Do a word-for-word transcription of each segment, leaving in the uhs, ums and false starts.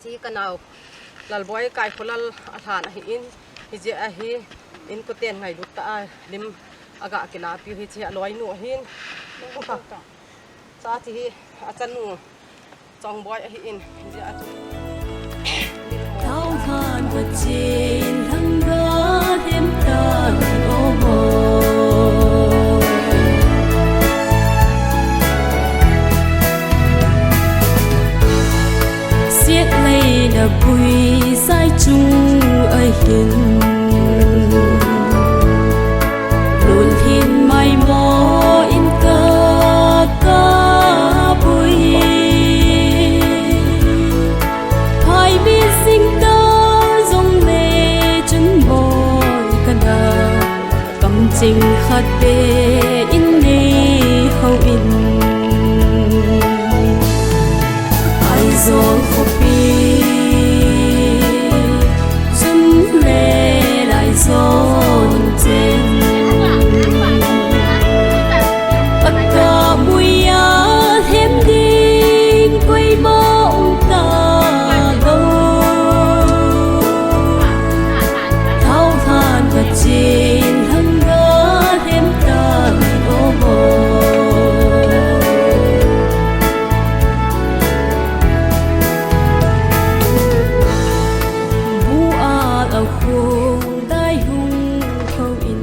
Hiche kanao Lalboi Kaikholal alhan ahin, hijeh a hi inkoten ngailut tah a lim aga kilapiu hiche aloinu ahin. Cha hiche hi achanu Chongboi ahin, hijeh a chu. Thaohan vachin lhanga lhem tan o mo. Siat leina pui sai chung ahin. Lul hin mai mo in ka ka pui. Hai mi sing ta zong le chun moi ka na. Kamching khat te in nei ho in. Aizawl khopi chun le Laizawl cheng. Akap muia lhem ding koima um ta lo. Thaohan vachin lhanga lhem tan o mo. Bu a la khung dai hung kho in.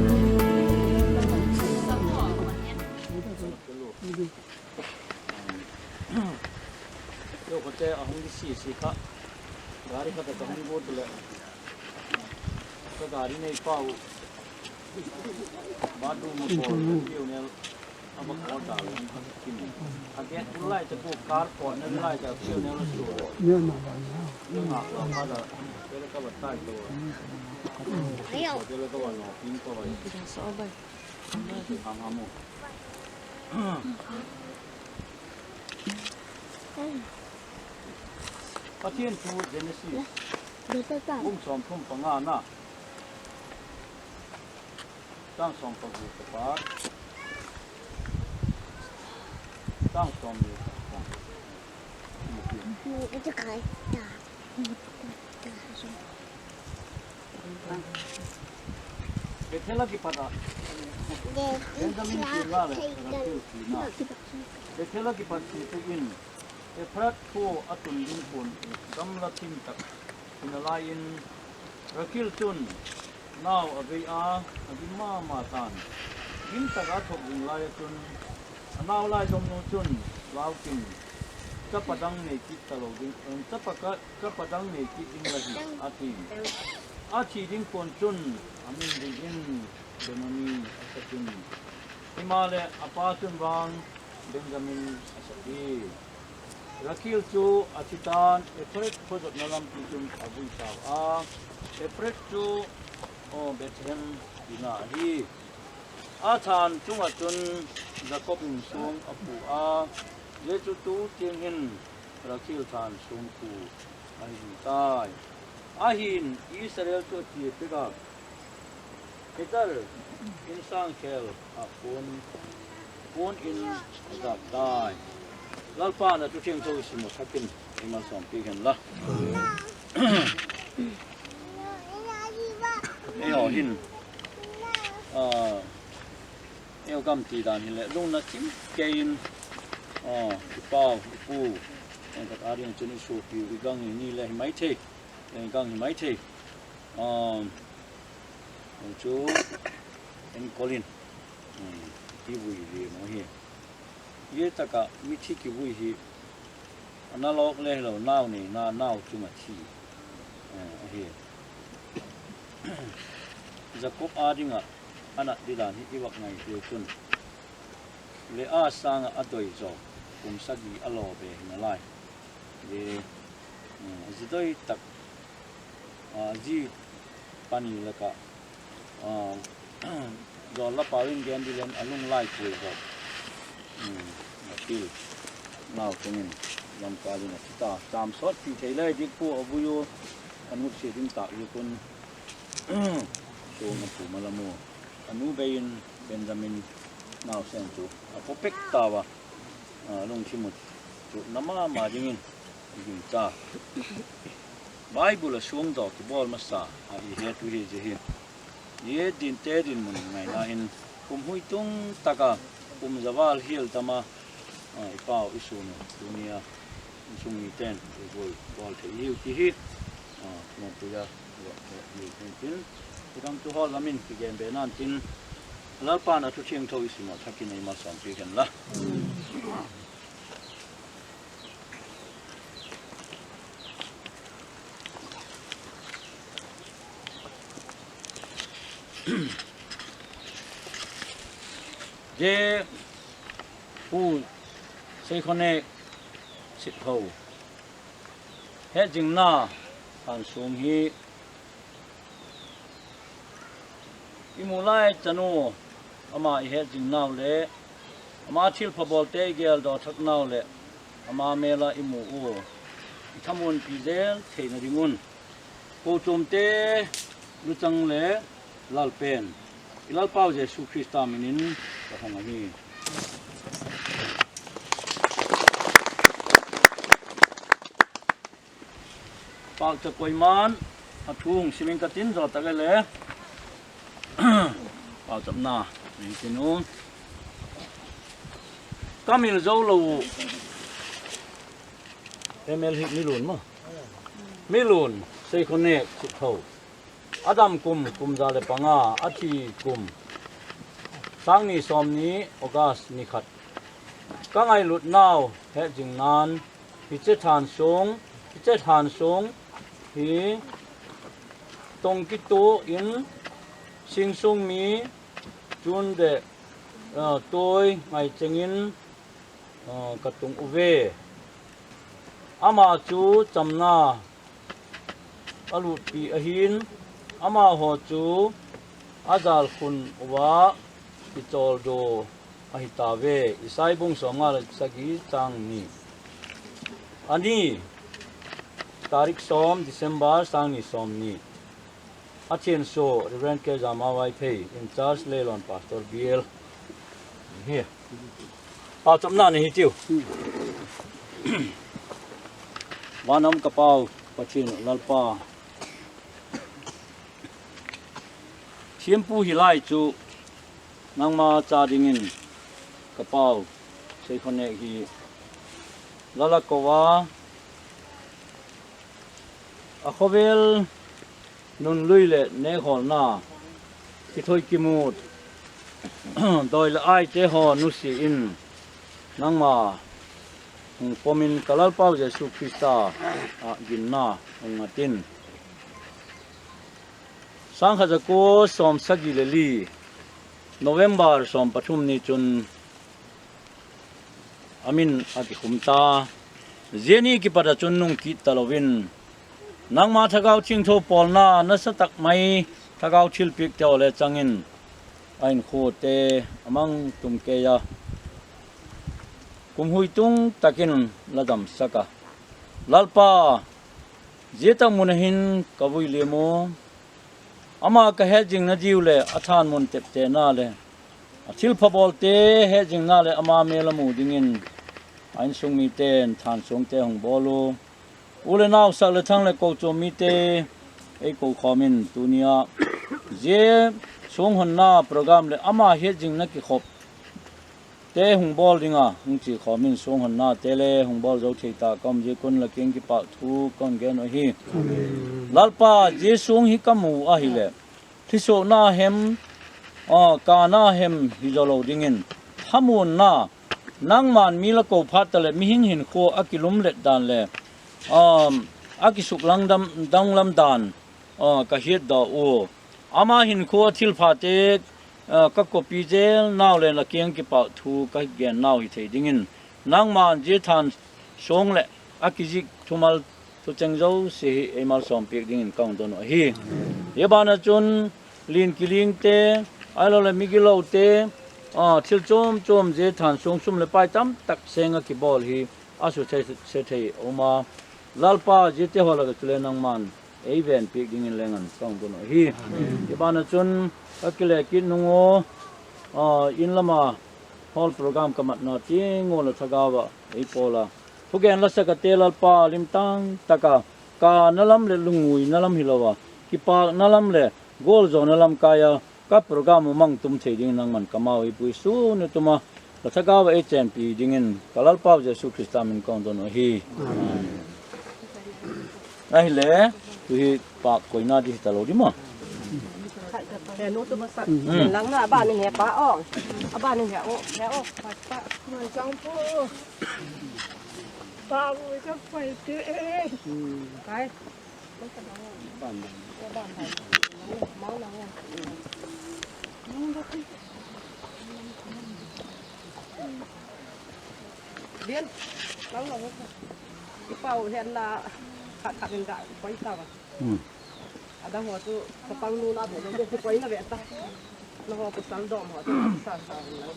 Yo, kote ahung di si si kha. Gari khat kahung go tu le. Ka gari nei pau. Bathroom mo ko, pionel. Ama ko ta lo, kim. Age tulai ta ko car ko, na lai ta pionel su. Yo na la pa da. Pele ka ba tai to. Ayo. Pele ka ba no, pin ko ba. Ham ham mo. Pathian thu Genesis. Bung som thum panga na. Chang som pagu le pat. Chang som ni. Bethel a kipat a Benjamin tina le Rachel tina. Bethel a kipat si tu in Ephrath kho a tun ding pon gamla thim tak ina lai in Rachel chun nao a vei a, a gim mama tan. Gim tak a thok ding lai a chun a nao lai dom nu chun lau kin chapa dang nei kit ta lo ding, chapa ka Chapa dang nei kit ding la hi, a ti. A thi ding pon chun, a min ding in Benoni a sak in. Himahleh a pa chun vang Benjamin a sak hi. Rachel chu a thi tan Ephrath kho jotna lampi chun a vui tau a. Ephrath chu, aw, Bethlehem tina ahi. A than chunga chun Jacob in song a phu a. Jesu tu tiang hin Rachel than song phu ahi tai. Ahin Israel chu a ti pek a, Peter in sang khel a kon, kon in a gap tai. Lalpa na tu thiang tho simu thakin, ei malsom pi hen la. Ei ho hin, a, Ei ho gam ti dan hi le, lungna chim kei in, a, i pau, i pu, ei khat a ding chun i sopi, i gang i ni le hi mai thei, ei gang hi mai thei. A, chu, en kolin, um, i vui le mo hi. Ye taka, mi thi ki vui hi, Ana lawk le hilou, nau nei na, nau chunga thi, eh, ahi. Jacob a dinga, anat di dan hi i vak ngai tiu chun. Leah sanga a doi zo, kum sagi a lo ve hi nalai. Ye, eh, zi doi tak, ah, zi pani laka, Ah, John la pau in gen di len a lunglai pui ho. Hmm, a pil. Nau tengin, lam ka ding a chita. Cham sot pi thei lai dik pu a vui u. A nu si ding ta i kun. So na pu malamu. A nu bei in Benjamin nau sen chu. A po pek ta wa. Ah, lungthim u chu. Na mama dingin. Ding cha. Bible a songdoh kibol masa a ihet u hi jeh hi. Ihet ding te dinmun ngaina hin kum huitung taka kum javal hel tama, a, ipau isun u tunia insung miten ibol bol thei ihiu ti hi, a, mopuia, i, i, i, tin, kidang tu hol lamin kigen be nan tin, Lalpan a thu thiangtho isim a thakin eimalsom pi hen la. Je Pu Seikhonek Sitho hetjingna thansong hi imu lai chanu ama ihetjing nau le ama thilpha bolte igeldoh thak nau le ama mela imu u ithamun pi jel theina dingun. Kochomte luchang le lalpen, i Lalpau Jesu Christa minin ka hong ahi. Pau cha koiman, a thu hung simin ka tin jo ta le. Pau chapna, ning tin u. Kamil jo lo u. M L hi Milun ma. Milun, Seikhonek, Sitho. Adam kum, kum ja le panga, athi kum. Sang ni som ni, August ni khat. Ka ngailut nau, hetjing nan, hiche thansong, hiche thansong, hi tong kito in, singsung mi, chun de, uh, toi, ngai chengin, uh, ka tung uve. Ama chu chamna alutpi ahin, amaho chu ajalkhun uva kicholdo ahitauve. Isai bung somnga le sagi chang ni. Ani, tarik som, December, sang ni som ni. A thienso, Reverend K Jama Vaiphei, in charge Leilon Pastor B L. Hi. Pau chapna ni hi tiu. Van a um ka Pau, Pathen Lalpa. Thiampu hi lai chu nangma cha dingin ka Pau, Seikhonek hi la la kou a, a khovel nunlui le nekholna, kithoi kimut, doi le ai te ho nusiin, nangma hung pomin ka Lalpau Jesu Christa a ginna hung ngatin. Sangkhat jako som sagi le li, November som pathum ni chun, amin akikhum ta. Jeni kipat a chun nung kit talouvin, nangma Thagau Thengtho polna nasatak mai Thagau thilpek te ole changin a hinkho te amang tum kei a, kum huitung takin la damsak a. Lalpa, jia tak mun a hin ka vui lem u. Ama ka hetjing na diu le a thanmun tepte na le a thilpha bolte hetjing na le ama mel a mu dingin a insung miten thansong te hung bol u. U le nau, sak le thang le kochom mite ei kou khomin tunia jia songhonna program le ama hetjing na kikhop te hung bol dinga hung chi khomin songhonna te le hung bol jou thei ta ka um jeh un la kiang kipah thu ka hung gen u ahi. Lalpa, jia song hi ka mu ahile, thisohna hem, a, kana hem hi jou lou dingin, thamunna, nangman mi la kou phat ta le mihing hinkho a kilumlet dan le, um, a kisuklang dam, danglam dan, a, ka hetdoh u. Ama hinkho a thilpha te, a, ka copy jel nau le la kiang kipah thu ka gen nau hi thei dingin, nangman jia thansong le a kijih thumal thucheng jouse hi ei malsom pek dingin ka hung don u ahi. Hia bana chun lin kiling te, ahilou le migilou te, a, thil chom chom jia thansong sum le pai tam tak seng a kibol hi a suthei, suthei a um a. Lalpa, jia te ho lak a chule nangman ei venpek dingin leng an ka hung don u ahi. Hia bana chun ka kile kit nung u, a, in lama hall program ka matna teng u la Thagau a ei pol a, thugen la sak a te Lalpa, lim tang taka Kana lam le lungngai na lam hilouva, kipakna lam le goljona lam kaiya ka program u mang tum thei ding nangman kamau eipui sun u tuma, ka thagau va eichenpi dingin ka Lalpau Jesu Christa min kong don u ahi. Ahile, tuhi pak koina di hitalou di mo. He nu tu masa. Hmm. Lang na ba ni he pa o. Aba ni he o, he o. Pa, pa. Mai chang po. Pa, ui ka pai te e. Hmm. Kai. Bien. Lang lang. Ipau hen la. Khat khat in ga koi ta ba. Hmm. Adang ho chu chapang nu na bo chu koi na ve ta. Na ho pasal dom ho chu sa sa na.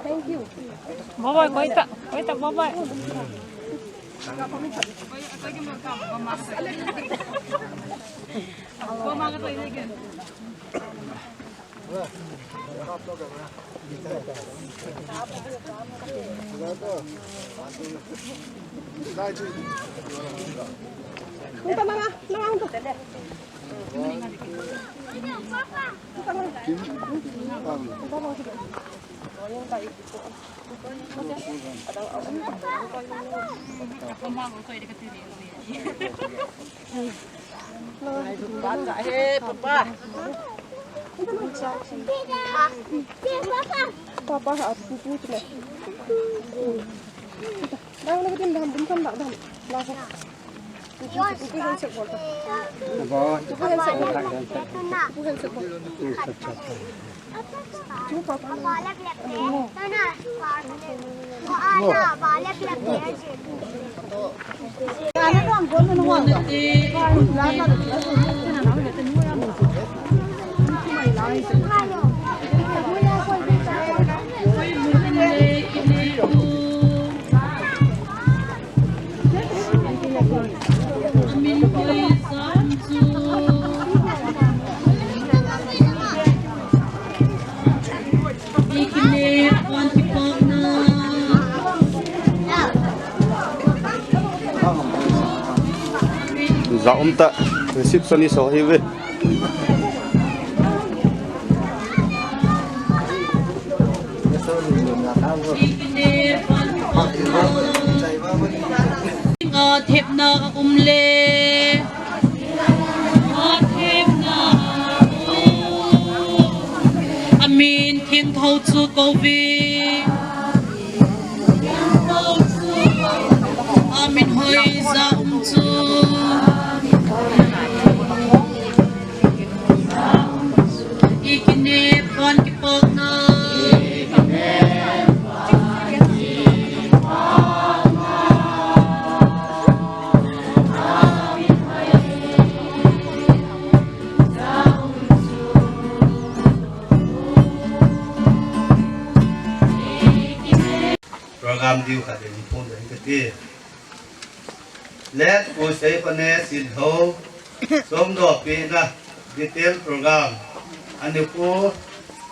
Thank you. Bye bye, koita, koita, bye bye. Papa, ha, pupu tu le. Dang lagi din dam, din kan dam, dam. Lagi. Pupu, pupu handshake bol ta. Pupu handshake bol. Pupu handshake bol. Za um ta, receptionist ho hi ve. Nga thepna a um le. Nga thepna a um. Amin Thingtho chu kou ve. Amin Hoija um chu. I kine pan kipakna. Program diu khat in phone ding kati. Let Pu Seikhone Sitho, Somdopi na detail program. Anikho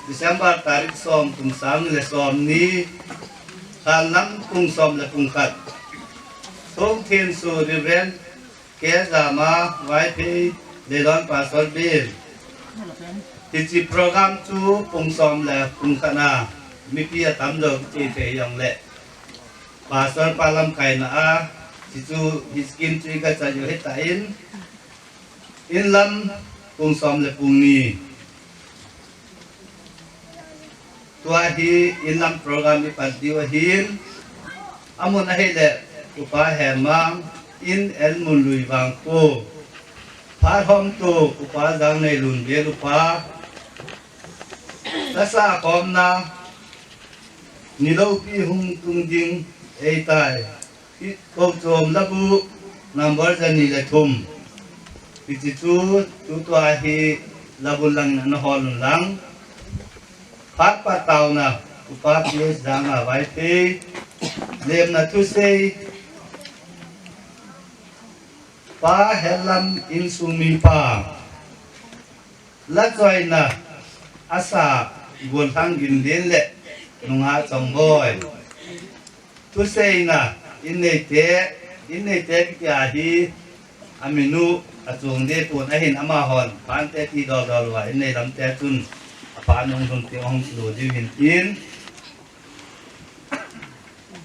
December tarik som, kum sang le som ni, khanlam pung som le pung khat. Songthensu Reverend K Jama, Vaiphei, Leilon Pastor Bill. Hiche program chu pung som le pung khat na mipi atam jo kiche thei jongle, Pastor pa lamkaina a, hichu, hi scheme chu i kachai u ahitan, inlam pung som le pung ni. Tua hi inlam program i pat diu ahin, amun ahile, Upa Hemang, In Elmunlui Vangkho. Phat hom tu Upa Jangnei Lunbel upa. Lasa khomna niloupi hung tung ding eitai. Kochom labu number jani le thum. Hiche chu tutua hi labu lang na hol un lang. Phat pha taona Upa P S Janga Vaiphei. Lemna thusei. Pa Hellam insung mipa. Lachoina asa Golhang Gimden le nunga Chongboi. Thuseina in neite, in neite kitia hi aminu achung de pon ahin amahon phante ti dol dol uva in nei lamte chun apha nung lhun ti hung lo diu hin tin.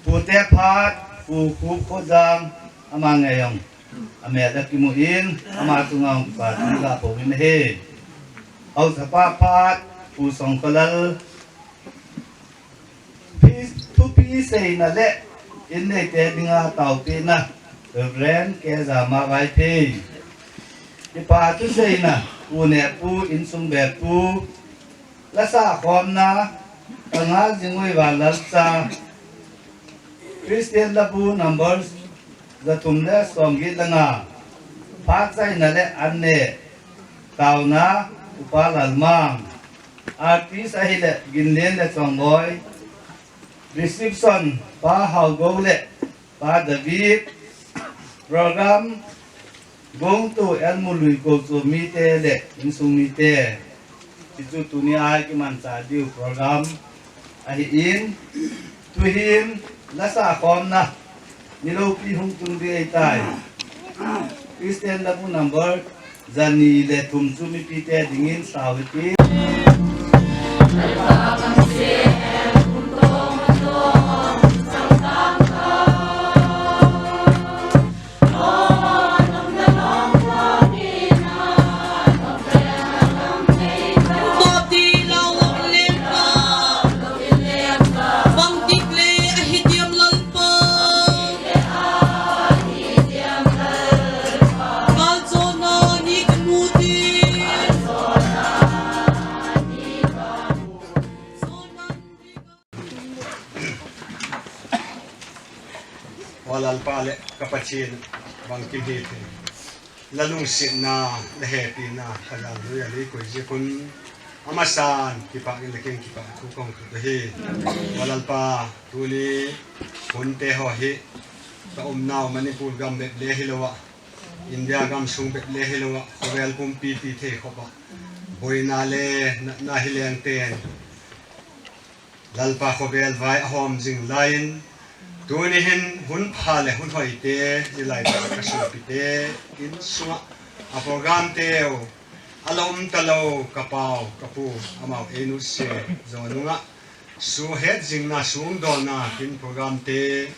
Pute phat, Pu Khup Khojang, ama ngei jong amel a kimu in, ama chunga hung kipa thu ga po in ahi. Haosa pa phat, Pu Songkholal, thupi seina le in neite dinga taopina, Reverend K Jama Vaiphei. Kipa thuseina, Pu Nepu, insung bepu, Lasa khomna, ka ngal jing uva Lalcha. Christian labu number jathum le somget le nga. Phat chaina le an ne. Taona, Upa Lalmang. Artist ahile Ginlen le Chongboi. Reception, Pa Haogou le Pa David, program gongtu Elmunlui Kochom mite le insung mite. Hichu tunia kimanchah diu program ahin, tuhin lasa khomna niloupi hung tung ding ahitai. Christian labu number jani le thum chu mipite dingin sao hiti. O Lalpa le ka Pathen, bangkim hithei. La lungsetna, la hepina, ka jalnoi a lei koi jeh un, amasan kipah in le keng kipah thu kong thut ahi. O Lalpa, tuni hunte ho hi, ka umnau Manipur gam bep le hilouva, India gam sung bep le hilouva, khovel pumpi pi thei khop a, boina le natna hi leng ten, Lalpa khovel vai ahom jing laiyin, tuni hin hun pha le hun hoite, nilai ka sopite, insunga, a program teu, ala um talou, ka pau, ka pu, amau einu se, jo nunga, suhet jingna, sung dona, kin program te,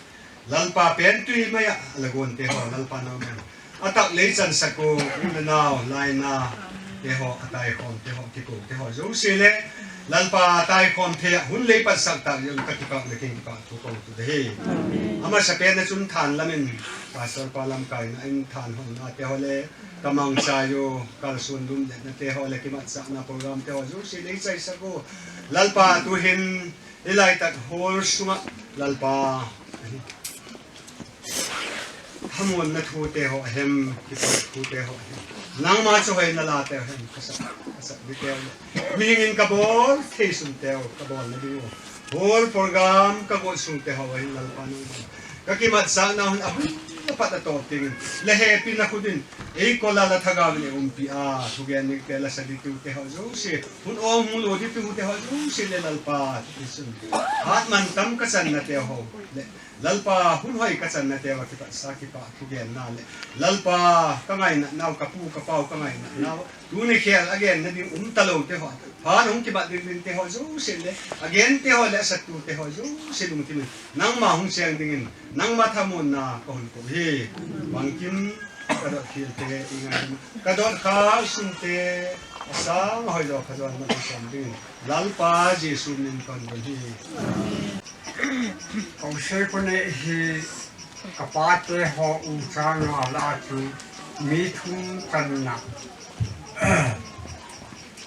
Lalpa pen tui mai a, lagon te ho, Lalpa nau man. Atak lei chan sako, u le nau, laina, te ho, ataikhom, te ho, kiko, te ho, jouse le, Lalpa ataikhom te, hun lei pat sak tak, jong ka kipah le king kipah thu kong thut ahi. Amasapen a chun thanlam in, Pastor pa lamkaina in thanhon na te ho le, ka mangcha u, kalsun lum le na te ho le, kimatsahna program te ho, jouse lei chai sako, Lalpa tuhin, Hilai tak hall sunga Lalpa. Thamuanna thu te ho ahem, kipa thu te ho ahem. Nangma chu hoina la te ho ahem, ka sa, ka sa, mi te ho. Mihing in ka bol, thei sun te ho, ka bol na ding ho. Hall program, ka bol sung te ho ahem, Lalpa nang. Ka kimatsahna hun a hun, a pat a top ting. Le happy na khut in. Ei kola la thagau le umpi a, thugen ni te la sadi tu te ho jouse. Hun ong hung lo di tu te ho jouse le Lalpa, ti sun. Hat man tam ka channa te ho. Le, Lalpa, hun hoi ka channa te ho, kipa sa kipa, thugen na le. Lalpa, ka ngaina nau, ka pu, ka pau, ka ngaina nau. Tuni khel again na ding um talou te ho. Phan hung kibat ding ding te ho jouse le. Again te ho le, sa tu te ho jouse lungthim in. Nangma hung siang dingin. Nangma thamuanna ka hun pu hi. Bangkim Ka dot khel te, i ngai. Ka dot khel sung te, asang hoi jo kha jon ma tu som ding. Lalpa Jesu min pan bol hi. Kong sei ko ne hi, Ka pate ho u chang a la chu mi thum channa.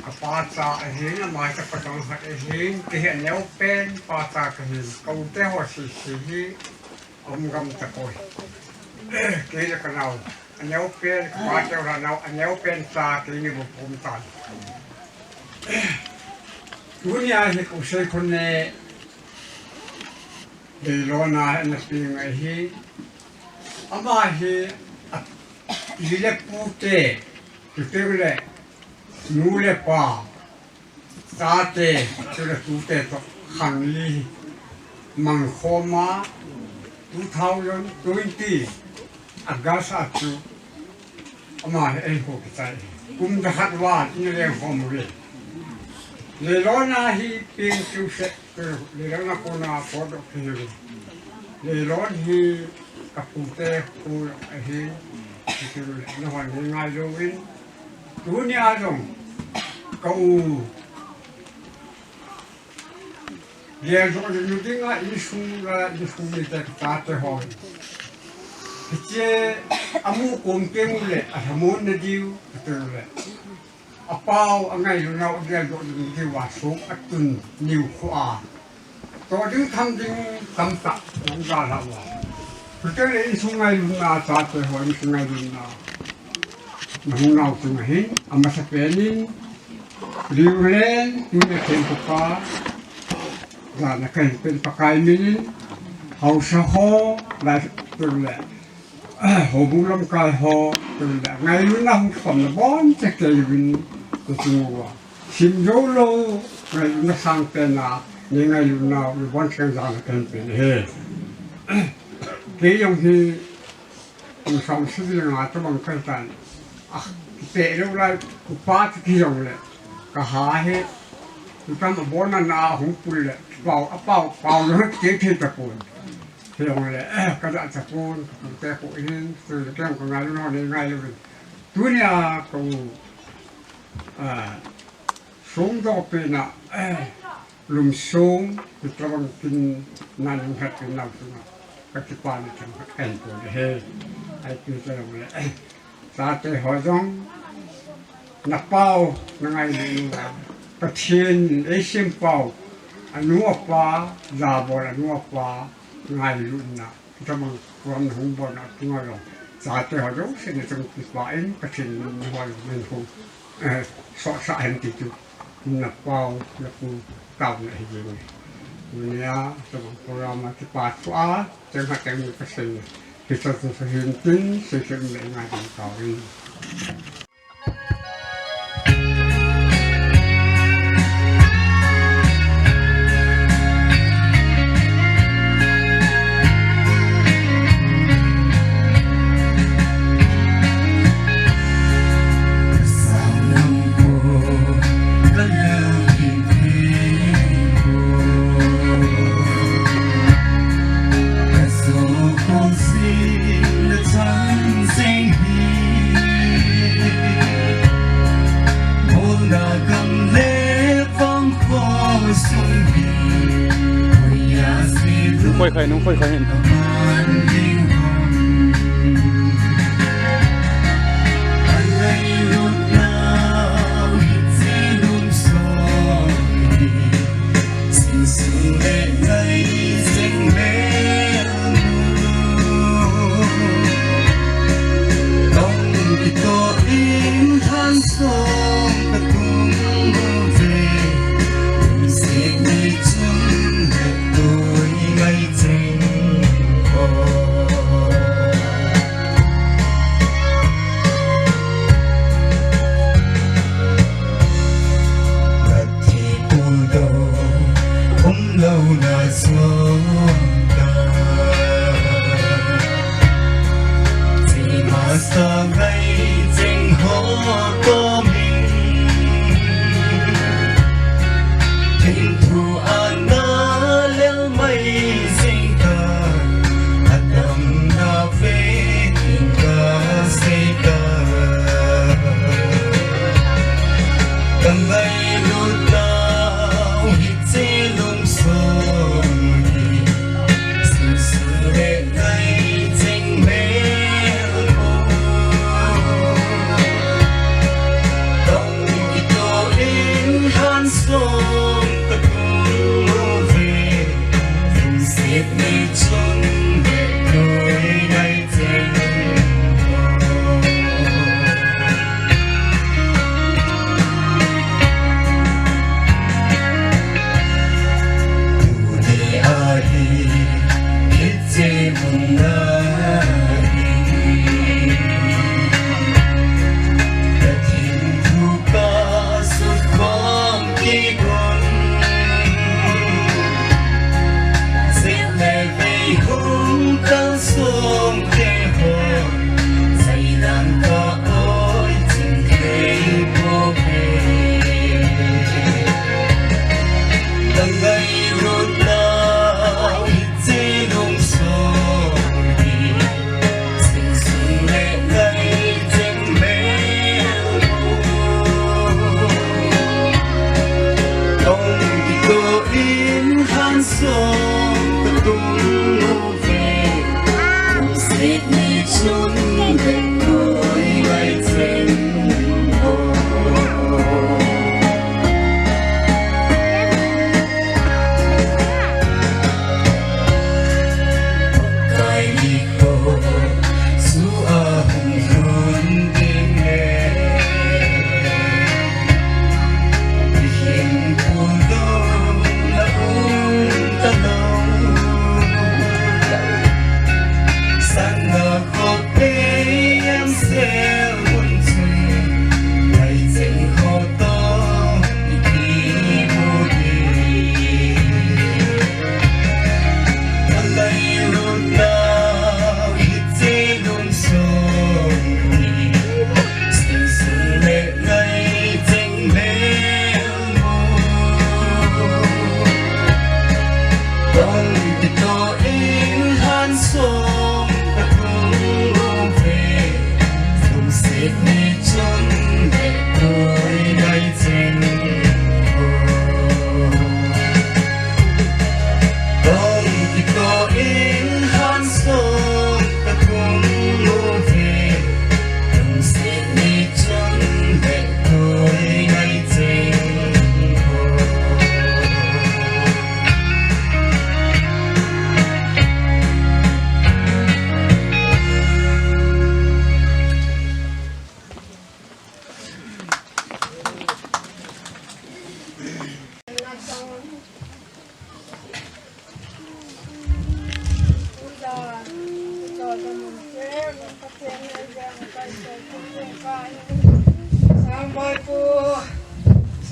Ka pa cha ahin, ama cha patang khat ahin, kei hi aneo pen pa cha kahin, ka u te ho sese hi aum gam tapoi. Kei le ka nao aneo pen, ka pate u la nao aneo pen cha kei ni bou ka um tan. Tunia hi ka u Seikhone Leilona ana peng ahi. Ama hi api le pu te, chuteng le nu le pa, chate, chule tute toh khang li mang khom a, two thousand twenty August a chu ama hi eiho kichai. Kum jakhat val ina leng khom uve. Leilona hi peng chu se, Leilona kona potdoh kahiuve. Leilon hi ka pute pu ahin, chule nahon neingailu uvin, tunia jong ka u Geldoh nu dinga insung la insung mite ka chate ho. Hiche amu kom teng ule alhamon na diu kati ule. Apao angailunau geldoh nu diu a sung atun niu khu a. Toh ding tham ding tamtah hung dalha uva. Kute le insung ngailunna chate ho insung ngailunna. Nahung nau chunga hin, amasapen in, Riuleng, tuni a thempu pa, jana kahin pen Pakai min in, haosa ho, lai, tule, houbung lamkai ho, tule, ngailutna hung khomna boncha kei uvin, kachung uva. Sim joulou, ngailutna sangpen a, nei ngailutna, nei boncha jana kahin pen ahi. Kei jong hi, Kum som sagi le nga tobang kahitan. Ah, kipeh lou lai, upa chu kijongle. Kaha hi, tutam abon a na hung pul le, pao, apao, pao jong kithei tapon. Hijongle, eh, kaja tapon, kapute ko in, tule kei jong kangailutna ho neingailuvin. Tunia ka u, ah, songdoh pen a, eh, Lumsong, hitabang kin naning khat kin nau sunga, kakipana themkhat kahin pon ahi. Ahi pi talou le, chate ho jong, napao, nangailut uva, Pathen, eisem pao, anu apa, jabol anu apa, ngailutna. Hitabang program nahung bolna chunga jong, chate ho jouse nachung kipah in, Pathen in nahoi, nahoi, eh, sohsah hen ti chu, napao, napu, taona ahi jenge. Tunia, hitabang program a kipathu a, cheng khat cheng ni kasei, hitabang chu hin tin, sei sei le ngai ding taovin. Nung khoi khai, nung khoi khai hin.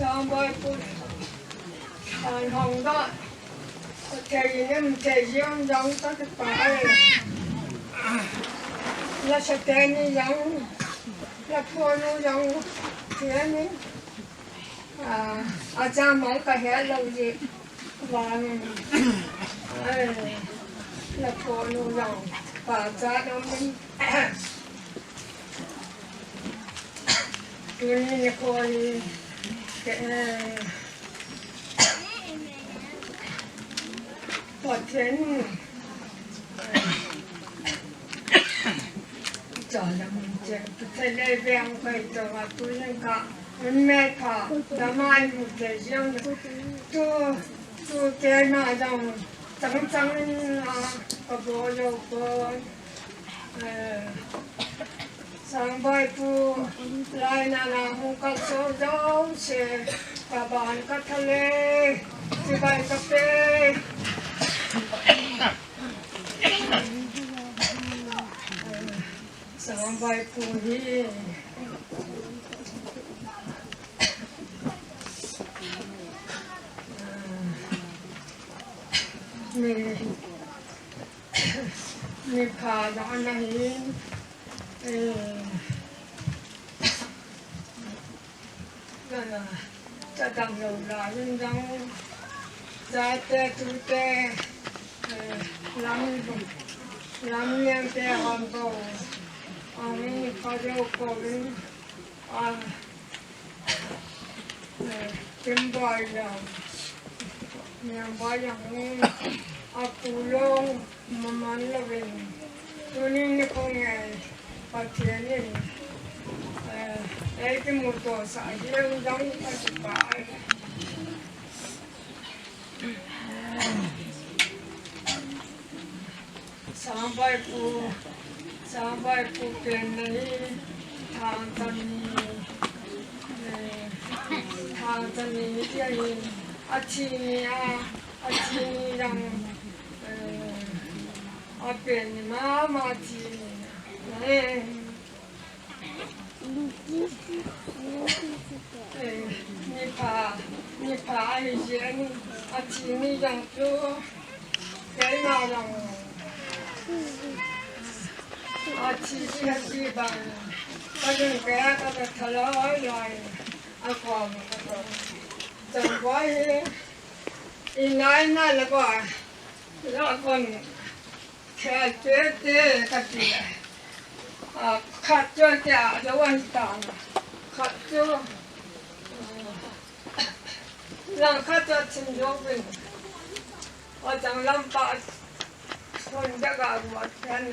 Sangbai pu, an hong da. Thei nem thei jong jong ta te pa ai. La sa te ni jong, la pho nu jong, te ni. A, a cha mal ka he lo ji. Vang. Ai, la pho nu jong, pa cha dom ni. Tuni nikho hi, eh, Pathen, eh, cha lam che, Pathen le veng kai to a tuni ka, me pha, damai mu te jong, tu, tu te na jong, chang chang in a, ka bo jo ko. Eh, Sangbai pu, lai na na hung kal so jo se, ka ban ka thale, chibai ka pe. Eh, Sangbai pu hi. Ni, ni pha da na hi. Eh, na, na, cha dam lo la, yin dang, cha te, tu te, eh, lam, lam liang te, hon bo, ang ni pha jo ko, yin, ah, eh, kim bai la, niang bai yang ni, a pu long, Maman lovin, tuni nikho hi Pathen in, eh, ei kimuto sah hi jong ka kipah e. Sangbai pu, Sangbai pu pen na hi, thangtani, eh, thangtani hi ahin, athi ni a, athi ni jong, eh, Apen ni mama thi ni. Eh. Eh, ni pha, ni pha ahi jeng, athi ni jong chu. Keima jong. Athi ni athi bang. Ka jong ke ka ka thaloi loi. Akom, akom. Jong boi hi. Inai na le boi. La kon. Khe te te ka ti le. A, khat chu te a, lo an ta na. Khat chu. Lang khat chu chim jo bin. A chang lam pa. Kon da ga wa kan.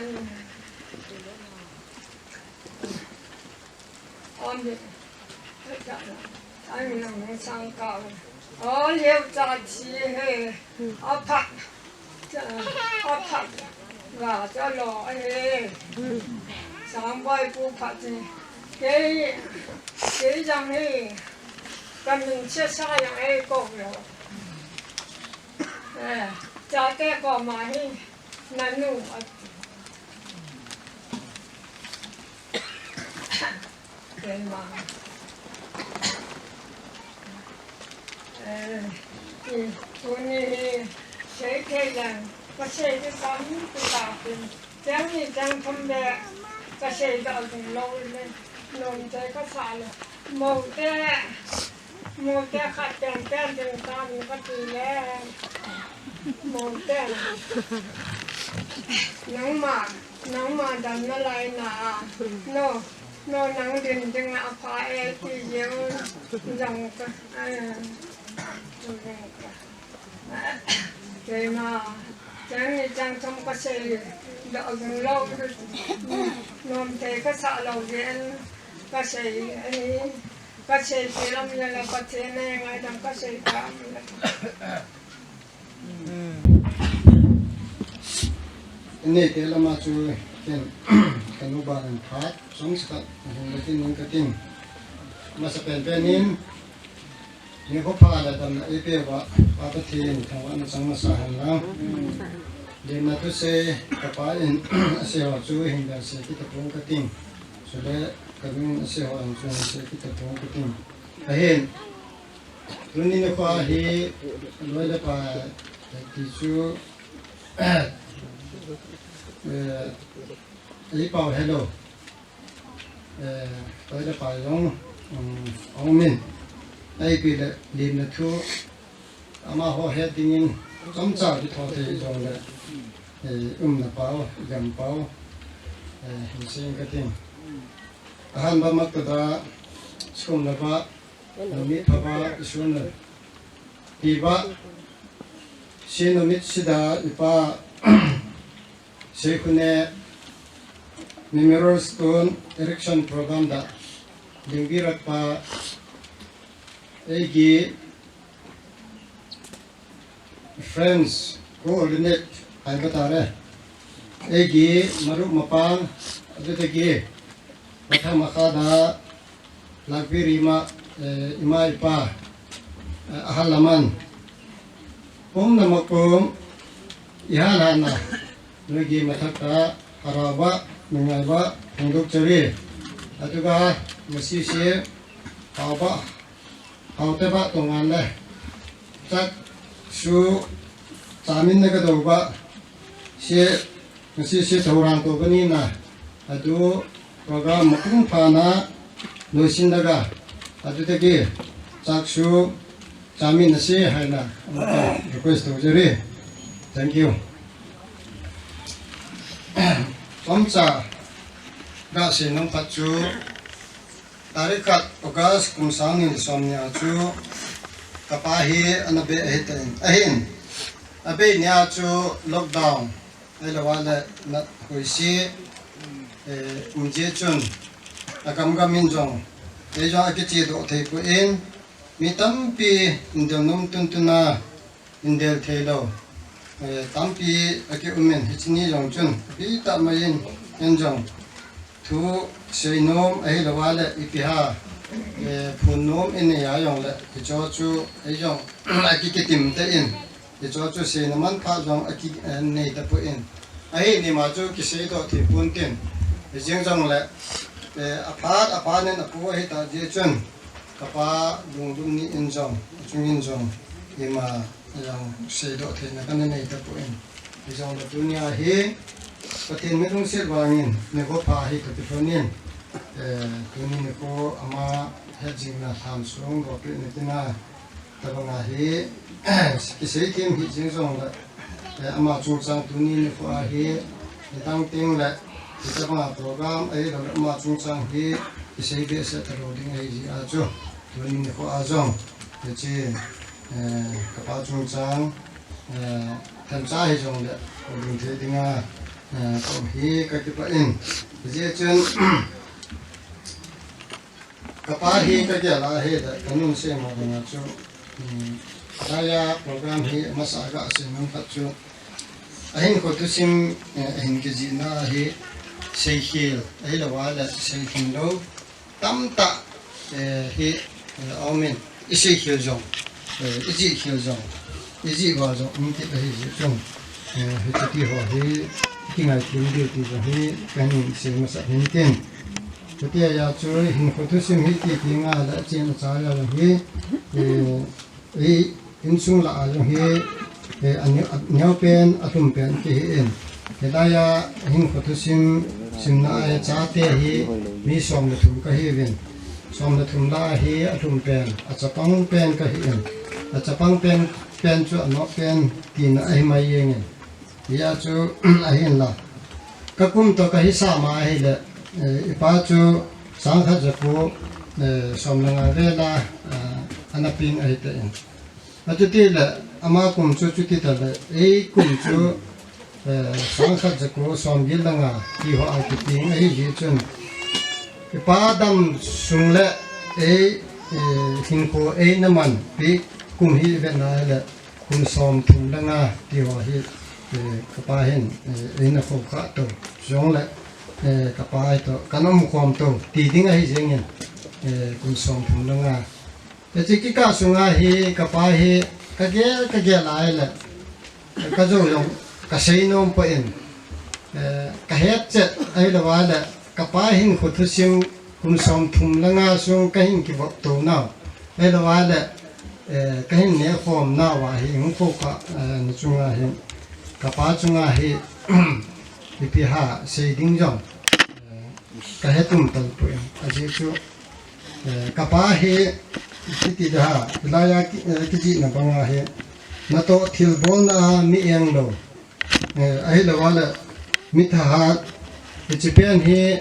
Amen. Ai, nang sang ka. O, leo cha chi he. A pha. Cha, a pha. Nga cha lo he. Sangbai pu pha chi. Kei, kei jang he. Ka min che sa yang he ko lo. Eh, cha te ko ma he. Nanu ati. Keima. Eh, tuni hi sei thei leng, ka sei thei tam tu ta pin. Chang ni chang thum le, ka sei da ding lo le, nom thei ka sa le. Mo te, mo te khat pen pen ding tam ka ti le. Mo te. Nangma, nangma damna lai na. No, no nang din ding a pha e ti jeng jong ka. Ai, jong ka. Keima, chang ni chang thum ka sei, da ding lo, nom thei ka sa lo jeng, ka sei, ai, ka sei ti lam le la Pathen ne ngaidam ka sei ta. Nei te lama chu ken, ka nu ba an phat, song sa ka, hung le tin, ka tin. Masa pen pen in, ni ko pha la dam na ei pe ba, Pa Pathen, thangvahna chang masa hen lang. Dinna thusei, ka pa in, asei ho chu hin da sei kit tapong ka tin. Chule, ka nu in asei ho chu hin sei kit tapong ka tin. Ahin, Tuni nikho hi loi le pai ti chu, eh, ei pau hello. Eh, loi le pai jong, um, aumin. Ei pi le lim le thu amaho het dingin chomcha kithou thei jongle, eh, umna pau, gam pau, eh, hin sing kating. Ahan ba mak ta da, sum na ba, Numei phava Isun le, pi ba, si numei sida ipa, Seikhone Memorial Stone Erection Program da, dingbi rat pa, eigi, Friends, coordinate, hai ba tare. Eigi, marup mapang, adutagi, mathang makha da, lakbiri ma, eh, ima ipa, eh, ahal laman. Pum na makum, ihan hana, nuigi mathak ta, haraba, nungai ba, hungduk chari. Atuga, masisi, haba, Haote ba tongan le. Chak su chamin na ka do ba. Si, si, si thorang to bani na. Atu program mapung pha na nuisin daga. Atu te ki chak su chamin na si hai na. Amata request to jeri. Thank you. Chomcha ga se nong pat chu. Tarik khat August kum sang ni le som ni a chu kapa hi ana be ahi tan. Ahin, abei ni a chu lockdown, ahilou le nat hoi si, eh, um je chun, agam gam in jong, ei jong akiche doh thei poi, mi tampi in del nom tun tun a, in del thei lou. Eh, tampi aki um in, hiche ni jong chun, pi ta mai in, in jong. Thu sei nom ahilou le, ipi ha, eh, phun nom in nei a jong le, hicho chu, ei jong, aki kitim te in, hicho chu sei na man pha jong, aki, eh, nei ta poi. Ahi ni ma chu kisei doh thei pon tin, hijeng jong le, eh, aphat, aphat nen apu ahi ta je chun, kapa lungdum ni in jong, achung in jong, ima, Jong seidoh theina kana nei tapon. Hijongle tunia hi Pathen mi lungset vangin nikho pha hi kati lhonin, eh, tuni nikho ama hetjingna lhan sung doh peh na tina tabanga hi kisei them hih jeng jongle, eh, ama chungchang tuni nikho a hi nidang tengle hitabanga program ahiloule ama chungchang hi kisei behseh talou ding ahi jeh a chu. Tuni nikho a jong, hiche, eh, kapa chungchang, eh, themcha hijongle, houlim thei dinga, eh, kaum hi kakipah in. Hijeh chun, kapa hi kagel a hile, kanung sema banga chu, um, laiya program hi masa a gasei nom khat chu, ahinkho thusim, eh, ahin kijihna hi seikhel, ahiloule seilhing lou, tamtah, eh, hi, eh, aumin, iseikhel jong, eh, ijihkhel jong, ijih val jong um kit ahi jeh chun, eh, hiche ti ho hi, kingaithem diu ti jong hi, kahin sei masat hintin. Chutia chu, hinkho thusim hi ti ti nga le, achen achai a jong hi, eh, Ei, insung lah a jong hi, eh, aneo, aneopen, alhumpen kahi in. Hilaiya hinkho thusim, simna a hi chate hi mi som le thum kahiuvin. Som le thum lah a hi alhumpen, achapangpen kahi in. Achapangpen, pen chu anoppen tina ahi mai jengin. Hia chu, ahinla. Kakum toh kahisah ma ahile, eh, ipa chu sangkhat jako, eh, som le nga vela, eh, ana peng ahitan. Achutile, ama kum chu chuti tale, eikum chu, eh, sangkhat jako somget le nga tiho a kipeng ahi jeh chun. Ipa damsung le ei, eh, hinkho eina man pi kum hi vetna le, Kum som thum le nga tiho hi, eh, kapa hin, eh, eina khoukhah tou. Jongle, eh, kapa hitoh, kana umkhom tou, ti ding ahi jengin, eh, kum som thum le nga. Hiche kikah sunga hi, kapa hi, kagel, kagel a ahile, kajou jong, kasei nom poi, eh, kahet chet, ahiloule, kapa hinkho thusim, kum som thum le nga sung kahin kivop tou nau. Ahiloule, Eh, kahin nekhom nauva hi, hung kho ka, eh, na chunga hi, kapa chunga hi, ipi ham, sei ding jong, eh, kahe tum tapoi. Ajeh chu, eh, kapa hi, kiti da, hilaiya ki, eh, kijihna banga hi, natoh thilbolna a mi englou. Eh, ahilou le, mi thahat, hiche pen hi,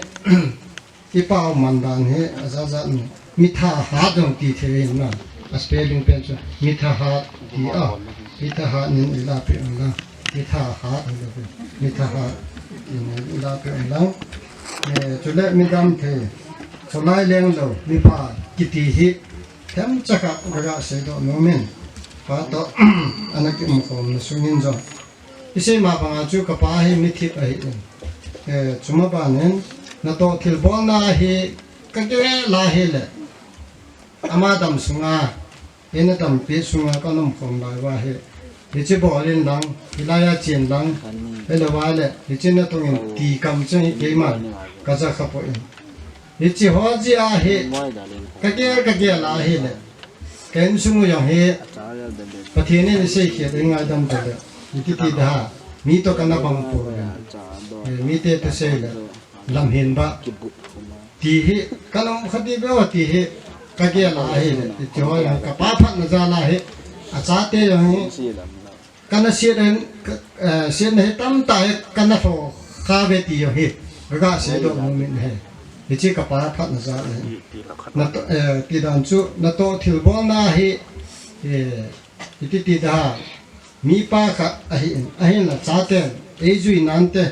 I pao man dan hi ajat jat in. Mi thahat jong ti thei in na. A spelling pen chu mi thahat ti a. Mi thahat nin i la pe un lang. Mi thahat in la pe. Mi thahat ti nin i la pe un lang. Eh, chule mi damthei. Cholai lenglou, mi pha kiti hi. Themcha khat ka ga seidoh nom in. Pa toh, ana kium khomna sungin jong. I sei ma banga chu kapa hi mi thip ahi in. Eh, chuma banin, natoh thilbolna hi ka gel a hile. Ama dam sunga, ina tampi sunga ka nom khom lai uva hi. Hiche bol in lang, hilaiya chen lang, ahilou le, hiche natong in ti kam chu hi keiman, ka ja kha poi. Hiche ho jeh a hi, ka gel, ka gel a hile. Ka insung u jong hi, Pathen in i sei khiat in ngaidam tale. Iti ti da ha, mi toh kana bang poi. Eh, mite toh sei le, lam hin ba. Ti hi, ka nom kha di beh ti hi, ka gel a hile. Iti ho jong kapa phatna jal a hi, achate jong hi. Kana siat in, ka, eh, siatna hi tamtah hi kana lho kha ve ti jong hi. Ka ga seidoh nom in ahi. Hiche kapa phatna jal ahi. Natoh, eh, ti dan chu, natoh thilbolna hi, eh, iti ti da ha. Mipa khat ahi in, ahinla chaten, eijui nante,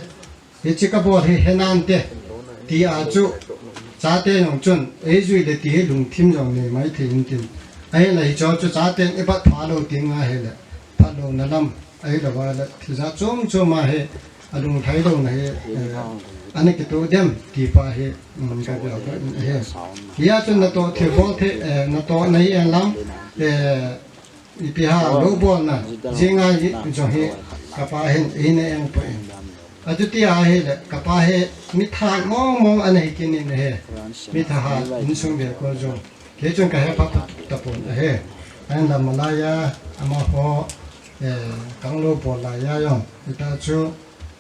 Hiche ka bol hi he nante, ti a chu, chate jong chun, eijui le ti hi lungthim jong nei mai thei in tin. Ahinla hicheho chu chaten i bat pha lou ding ahile, phatlouna lam, ahilou le, thil jat chom chom a hi, alung lhai louna hi, eh, ana kitoh dem, ti pa hi, um, ka gel doh in ahi. Hia chun natoh thilbol thei, eh, natoh na hi en lang, eh, Ipi ham, lou bolna, jing a hi, jong hi, kapa hin, eina eng poi. Achuti ahile, kapa hi, mi thahat mong mong ana hi kit in ahi. Mi thahat, insung beh ko jong. Kei chun ka he pha tapon ahi. Ahinla malaiya, amaho, eh, kanglou bol laiya jong. Hita chu,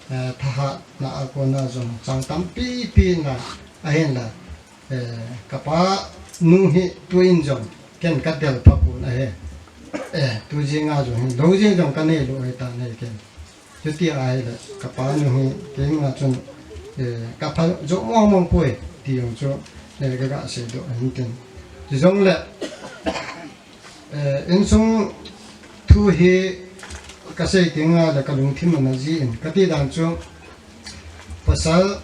eh, thahatna a kona jong. Chang tampi pi na, ahinla. Eh, kapa nu hi tu in jong, ken ka del pha pon ahi. Eh, tu jing a jong hi, lou jing jong ka nei lou ahi tan ahi ken. Chuti ahile, kapa nu hi, kei nga chun, eh, ka pha jo mong mong poi, ti jong chu, eh, ka ga seidoh ahi tin. Chujongle, Eh, insung thu hi ka sei teng le ka lungthim ana jih in. Ka ti dan chu pasal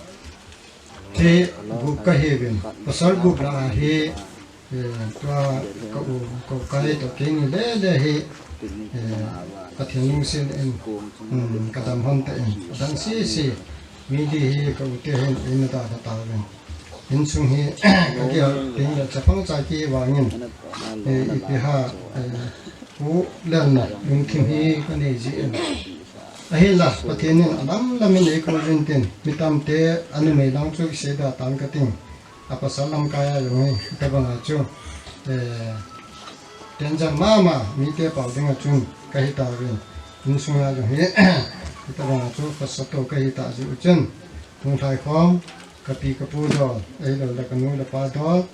hi gup ka hiuvin. Pasal gup lah a hi, eh, tua ka u, ka u kai toh keini le le hi, eh, Pathen lungset in, um, ka dam hon tan. Dang sese. Mi di hi ka u te hin eina dalha tauvin. Insung hi ka gel teng le chapang cha kivangin, eh, ipi ham, eh, u lelna lungthim hi ka nei jin. Ahinla, Pathen in alam lam in eikou jin tin, mi tamte a numei lang chu kisei da tan ka ting. A pasal lamkai a jong hi, ka banga chu, eh, tenjan mama, mite pao dinga chun ka hi tauvin. Insunga jong hi, hitabanga chu phasato ka hi ta jeh u chun. Lunglhai khom, ka pi ka pu dol, ahilou le ka nu le pa dol,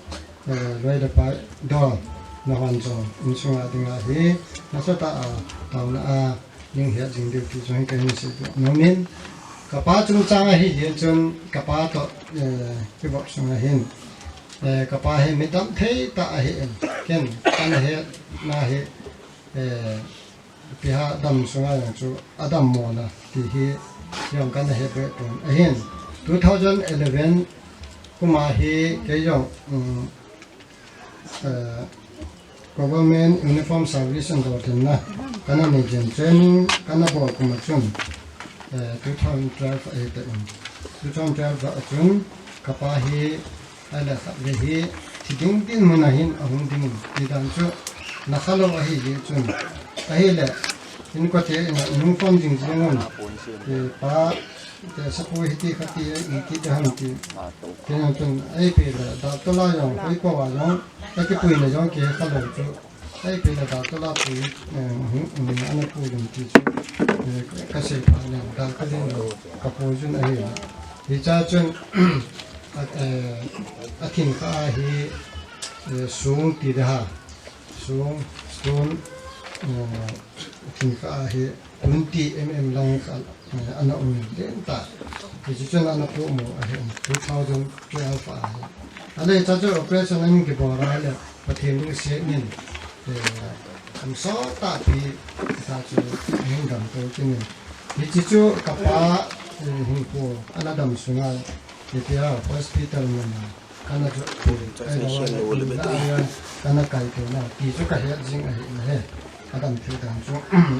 eh, loi le pai dol, nahon jong, insunga dinga hi, nasatah a, taona a, Ning het jing diu ti jong hi ka hin seidoh nom in. Ka pa chungchang ahi jeh chun ka pa toh, eh, kivop sunga hin. Eh, ka pa hi mi damthei tah ahi in. Ken, kana hetna hi, eh, ipi ham dam sunga jong chu adammo na ti hi jong kana he be pon ahin. Two thousand eleven kum a hi kei jong, um, eh, Government Uniform Service and Government na kana nei jin training kana bol kum a chun, eh, two thousand twelve a hi ta in. Two thousand twelve a chun ka pa hi ahile khatvei hi thi ding dinmun a hin ahung ding ti dan chu na kha lou ahi jeh chun. Ahile, inkote in a uniform jing jing un, eh, pa, Te sapu hiti khati, iti te ham ti. Kei jong chun, ei pi le, doctor la jong, koi ko a jong, ka kipuina jong kei kha lou chu. Ai, pela Doctor Lapu, eh, hmm, hmm, ana pu jun ti chu, eh, ka sei pha le, Doctor Lin lo, ka pu jun ahi. Hicha chun, a, eh, a thing kha ahi, eh, sung ti de ha. Sung, stone, eh, a thing kha ahi, twenty mm lang kha, eh, ana um in den ta. Hichu chun ana pu mo ahi, two thousand twelve ahi. Ale cha chu operation ahin kibol a le, Pathen lungset in, eh, kum sot tahpi ta chu ahin dam to kit in. Hichi chu ka pa, eh, hinkho ana dam sunga, hitia hospital mun a kana chu, eh, ai lo a, na aya, kana kai to na, ti chu ka het jing ahi na he. Adam thil dang chu,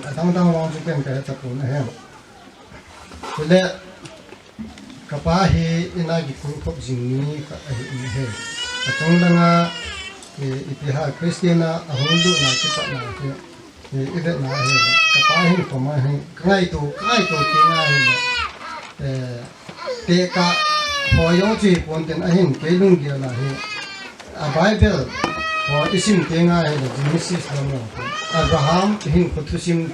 adang dang vang chu ken ka het ta pon ahi. Chule, ka pa hi ina kikhol khop jing ni kha ahi in he. Achung langa, eh, ipi ha Christian a ahung lut na kipat na hi, eh, i vet na hi, ka pa hinkho ma hi, ka ngaito, ka ngaito ti na hi, eh, tekah ho jong chu hi pon tin ahin kei lunggel a hi, a Bible ho i sim ti na hi, Genesis lam lo, Abraham hinkho thusim,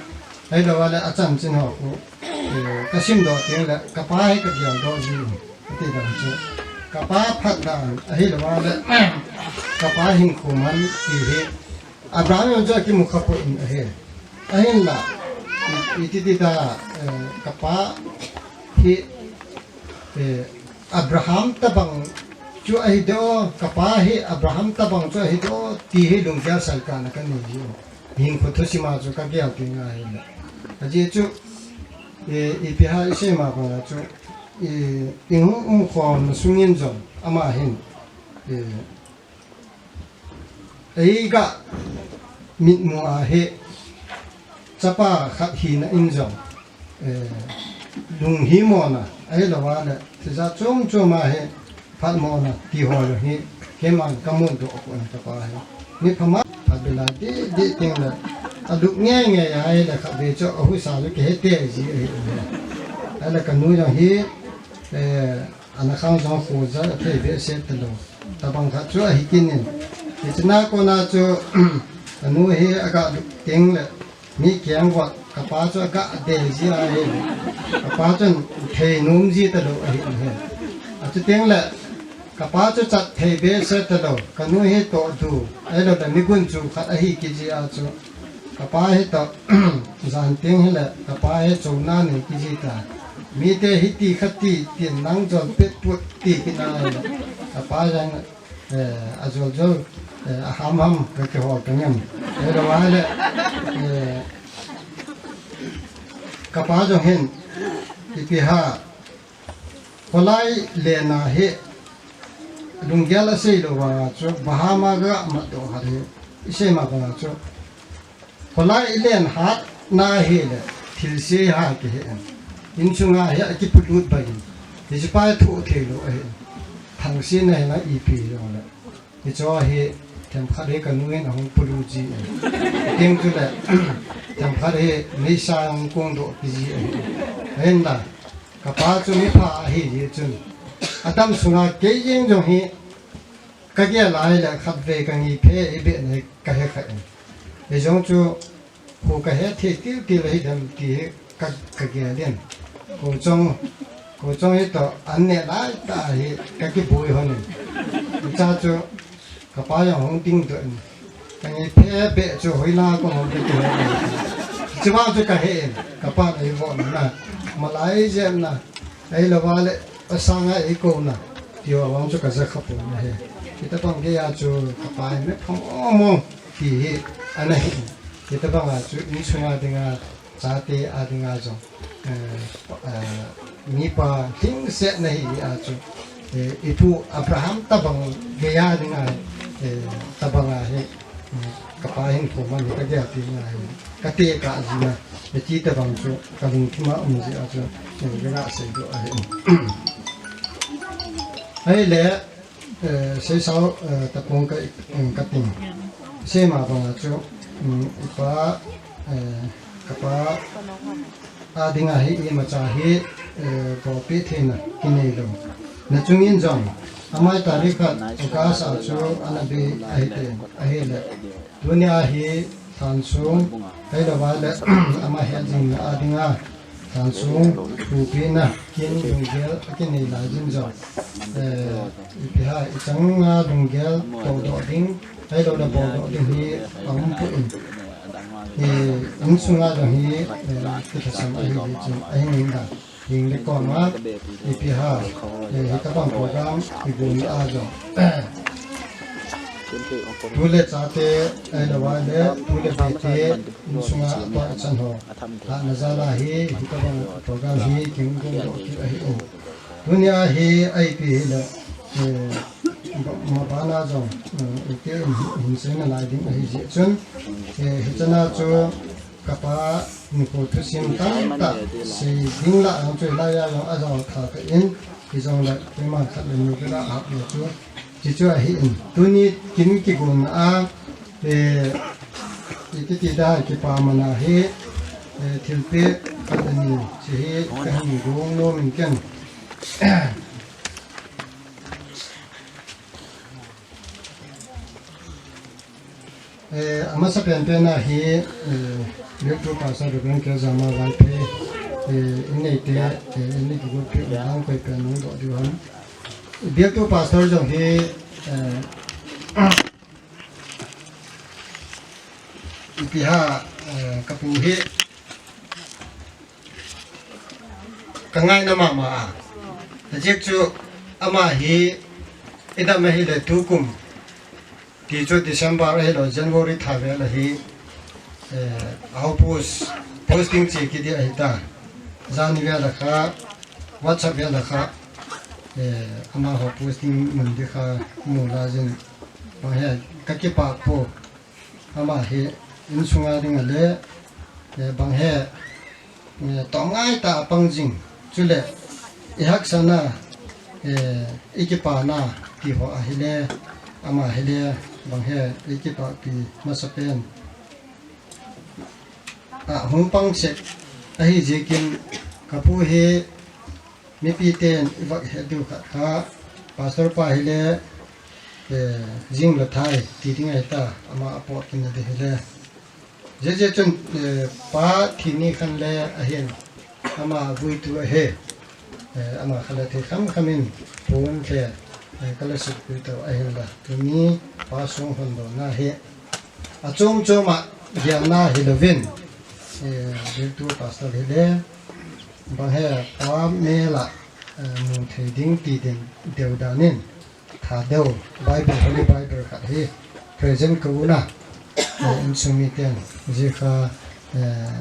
ahilou le a chanchin ho khu, eh, ka sim doh teng le, ka pa hi ka gel doh ji, ati dan chu. Ka pa phat dan, ahilou le, ka pa hinkho man ti hi, Abraham jong chu akimu kha poi ahi. Ahinla, i, iti ti ta, eh, ka pa hi, eh, Abraham tabang chu ahi doh, ka pa hi Abraham tabang chu ahi doh, ti hi lunggel salkah na ka nei ji. Hinkho thusim a chu ka gel ti na hi le. Ajeh chu, eh, ipi ha i sei ma bang a chu, eh, i hung um khom na sung in jong, ama hin, eh, ei ga mitmu a hi, chapa khat hina in jong, eh, lunghimona, ahilou le, thil jat chom chom a hi, phatmona, ti ho jong hi, keiman ka mu doh pon ka pa hi. Mi phama, phat bela di, di teng le, a lup nge nge a hi le khat ve chu, a husa chu kihe tei ji ahi. Ahile ka nu jong hi, eh, ana khang jong khu ja thei ve se ta lou. Tabang khat chu ahi kit in. Hiche na kona chu, ka nu hi a ga lup teng le, mi keng vot, ka pa chu a ga de ji ahi. Ka pa chun thei nom ji ta lou ahi he. Achu teng le, ka pa chu chat thei ve se ta lou. Ka nu hi toh du, ahilou le mi gunchu khat ahi kit ji a chu. Ka pa hi toh, jan teng hi le, ka pa hi chona nei kit ji ta. Mite hiti khati, tin nang jol pet put ti kit na le. Ka pa jong, eh, a jol jol, eh, a ham ham ka kihol ka ngem. Ahilou le, eh, ka pa jong hin, ipi ha, Kholai len a hi, lunggel a sei lou vang a chu, Bahama ga mat doh khat hi, i sei ma bang a chu. Kholai i len hat na hi le, thil sei ha kihe in. Insunga hi a kipulut bai in. Hiche pa hi thoh thei lou ahi. Thangse na hi na ipi jong le. Hiche hi themkhat hi ka nu in ahung pulu ji e. Teng chu le, themkhat hi meisa hung kong doh kiji ahi. Ahin la, ka pa chu mi pha ahi ji chun. Atam sunga kei jeng jong hi ka gel a hi le khat ve ka ngi phe i be ne ka he kha in. Hijong chu Kho ka he thei til til ahi dem ti hi ka, ka gel in. Kho chong, kho chong hi toh an neh lai tah hi ka kiboi hon in. Hicha chu ka pa jong hung ding doh in. Ka ngi phe beh chu hoila kong hom ka kihou in. Chuvang chu ka he in. Ka pa na hi vo na. Malai jep na. Ahilou le, asanga eikou na, ti ho vang chu ka ja kha pon ahi. Hitabang gei a chu ka pa hi mi pha mong mong ti hi ana hi. Hitabang a chu insung a dinga, chate a dinga jong, eh, eh, mipa lhingset na hi a chu, eh, i pu Abraham tabang gei a dinga, eh, tabang a hi. Ka pa hin phu man ka gel ti na hi. Ka tekah ji na. Hiche tabang chu ka lungthim a um ji a chu, eh, ka ga sei doh ahi. Ahile, eh, sei sao, eh, tapong ka, eh, ka ting. Sei ma bang a chu, um, i pa, eh, ka pa, A dinga hi imacha hi, eh, bolpeh theina kinei lou. Na chungin jong, Amai tarik khat August a chu ana bei ahi tin, ahile. Tunia hi Thansung, ahilou le, ama hel jing a dinga, Thansung, thupina, kin lunggel, akinei lai jin jong. Eh, ipi ham, ichanga lunggel, todoh ding, ahilou le, boldoh ding hi, aum poi. Eh, insunga jong hi, eh, kilhasam ahi, ahi, ahi, ahi. Hing le koma, ipi ham, eh, hitobang program, igon a jong. Tu le chate, ahilou le, tu le bete, insunga tua ichan ho. Hahna jal a hi, hitobang program hi, kin gongdoh kit ahi. Tunia hi, ipi hile, eh, ma bana jong, eh, ite in, in seina lai ding ahi jeh chun, eh, hichana chu, Kapa nikho thusim tamtah sei ding lah jong chu hilai a jong ajao tha tah in, hijongle keiman khat le ni kila hap le chu, hichu ahi in. Tuni kin kigon a, eh, ikiti da kipa mana hi, eh, thilpeh khat le ni, hiche hi kahin gong nom in ken. Eh, amasa penpen a hi, eh, Biaktu Pastor Reverend K. Jama Vaiphei, eh, in neite, eh, in nei kigotpi u lang koi pen nung doh diu ham. Biaktu Pastor jong hi, eh, ipi ham, eh, kapu hi, kangaina mama a. Ajeh chu ama hi idam ahile tukum. Ti chu December ahilou January tha vel ahi, eh, aho post, posting che kiti ahi ta. Jani vel a kha, WhatsApp vel a kha, eh, amaho posting mun di kha, mu la jin. Bang hi, kakipah poi. Ama hi insunga dinga le, eh, bang hi, eh, tom ngai ta a pang jing. Chule, ihaksatna, eh, ikipana, ti ho ahile, ama hile, bang hi, ikipahpi masa pen. A, hung pang sek, ahi jeh in, kapu hi, Mipi ten ivak het diu khat kha, Pastor pa hile, eh, jing le thai, ti ding ahi ta, ama apot kit na ding hile. Jeh jeh chun, eh, pa thi ni khan le ahin, ama vui tu ahi, eh, ama kha le thei kham kham in, pon le, eh, kala sut vui tu ahin la, tuni pa sung hon do na hi. Achom chom a gelna hilouvin, eh, Biaktu Pastor hile, bang hi pa mel a, eh, mu thei ding ti ding deu dan in, Thadou, Bible, Holy Bible khat hi, present ka u na, eh, insung miten, jeh kha, eh,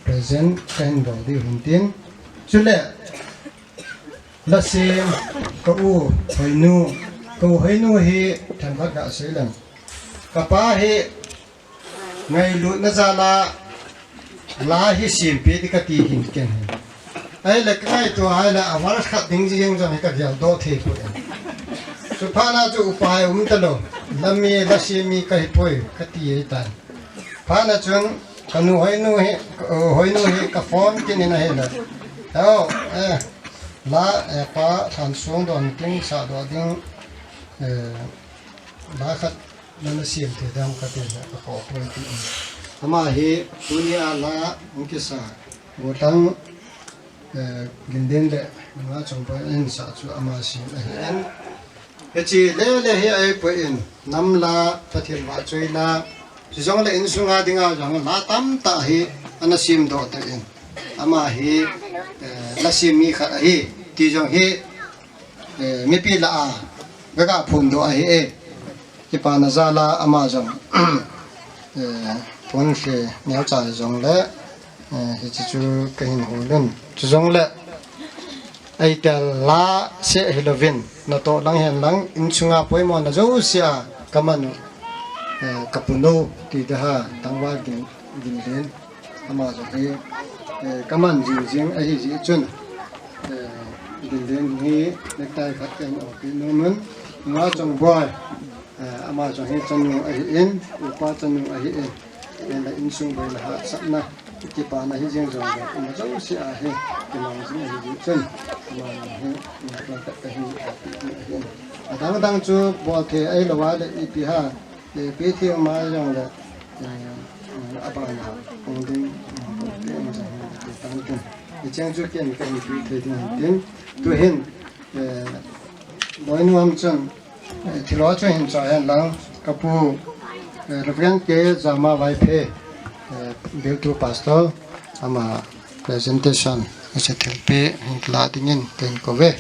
present kahin bol diu hin tin. Chule, Lasem, ka u, Hoinu, ka u Hoinu hi, themkhat gasei leng. Kapa hi, ngailutna jal a, la hi sempeh ding kati hin ken hi. Ahile kangaito ahile, a verse khat ding jeng jong hi kagel doh thei poi. Chuphat na chu upai um talou, lami, lasem mi kahi poi, kati ahitan. Phat na chun, kanu Hoinu hi, Hoinu hi ka phone kit in ahile. Hello, eh, la, eh, pa, Thansung don ting, sa doh ding, eh, la khat, nana sem thei dem kati le, akhoh poi ti. Ama hi, tunia la, hung kisa, Gotang, eh, Gindin le, Nungachongboi in sa chu ama sem ahi in. Hiche le le hi ahipoi in, nam la, Pathen vahchoi la, chujongle insunga dinga jong la tamtah hi, ana sem doh tan. Ama hi, eh, lasem mi khat ahi, ti jong hi, eh, mipi lah a, kaga phondoh ahi e. Kipana jal a ama jong, eh, phone le neocha jongle, eh, hiche chu kahin hol in. Chujongle, ahitel la seh hilouvin, natoh lang hen lang, insunga poimo na jousea kaman u, eh, kapu nu, ti ding ham, Tangval Gin, Gindin. Ama jong hi, eh, kaman jing jing ahi jeh chun, eh, Gindin hi necktie khat kahin oppeh nom in, Nungachongboi, eh, ama jong hi chanu ahi in, upa chanu ahi in, hinla insung boina hahsatna, kipana hi jeng jongle, ima jousea hi, kimang jing ahi jeh chun, ama jong hi, necktie khat kahin oppeh nom ahi in. Adang dang chu bol thei ahilou a le ipi ham, eh, ipi thei um a jong le, eh, eh, abana hung ding, eh, bol thei um jong le ti tan tin. Hicheng chu ken kahin ti thei ding ahin tin. Tuhin, eh, Boinu ham chun, eh, thilha chu hin choi hen lang, ka pu, eh, Reverend K Jama Vaiphei, eh, Biltu Pastor, ama presentation, asei thilpeh hin la dingin kahin kou ve.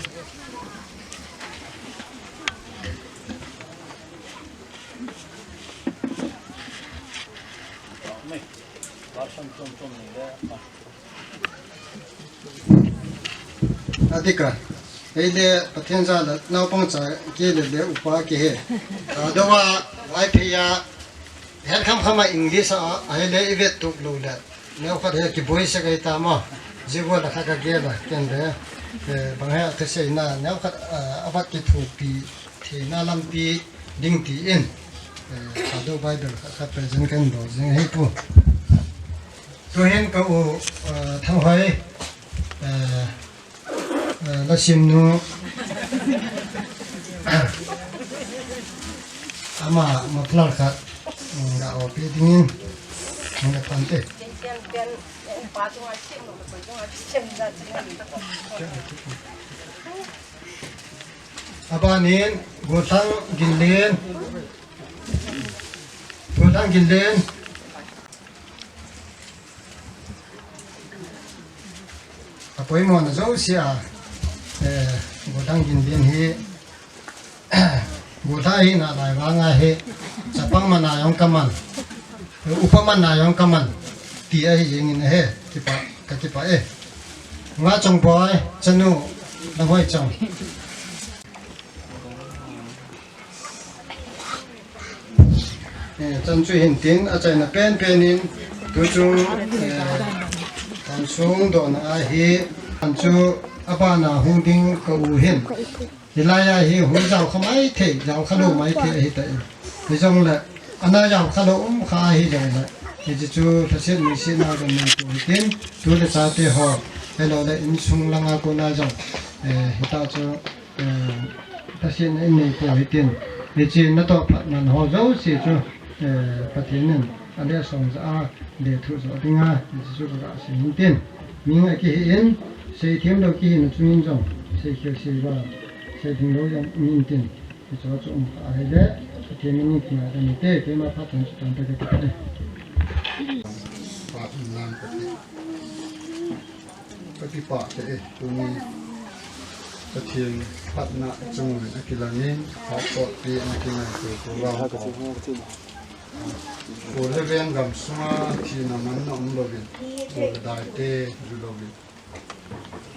Adih ka, eile Pathen jal a naopang cha kei le le upa kei ahi. Thadou a, Vaiphei a, het kham kham a English a, ahile i vet tup lou le. Neokhat hi kiboi sek ahi tam a. Jibol a khat ka gel a, ken le, eh, bang hi a thusei na, neokhat, eh, avat kithopi theina lampi ding tin, eh, Thadou Bible khat, khat present kahin bol jing ahi pu. Tuhin ka u, eh, Thanghoi, eh, eh, Lasimnu, ama muffler khat, mm, ga o pe dingin, mm, ga pan te. Abanin, Gothang Ginlen. Gothang Ginlen. Apoimo na jouse a, eh, Gothang Ginlen hi, Gothang hi nalai vang ahi, chapang man a jong kaman, upa man a jong kaman, ti ahi jengin ahi, kipah, kakipah e. Nga Chongboi, chanu, Langhoi Chong. Eh, chan chu hin tin, achaina penpen in, tuchung, eh, Thansung dona ahi, chan chu abana hung ding ka u hin. Hilai a hi hung jao kha maithei, jao kha lou maithei ahi tan. Hijongle, ana jao kha lou um kha ahi jongle, hiche chu lhaset nuisetna kanei pou hitin, tu le chate ho, ahilou le insung langa kona jong, eh, hita chu, eh, lhasetna inei pou hitin, hiche natoh phat man ho jouse chu, eh, Pathen in aleh song ja a, lethuh jo dinga, hiche chu kaga sei hin tin. Min akihe in, seithem lou kihina chungin jong, seikhel seival, seiding lou jong um in tin. Hiche chu um kha ahile, Pathen min in kingai ding te, keima phat chan chu tan ta ka ti kate. Phat in lang kate. Kakipah te e, tuni Pathen phatna chunga kilang in, phat sotpi ana kingai tu program ko. Ko le veng gam sunga thina manna um louvin, ko le dai te ju louvin.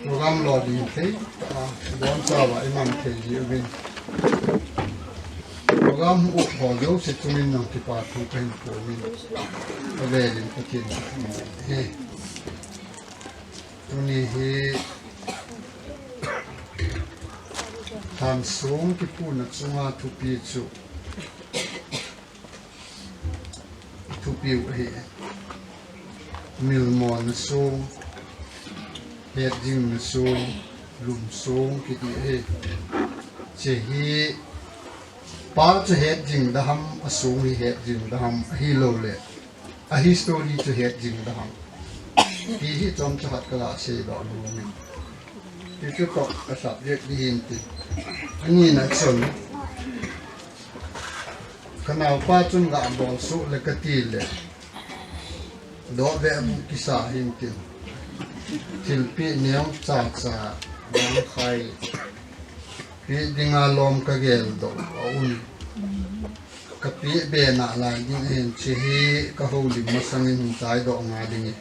Program lo ding thei, a, bonchauva i man thei ji uvin. Program u ho jouse chungin nang kipa thu kahin pomin. Avelin Pathen hi. Tuni hi Thansung kipuna chunga thupi chu thupiu ahi. Milmona sung, hetjingna sung, lum sung kiti ahi. Hiche hi pa chu hetjing da ham, asung hi hetjing da ham, ahilou le a history chu hetjing da ham, ti hi chomcha khat kaga seidoh nom in. Hichu toh ka subject ding hin tin. Anina chun, ka naopa chun ga bol suh le kati le, doh ve amu kisa hin tin. Thilpeh neocha cha, dang khai, peh dinga lom ka geldoh a um. Ka peh be nalai ding ahin, hiche hi ka houlim masangin hin chaidoh nga ding e.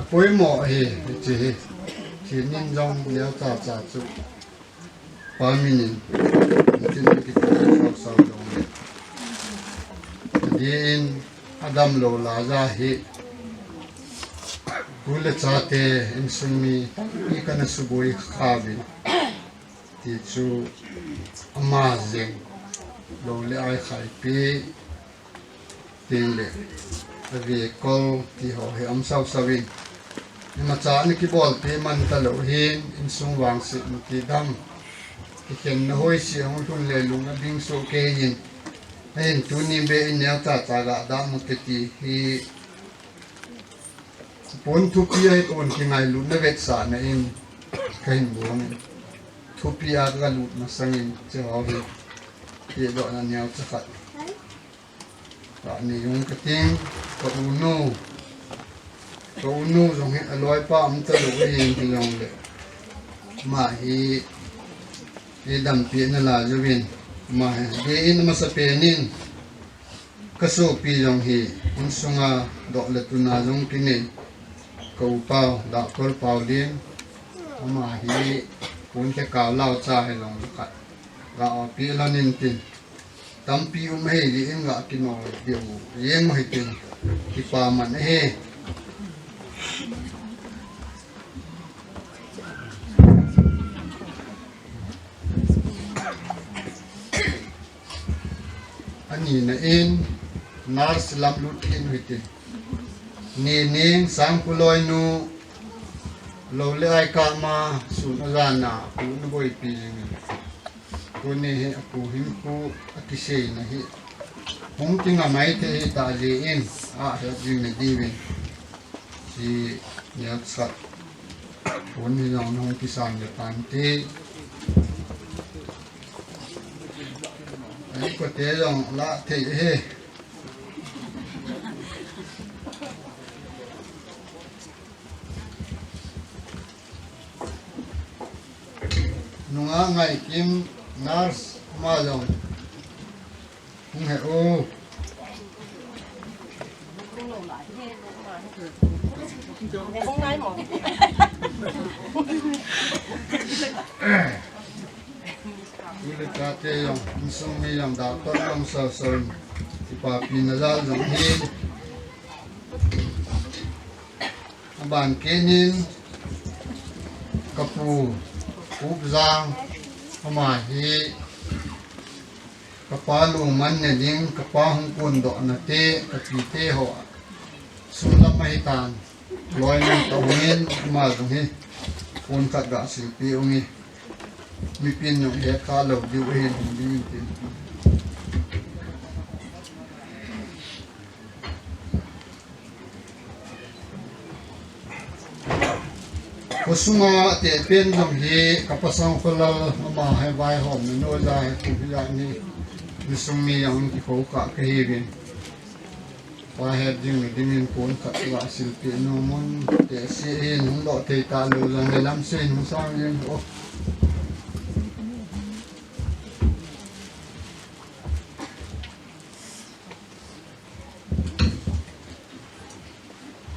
Apoimo ahi, hiche hi. Thinin jong neocha cha chu. Pa min in, tin kitu sau sau jong le. Adin, adamlou laiya hi. Tu le chate, insung mi, i kana suboi kha uvin. Ti chu ama jeng lou le ai khaipi, tin le, avekol ti ho hi um sau sau in. Imacha ana kibolpeh man talou hin, insung vangsetna kidang, kikhenna hoise ahung lhun le lung ading soh kei in. Ahin tuni beh in neo chacha ga dam u te ti hi, pon thupi ahi pon kingailutna vetsahna in kahin bol in. Thupi a kalut masang in, hiche ho hi, ti dohna neocha khat. Ka ni jong ka ting, ka u nu. Ka u nu jong hi aloipa um talou ahin hijongle. Ama hi, eidampi na la jouvin. Ama hi, dei in amasapen in. Ka sopi jong hi, insunga doh le tun a jong kinei. Ka u pau, Doctor Paulin. Ama hi, pon te kau lau cha hi jong khat. Ga opi lhon in tin. Tampi um ahi jeh in ga kinol diu jeng u hitin, kipa man ahi. Ani na in, nurse lam lut in u hitin. Ni ning sang pu loi nu, lou le ai kah ma, sun a jan a, pu na boipi jing in. Tuni hi apu hinkho akiseina hi hung kinga mai thei hita jeh in, ahet jing na diuvin. Hi neo khat. Pon hi jong hung kisang le tan te. Ahi ko te jong la thei hi. Nunga Ngaikim nurse ma jong. Hung he u. Tule tate jong, insung mi jong, doctor jong, so, so, kipapina jal jong hi. Aban kit in, ka pu, Upjang, ama hi, ka pa lungman ne ding, ka pa hung kondohna te, ka pi te ho, sung lam ahi tan, loi nung ka hung in, ama jong hi, kon khat ga silpeh ung e, mipin jong het kha lou diu ahin hung ding tin. Khosunga atehpen jong hi ka pasal kholal ama hi vaihomna noiya hi kum hijat ni, insung mi jong kikhou kah kahiuvin. Pa het ding le dingin kon khat ga silpeh nom un, tehse hin hung doh thei talou jong le lamse hin hung sang jing o.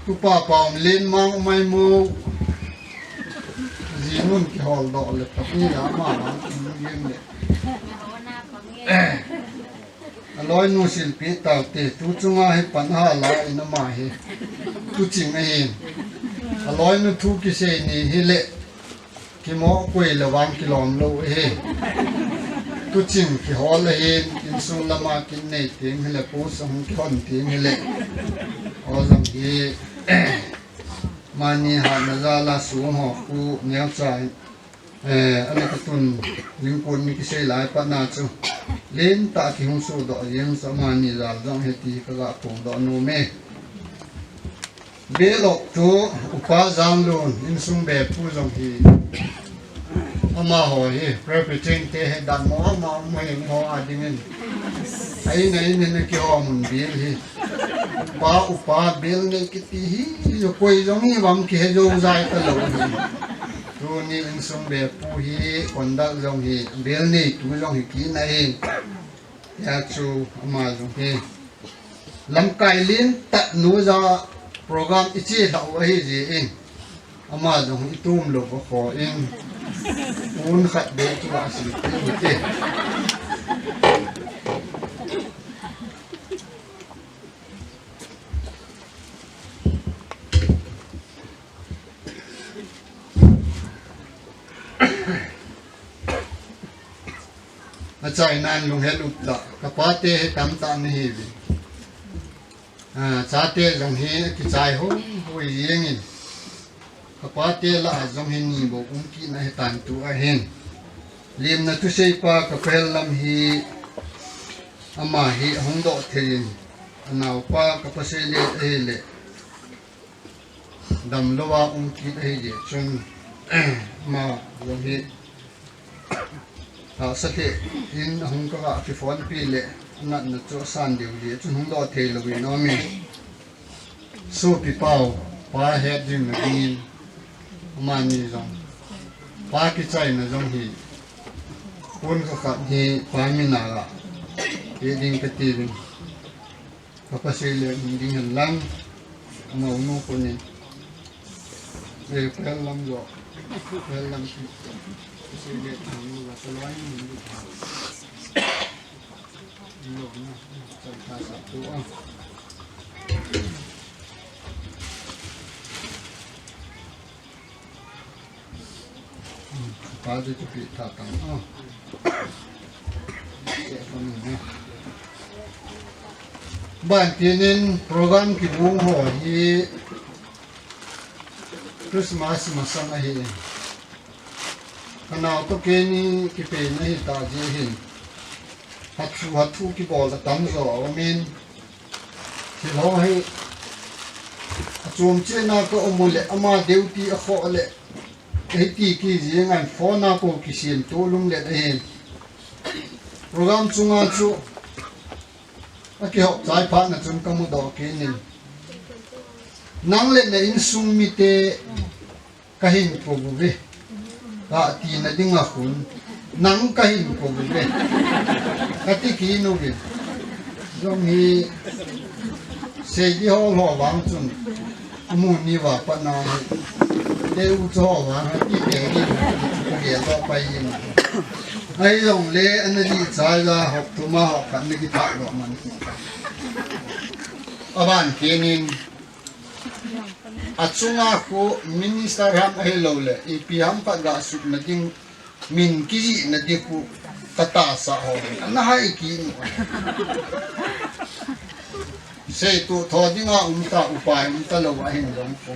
Tupa Paomlen mang mai mo. Ji mun kihol doh le tapi la ma la mun yin le. Aloi nu silpeh tau te, tu chunga hi pan ha la in ama hi. Tu ching ahin. Aloi nu thu kisei ni hi le. Kimo koi le vang kilom lou ahi. Tu ching kihol ahin, insung lama kin nei ting hile, pu sang kihon ting hile. O jong hi, mani hatna jal a sung ho pu neocha, eh, ana katun, jingkun ni kisei lai pat na chu. Lentah kihung sodoh jeng sa mani jal jong hi ti kaga phongdoh nom e. Belok tu Upa Janglun insung bepu jong hi. Amaho hi, Presbyterian te hi dan mo ama mo hi ho a dingin. Ahin, ahin, ahin, kihom un bel hi. Upa, upa, bel nei kiti hi, jo koi jong hi vam kihe jou jai talou hi. Tuni insung bepu hi, conduct jong hi, bel neitu jong hi kina hi. Hia chu ama jong hi. Lamkai lentah noiya program iche lhah u ahi jeh in. Ama jong hi itum lou va kho in. Un khat beh chu va silpeh u hite. Achainan lunghet uptah, ka pate hi tamtah nahiuvin. A, chate jong hi kichai hoi hoi jengin. Pate lah a jong hin ni bou um kit na hitan tu ahin. Limna thusei pa ka pahel lam hi ama hi ahung doh thei in, anaupa ka pasei le ahile damlou a um kit ahi jeh chun ama jong hi tahsa lheh in ahung ka ga kiphone pi le anatna chu asan deu jeh chun hung doh thei lou in aum in. Sopi pau, pa het ding na dingin, amani jong, pa kichaina jong hi, pon khat khat hi, pa mina ga, he ding ka ti ding. Ka pasei le, ding hen lang, amau nu ko ni, eh, pel lam jo, pel lam ki, pasei le, ding nu ga, salai ni, ding nu ga. Ban tinin program kibung ho hi Christmas masang ahi. Kanau toh keini kipeina hita jeh hin. Hathu, hathu kibol atam jo aumin. Thil ho hi. Achom chena ka um u le ama duty akhoh le. Hiti kiji ngan phone a ko kisem to lum le ahin. Program chunga chu. Akihop chai phat na chun kamu doh kenin. Nang le na insung mite Kahin kou ve. Kati na ding a khun. Nang kahin kou ve. Kati kit u ve. Jong hi sei di ho ho vang chun. Amu ni va pa na hi. Leu cho vang hi ti te ni. Ke lo pa yin. Ahi jong le ana di chai la hop tu ma hop kan ni ki ta lo man. Aban kenin. Achunga khu minister ham ahilou le, ipi ham khat ga sutna ding, min kijihna ding khu, ka tahsa ho, ana hai kit u. Seitu tho dinga um ta, upai um ta lou ahin jong khu.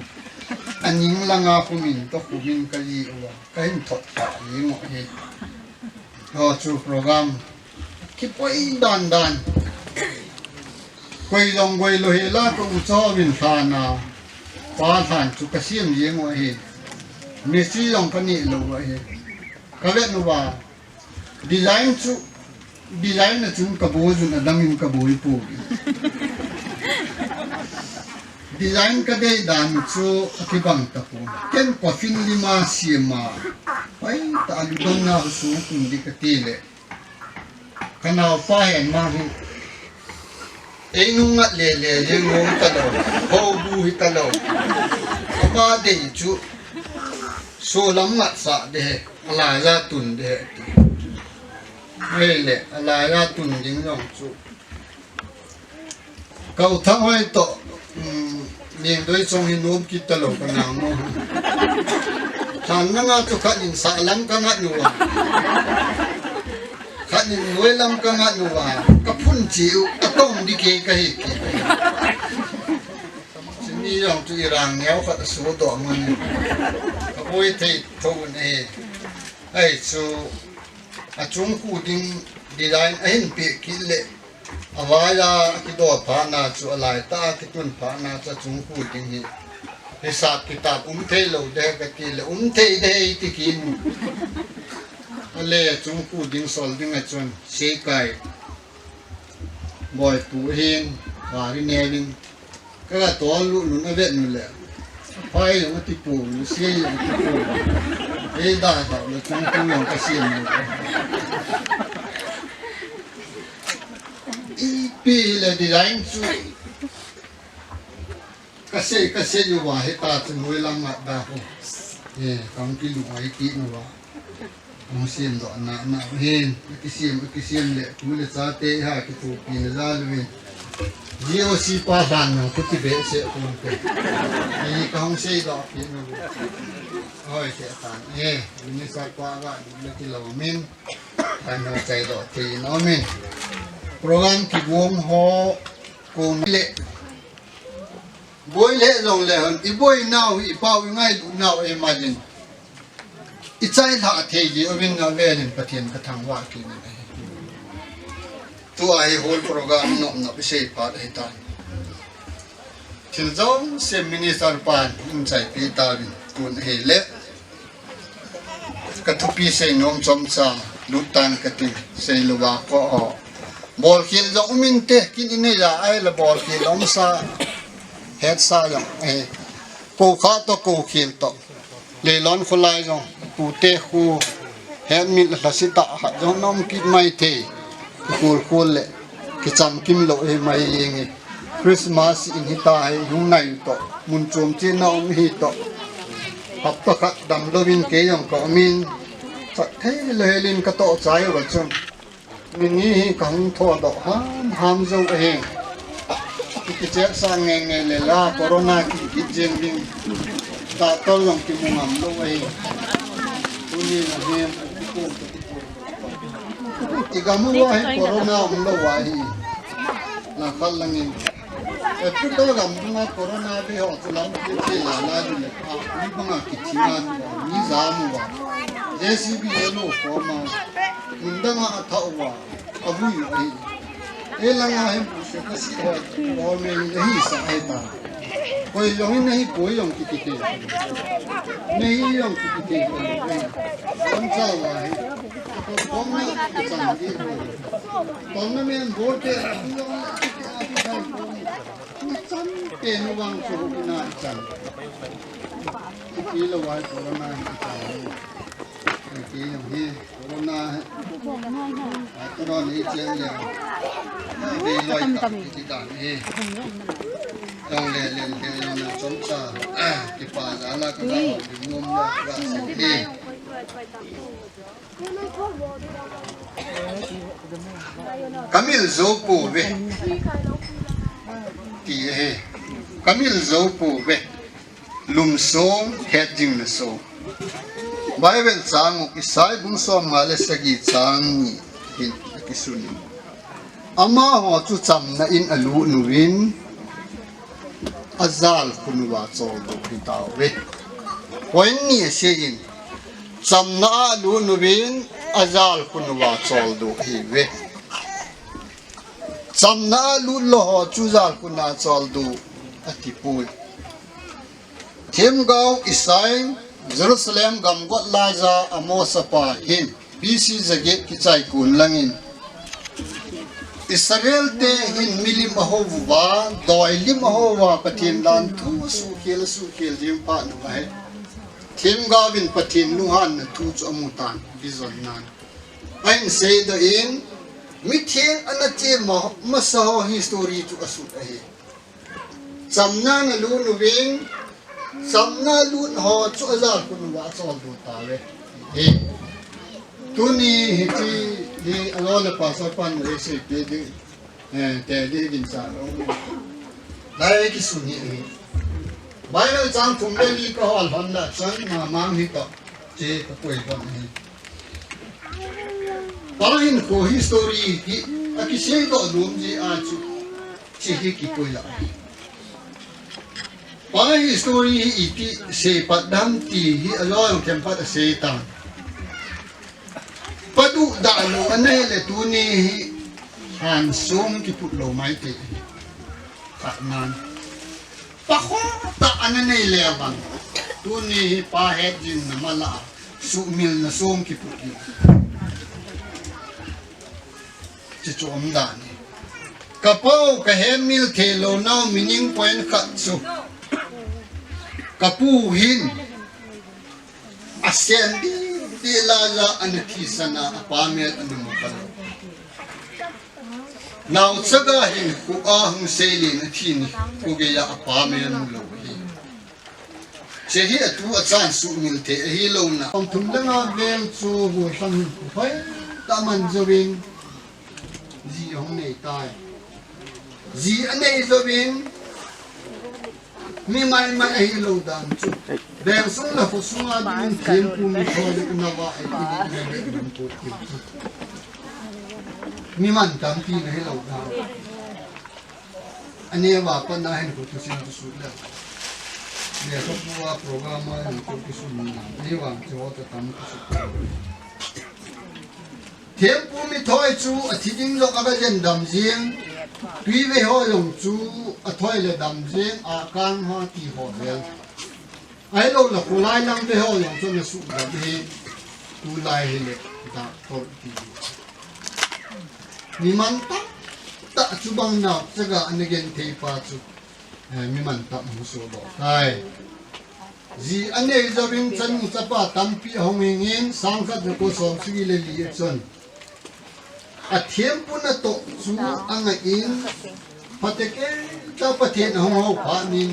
Aning langa khu min to khu min kajih uva, kahin thot ta jing u hi. Ho chu program kipoi dan dan. Koi jong koi lou hi la ka u cho vin lhan a. Pa lhan chu ka siam jeng u ahi. Mistri jong ka neh lou u ahi. Ka vet uva. Design chu, design a chun ka boi jun a dang in ka boi poi. Design ka dei dan chu a kibang ta poi. Ken coffin lima siam a. Pai ta a lu dong na hu su kun di ka ti le. Ka naopa hi amah hi ei nung ngat lele jeng hou talou, hou bu hi talou. Ama dei chu solam ngat sah ding ahi, alai a tun ding ahi ti. Ahile alai a tun ding jong chu Kau Thang hoi toh, um, Nengdoi chong hi nom kit talou ka nang mo. Than nanga chu khat in sah lam ka ngat uva. Khat in noi lam ka ngat uva. Ka phun chi u, ka tong di kei ka hi kei. Chuni jong chu i rang neo khat a su doh mun. Ka boi thei tho un e. Ai chu a chung khu ding design a hin pe kit le. Avai a kido phat na chu, alai tah a kitun phat na chu, achung khu ding hi. Hisap kitap um thei lou ding ka ti le, um thei ding ti kit u. Ale achung khu ding sol ding a chun, Seikai. Boipu hin, gari nevin. Ka ga tol lut lut a vet u le. Pai jong ati pon, sei jong ati pon. Ei da da le chung chung jong ka siam u. Ipi le design chu. Ka sei, ka sei uva hita chu noi lam ngat da ho. Eh, kang ki lu ai ti uva. Hung siam doh na, na hin, akisiam, akisiam le, tu le chate ha, kithopi na jal uvin. G O C pa dan na, tu ti be se kun te. Ni ka hung sei doh pi na. Hoi te tan. Eh, minister pa ga, na ti lo min. Kan no chai doh ti no min. Program kibom ho, kon le. Boi le jong le hon, i boinau hi, i pau i ngailutnau ahi manin. I chailhah thei jeh uvin avelin Pathen ka thangvah kit in ahi. Tua hi whole program nop nop i sei phat ahi tan. Thil jong se minister pan in chaipi tauvin tun ahile. Ka thupi sei nom chomcha lut tan ka tin, sei louva ko ho. Bolkhel jong um inte, kin i nei ja ahile bolkhel umsa, hetsa jong, eh, kou kha to kou khel to. Leilon kholai jong, pute khu, het mil lhasi tah khat jong na um kit mai thei. Khul khul le, kicham kim lou ahi mai jeng e. Christmas in hita hi hung nai to, mun chom chena um hi to. Hapta khat damlouvin kei jong ka um in, chat thei lou helin ka toh chai uva chun. Ni ni hi ka hung thodoh ham ham jou ahi. Ki kichep sa nge nge le la corona ki kit jeng ding. Doctor jong kimu ngam lou ahi. Tuni na hi, I gam uva hi corona um lou ahi. Na khal langin. Ecuador gam dunga corona ve ho chu lam kiti la la dile. A, mi banga kithi na, mi jam uva. J C B elo koma. Mun danga atha uva. Avui uva ahi. E langa hi bu se ka si ho. Ho me ni hi sa ahi ta. Koi jong in nahi, koi jong kiti te. Nahi jong kiti te. Kon sa wa hi. Kon na ki chang di. Kon na men bol te. Chan te nu wang chu na chan. Kiti lo wa ko na chan. Kiti jong hi. Corona, corona ni chen le. Ni loi ka, ti dan hi. Tong le le le le na chomcha. Kipa jala ka ba, nom la ka sa hi. Ka mil jou pouve. Ti hi. Ka mil jou pouve. Lum song, het jing na song. Bible chang u Isai bung som nga le sagi chang ni hin akisun in. Amaho chu chamna in alut uvin, ajal khun uva choldo ahi tauve. Point ni asei in, chamna a alut uvin, ajal khun uva choldo ahiuve. Chamna a lut lou ho chu jal khun a choldo ati poi. Themgao Isai, Jerusalem gam got laija Amos pa hin, B C jaget kichai kon langin. Israel te hin milim ahou uva, doi lim ahou uva, Pathen dan thu suhkhel, suhkhel jing phat uva ahi. Themgao vin Pathen lunghanna thu chu amu tan, vision nan. Ahin seidoh in, mitheng ana che ma, masa ho history chu asut ahi. Chamna na lut uvin, chamna lut ho chu ajal khun uva choldo tauve. Hi. Tuni hiti hi alo le pastor pan le sei te di, eh, te di ginchat lou. Lai kisun hi hi. Bible chang thum le li ka hol hon la chang ma mang hi to. Che ka poi hon hi. Pa hinkho history hi akiseidoh nom jeh a chu. Che hi kipoi a. Pa history hi iti sei pat dam ti hi aloi themkhat asei tan. Pa duhdah lou ana hile tuni hi han sum kiput lou mai te. Khat nan. Pa khotah ana nei le vang. Tuni hi pa het jing na mala. Suhmil na sum kiput ding. Chu chu um dan hi. Ka pau ka hemil thei lou nau meaning point khat chu. Ka pu hin asen di di la la ana thisan a apa mel ana mu kha lou. Nau chaga hin khu a hung sei le na thi ni khu gei a apa mel mu lou hi. Che hi atu achan suhmil thei ahi lou na. Om thum le nga veng chu hu thang hin khu hoi ta man jouvin. Ji hung nei tai. Ji anei jouvin. Mi mai mai ahi lou dan chu. Veng sung le khu sunga ding thempu mi tho le na va ahi ni na le ding pu ti chu. Mi man tampi na hi lou dan. Aneo a pat na hin ko thusim chu sut le. Lekhabu a program a hin ko kisun na. Aneo a chu ho ta tam kisun. Thempu mi thoi chu athi ding lou a ka jen dam jing. Tui ve ho jong chu athoi le dam jing a kang ho ti ho vel. Ahilou le, khulai lang ve ho jong chu na sudam hi, tulai hi le, doctor ti. Mi man tam tah chu bang nau, chaga ana gen thei pa chu, eh, mi man tam hung so lo tai. Ji anei jouvin chanu chapa tampi ahung hing in, sang khat le ko som sagi le li a chun. A thempu natoh chu angah in, phatecha Pathen ahung hou phat in,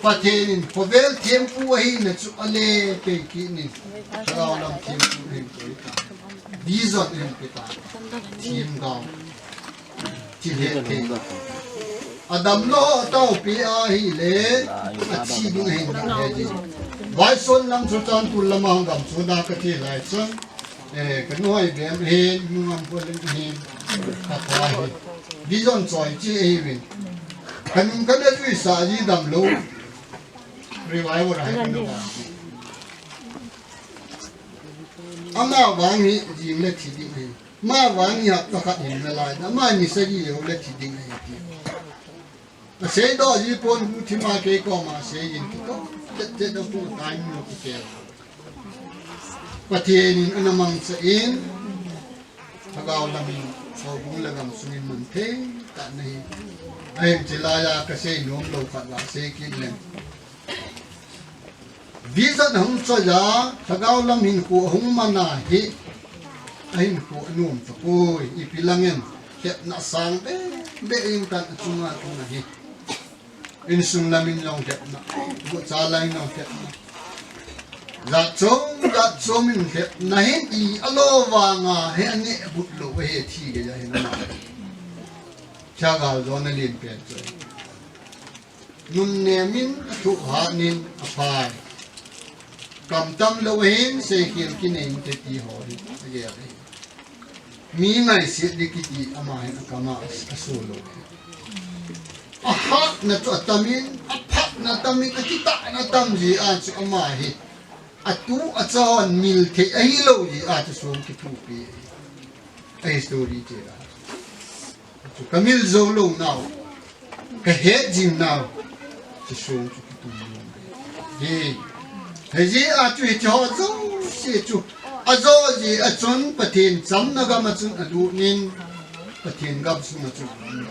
Pathen in khovel thempu ahina chu ale pei kit in, lhagao lam thempu ahin koi ta. Vision ahin pe ta. Themgao. Thil hetthei. Adam lou tao pi ahile, athi ding ahin ding ahi. Vaison lam Churachandpur lam a hung gam chu na ka thi lai chun. Eh, ka nuhoi bem hin, nungam pol hin, ka pa hin. Vision choi chi ahi vin. Ka nung ka na jui sa ji dam lou. Revival hai ka na ba. Ama vang hi jing le thi ding ahi. Ama vang hi hapta khat hin na lai. Ama ni sagi lou le thi ding ahi ti. Asei doh ji pon, gu thima kei koma sei in kito. Tet tet a pu tai nu kike. Pathen in ana mangcha in, lhagao lam in, houbung le gamsung in man thei tah na hi. Ahin chilai a ka sei nom lou khat la sei kit leng. Vision ahung choi a, lhagao lam hinkho ahung man a hi, ahinkho anom tapoi, ipi lang em, hepna sang be, be in kan achunga tung ahi. Insung lam in jong hepna, gucha lam in jong hepna. Jat chom, jat chom in hepna hin i alo vang a, he ane but lou, he thi gei a hin ama. Chagal jo na len pen choi. Nun nem in, athu hat in, aphai. Kam tam lou hin, seikhel kinei inte ti ho hi, agel ahi. Mi ngaisih di kiti ama hin akam a, asu lou. Ahatna chu atam in, aphatna tam in, akitahna tam ji a chu ama hi. Atu achon mil thei ahilou ji a chu song kithupi. A history che a. Chu ka mil jou lou nau. Ka het jing nau. Chu song chu kitum lou. Hi. Hei ji a chu hiche ho jouse chu. Ajo ji a chun Pathen chamna gam a chun alut in. Pathen gam sung a chun.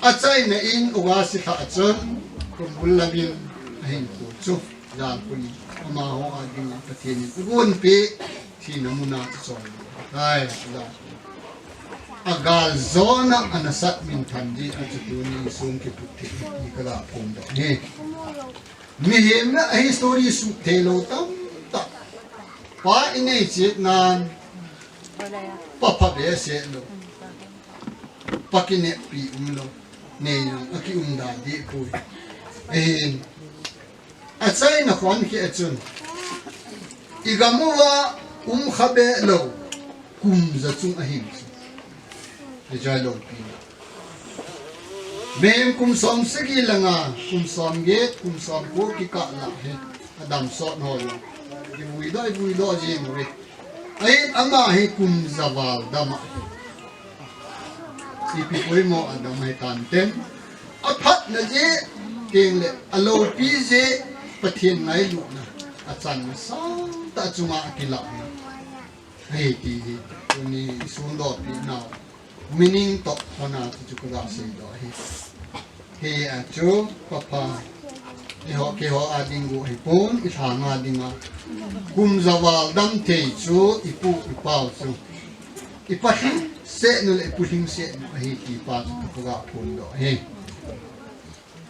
Achaina in August lha a chun, Kumbul lam in ahin pu chu, jan pun amaho a ding Pathen in agonpeh, thina mun a chun. Ai, la. Agal jona ana sat min than ji a chu tuni sung kiput thei ti ka la phongdoh e. Mihem na a history suhthei lou tamtah. Pa inei chet nan, pa phabep seh lou. Pa kineppi umlou, nei jong akium da deh poi. Ahin, achaina khon khi a chun, i gam uva um kha be lou, kum ja chung ahin chu. Achaina loupi. Mihem kum som sagi le nga, kum som get, kum som ko kikah lah hi, adam sot ho jong. I vui doh, i vui doh jing uve. Ahin ama hi kum ja val dam a. Ipi poimo a dam ahi tan ten. Aphatna jeh, teng le, aloupi jeh, Pathen ngailutna, achanna sangtah chunga akilahna. Ahi ti hi, tuni i sung doh pi nau. Meaning toh, hona ti chu ka ga seidoh ahi. Hi a chu, papa, eiho, keiho a ding u ahi pon, i lhang a ding a. Kum ja val dam thei chu, i pu, i pau chu. I pa lhingset nu le i pu lhingset nu ahi ti pa chu ka ga phondoh ahi.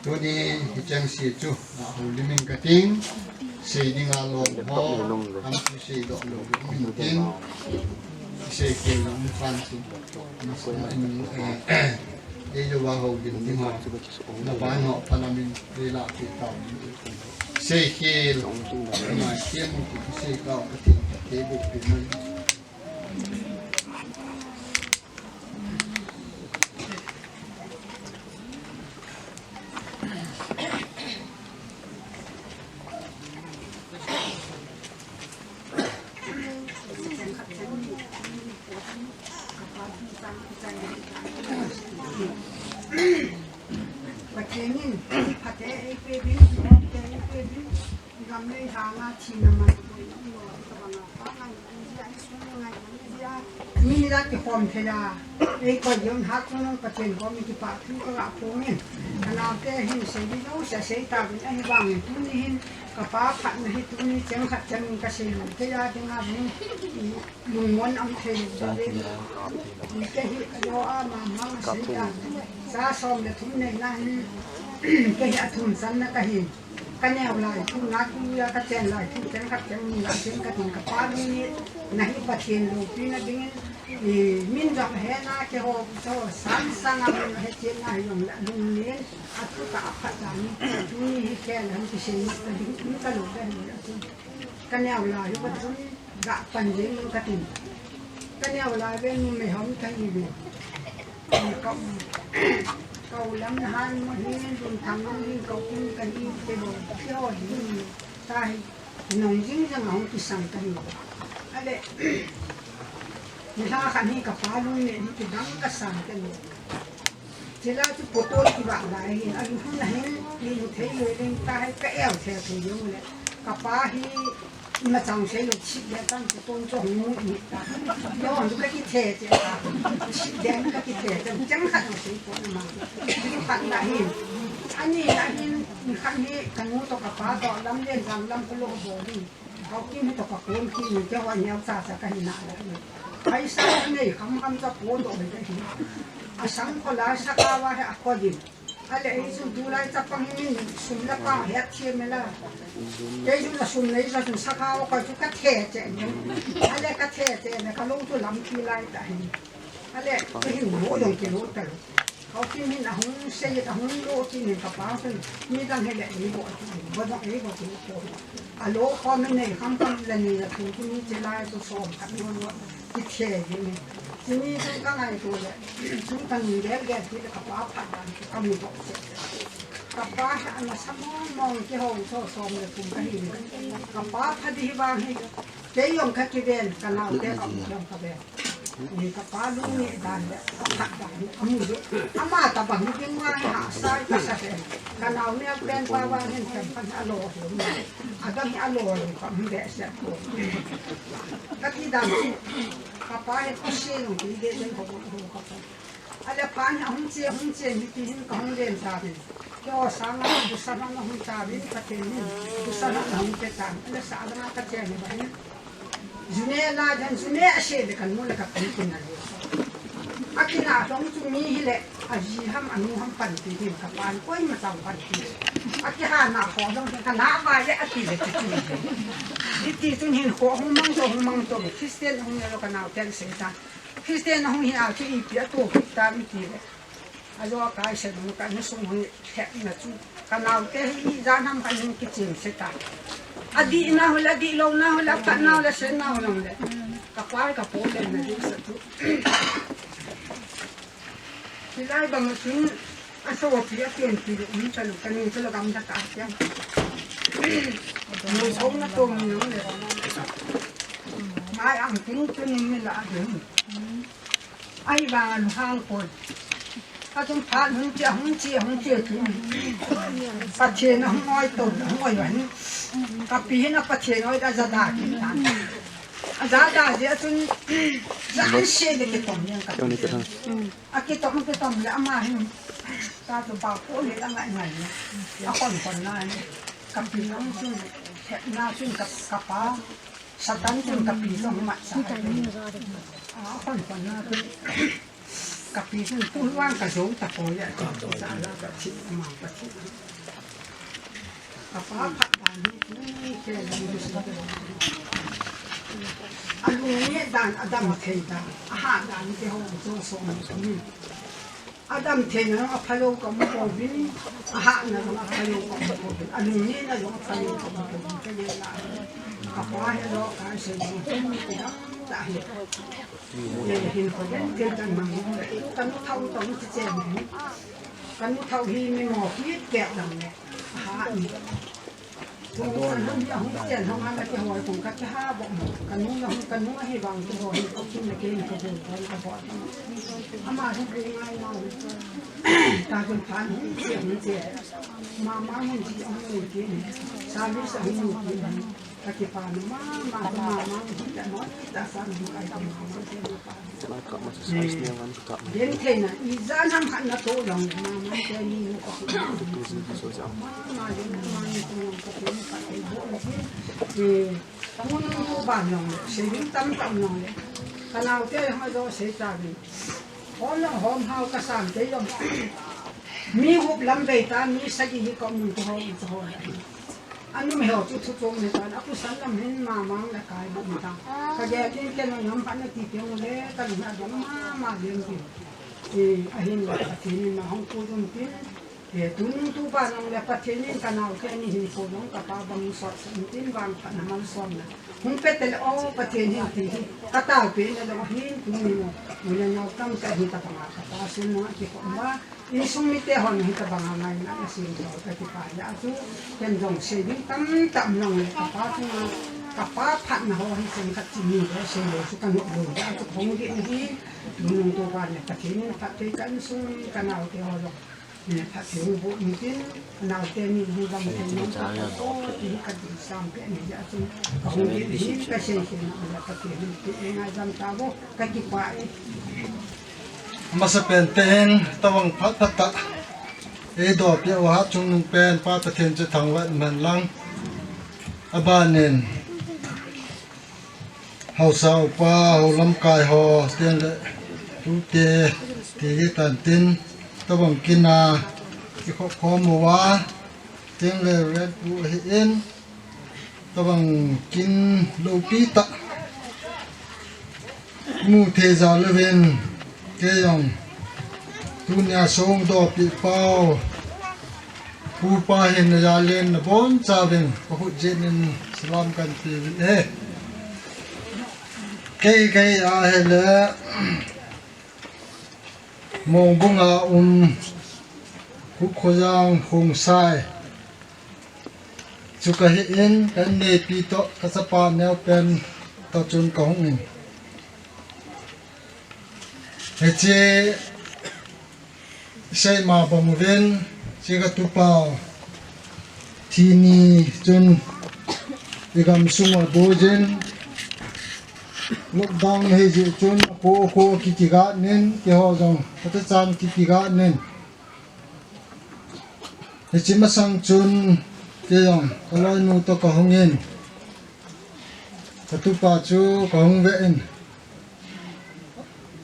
Tuni hicheng se chu, a, houlim in kating, sei ding a lom ho, am chu seidoh lou, min tin, sei khel lou, min khan tin, na sa in, eh, ei lou a houlim ding ho, na ban ho, panamin, ei la pi tau, sei khel, na khel mu ki sei kau, ka tin, ka te bu pi mai. Pathen in, i phate ei pe ding, i phate ei pe ding, i gam lei hanga thina man, i tabang a, pa ngai, i jia, i sung ngai, i jia, mi ni la kikhom thei a, ei koi jong hat sung nung Pathen kom i kipah thu ka ga phong in, ka naote hin sei ding, no, sei, sei ta ding, ahi vang in, tuni hin, ka pa phatna hi tuni cheng khat cheng in ka sei lou thei a, ding a, ding, i, Lungmon ang thei lo ding. Kei hi alo a mama sei ta. Cha som le thum nei na hin. Kei hi athum channa ka hi. Ka neo lai thu na tu ya ka chen lai thu chen khat chen ni la chen ka tin ka pa ni ni. Na hi Pathen loupina dingin. I min jong he na keiho cho sang sang a min he chen na hi jong la lunglen. Athu ka aphat dan. Tuni hi kei la hin kisei na ding ka lo da hi. Ka neo lai hi Pathen. Ga pan jeng in ka tin. Ka neo lai ven numei hom ka hi ve. Ka, ka u lam na han mo hi, dun thang mo hi, ka u kin ka hi, te bo, te ho hi, ta hi, nong jing jang a hong kisang ka hi. Ale, ni ha khan hi ka pa lung le, ni kidang ka sang ka hi. Chila chu photo kivah lai hin, a lung hun a hin, ling thei loi ling ta hai ka el thei thei jong le. Ka pa hi, ima chang sei lo chit le tan chu ton chu hung mu ni ta. Yo, lu ka kithe che ta. Chit le ka kithe che, chang khat ma sei ko na ma. Chu khat na hin. Ani na hin, ni khat ni ka nu to ka pa to, lam len jang lam ko lo bo ni. Kau kim hi to ka kom kim ni, keiho neo cha cha ka hi na le. Paisa nei kham kham cha po to le ka hi. A sang ko la sa ka wa he a ko din. A le ei chun tulai chapang hi min sum la pa he a thiam me la. Kei chun a sum nei cha chun sa ka wa ko chu ka the che ni. A le ka the che ni ka lo chu lam ki lai ta hi. A le ka hi mo dong ki lo ta lo. Kau kim hin ahung sei, ahung lo kim hin ka pa chun, midang hi le ei bo, bo dang ei bo ti ko. A lo khom hi nei kham kham le ni la thu chu mi che lai chu som khat non lo, ti the ji ni. Ti ni chu ka ngai tu le, chu ka ni le le ti le ka pa phat dan chu ka mu to che. Ka pa hi ana sa mong mong keiho cho som le thum ka hi ni. Ka pa phat di hi vang hi, kei jong ka kiven, ka nao te ka um jong ka ven. Ni ka pa lung ni dan le, ka phat dan, amu le. Ama tabang ding vang ha, sai ka sa le. Ka nao ni a pen pa vang hin kan pan a lo lo. A dang a lo lo ka mu le se ko. Ka ti dan, ka pa he ko se lo, ti de den ko ko ka pa. A le pa ni hung che, hung che, ni ti hin ka hung den sa den. Keiho sanga, du sa na hung ta den, ka te ni. Du sa na hung te ta. A le sa dang ka che ni ba ni. June la jan june a se le kan mo le ka pi kun na le. A kina dong chu mi hi le a ji ham a nu ham pan ti hin ka pan koima chang pan ti. A kiha na ho dong ka na ba le a ti le ti ti. Ti ti chun hin ho hung mang to hung mang to Christian hung le lo ka nao ten se ta. Christian hung hi a chu ipi a to ta mi ti le. A jo kai se dong ka ni sung hung thep na chu. Ka nao te hi jan ham ka ning kichim se ta. A di na ho la di lo na ho la ka nao la se nao long le. Ka pa ka po le na di sa chu. Silai bang chun a so pi a pian pi le um ta lu ka ni chu la gam da ka pian. Mo so na to mi no le. Mai ang tin tu ni mi la a ding. Ai vang a lu hang pon. Ka tung phat hung chia, hung chia, hung chia chu. Pathen a hung oi to, hung oi van. Ka pi hin a Pathen oi da ja da ki ta. A ja da je a chun, ja an se le ke tom yang ka. A ke tom, ke tom le ama hin. Ta tu ba ko le la ngai ngai. A kon kon na ni. Ka pi hung chun, na chun ka, ka pa. Satan chun ka pi jong mat sa. A, hon hon na tu. Ka pi chun tu vang ka jo ta ko ya, ka jo ta la ka chi ma ka chi. Ka pa phat dan ni tu ni ke ni sa. A lung ni dan, a dam thei dan, a ha dan ni ke ho jo so ni. A dam theina jong a phalou ka mu pouvin, a hahna jong a phalou ka mu pouvin, a lungnena jong a phalou ka mu pouvin, ka le la. Ka pa hi lo ka se jong, ka mu ti dang ta hi. Ye hin ko den, kel kan mang jong le, ka nu thau tong ti chen ni. Ka nu thau hi mi mo ki ke dang le. A ha ni. Ka don, ka don. Ka nu la hung, ka nu ahi vang kihoi, ka kin la kin ka don, ka don, ka don. Ama hi bu ngai nau. Ka kun phan hung che, hung che. Mama hung che, hung che. Service hung che. Ka kipa na mama, ka mama hung che, mo ta san hung kai ka mama che. Gentheina, ijat ham khat natoh jongle, mama te ni nu ka hu. Mama, mama ni tu ka tu ka tu bo le. Eh, mun tu ban jongle, sei ding tamtah jongle. Ka naote jong ajo sei ta ni. Hom jong hom hao ka sang te jong. Mi gup lam vei ta, mi sagi hi ka mun tu ho, tu ho. Anum heo chu thu chom ni tan, a kusan lam hin mamang le kai bu ni tan. Ka gel in ken nang nam pan na ti pe le, ka lung a dong mama lem ti. E, ahin le Pathen in na hong pu dun tin. E, tunung tu ba nang le Pathen in ka naote ni hin ko dong ka pa bang sot sa in tin bang pa na man som na. Hung pe te le o Pathen hin ti hi. Ka tao pe na dong hin tu ni mo. Mo le nau tam ka hin ta pa nga ka pa sun na ki ko ma. Insung mite hon hitobang a ngaina asem chu ka kipah a chu, ken jong sei ding tamtah um lou le, ka pa chunga, ka pa phatna ho hi chen khat chini le sei lou chu ka noh lou a chu, hung ding hi, tunung tu ka ne Pathen in phatthei ka insung ka naote ho jong, ne phatthei boh in tin, naote ni hi bang te ni ka ko ti ka ti sam pe ni a chu, ka hung ding hi ka sei sei na Pathen in ti ngaidam ta vo, ka kipah e. Amasapen te hin, tobang phat phat a, eidoh peh uva Hatchungnung pen Pa Pathen chu thangvah in umhen lang. Abanin, haosa upa, hou lamkai ho, teng le, tute, ti hi tan tin, tobang kin a, kikhop khom uva, teng le, vet bu hi in, Tobang kin loupi tah. Mu thei jal uvin, kei jong tunia song dopi pau. Pu pa hin na jal in na bonchauvin, ka khut jeh in salam kan pe uve. Kei, kei ahile, Mongbung a um, Khup Khojang Khongsai. Chu ka hi in, ka inneipi toh, ka chapa neopen toh chun ka hung in. Hiche seima bang uvin, hiche ka tupa thi ni chun i gamsung a boiyin, lockdown hijeh chun, akho, akho kikigat in, keiho jong, ka tachan kikigat in. Hiche masang chun, kei jong, ka loinu toh ka hung in. Ka tupa chu ka hung ve in.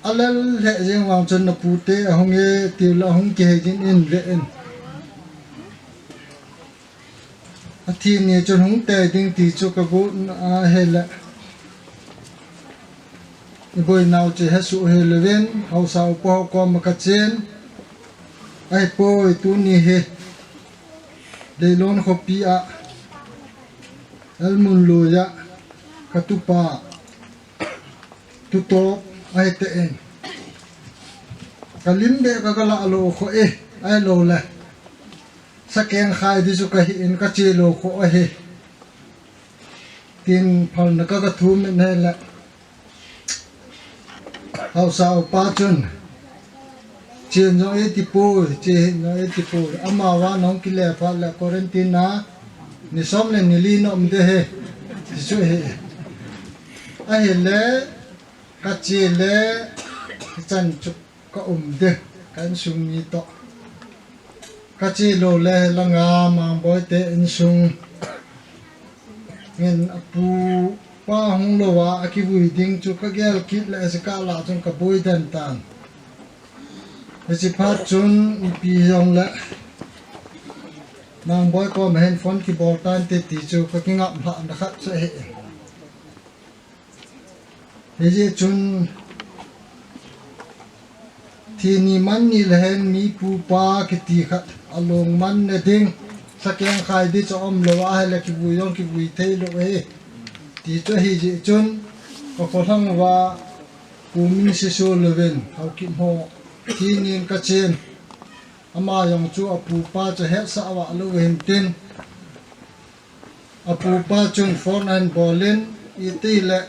Alel lheh jeng vang chun na pute ahung e, tile ahung kihei jin in ve in. Athi ni chun hung tei ding ti chu ka got na ahile. I boinau chu hesoh hih louvin, haosa upa ho koma ka chen. Ahipoi tuni hi. Leilon khopi a. Elmun lui a. Ka tupa. Tuto. Ahitah in. Ka lim beh ka ka la lou kho e. Ahilou le. Sakeng khai di chu ka hi in ka che lou kho ahi. Tin phalna ka ka thum in ahile. Haosa upa chun. Chen jong e tipoi, che hin jong e tipoi. Ama vang nahung kile phat le quarantine a. Ni som le ni li na um de he. Ti chu he. Ahile, ka che le, chan chu. Ka um ding, ka insung mi toh. Ka che lou le langa Mangboi te insung. Ngin apu pa hung lou a, akivui ding chu ka gel kit le, hiche kah lah chun ka boi den tan. Hiche phat chun ipi jong le Mangboi koma hin phone kibol tante ti chu ka kingap lhah na khat chu ahi. Hijeh chun, thi ni man ni le hen mi pu pa kiti khat along man na ding, sakeng khai di chu aum lou ahile kivui jong kivui thei lou ahi. Ti chu ahijeh chun, ka kholhang uva, pu min seiso louvin, Haokip ho, thi nin ka chen. Ama jong chu apu pa chu hetsah vah lou ahin tin. Apupa chun phone ahin bol in, itile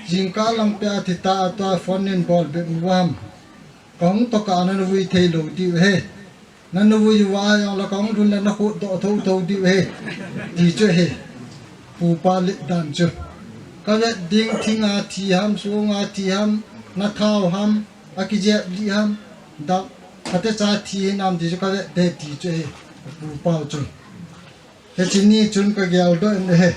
jingkah lang peh a thi ta, atua phone in bol bep uvam. Kahung toh kah a nana vui thei lou diu ahi. Nana vui uva jongle kahung lhun le nakhoh doh thotho diu ahi, ti chu ahi. Pupa let dan chu. Kavet ding, thinga thi ham, songa thi ham, nathao ham, akijep dih ham, dam, phatecha thi hinam ti chu kavet ding ti chu ahi. Pupa chun. Hiche ni chun kagel doh in ahi.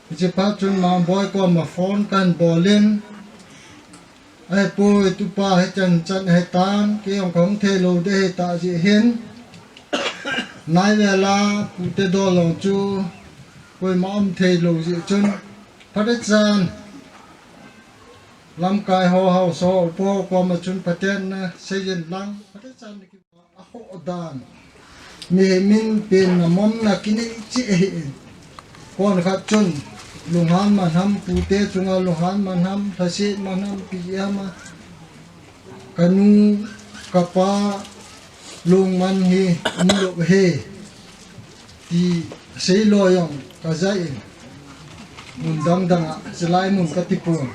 Hiche phat chun Mangboi koma phone kahin bol in, ahipoi tupa, hichan chan ahitan, kei jong kahung thei lou ding ahitah jeh hin, nai vela pute dol jong chu koima um thei lou jeh chun, phatechan lamkai ho, haosa ho, upa ho koma chun phaten nasei in lang, phatechan na ki Ahoh dan. Mihem in penna momna kinei cheh ahi. Kon khat chun lunghan man ham, pute chunga lunghan man ham, lhaset man ham, ipi ham a, kanu, kapa lungman hi umlou ahi, ti seilou jong kajai in. Mun dang dang a, chulai mun kati pon.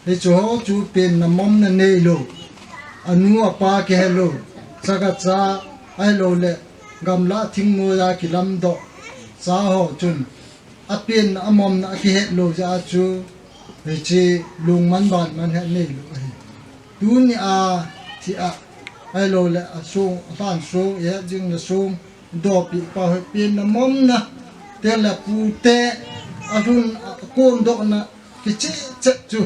Hiche ho chu penna momna neilou, anu apa kihelou, chagacha ahilouleh gamlah thingnoiya kilamdoh cha ho chun apenna amomna akihet lou jeh a chu hiche lungman banman hi aneilou ahi. Tuni a thi a, ahilouleh asong, alhan song, ihet jing na song, dopi pa hi penna momna, tile pute alhun a kondohna kicheh cheh chu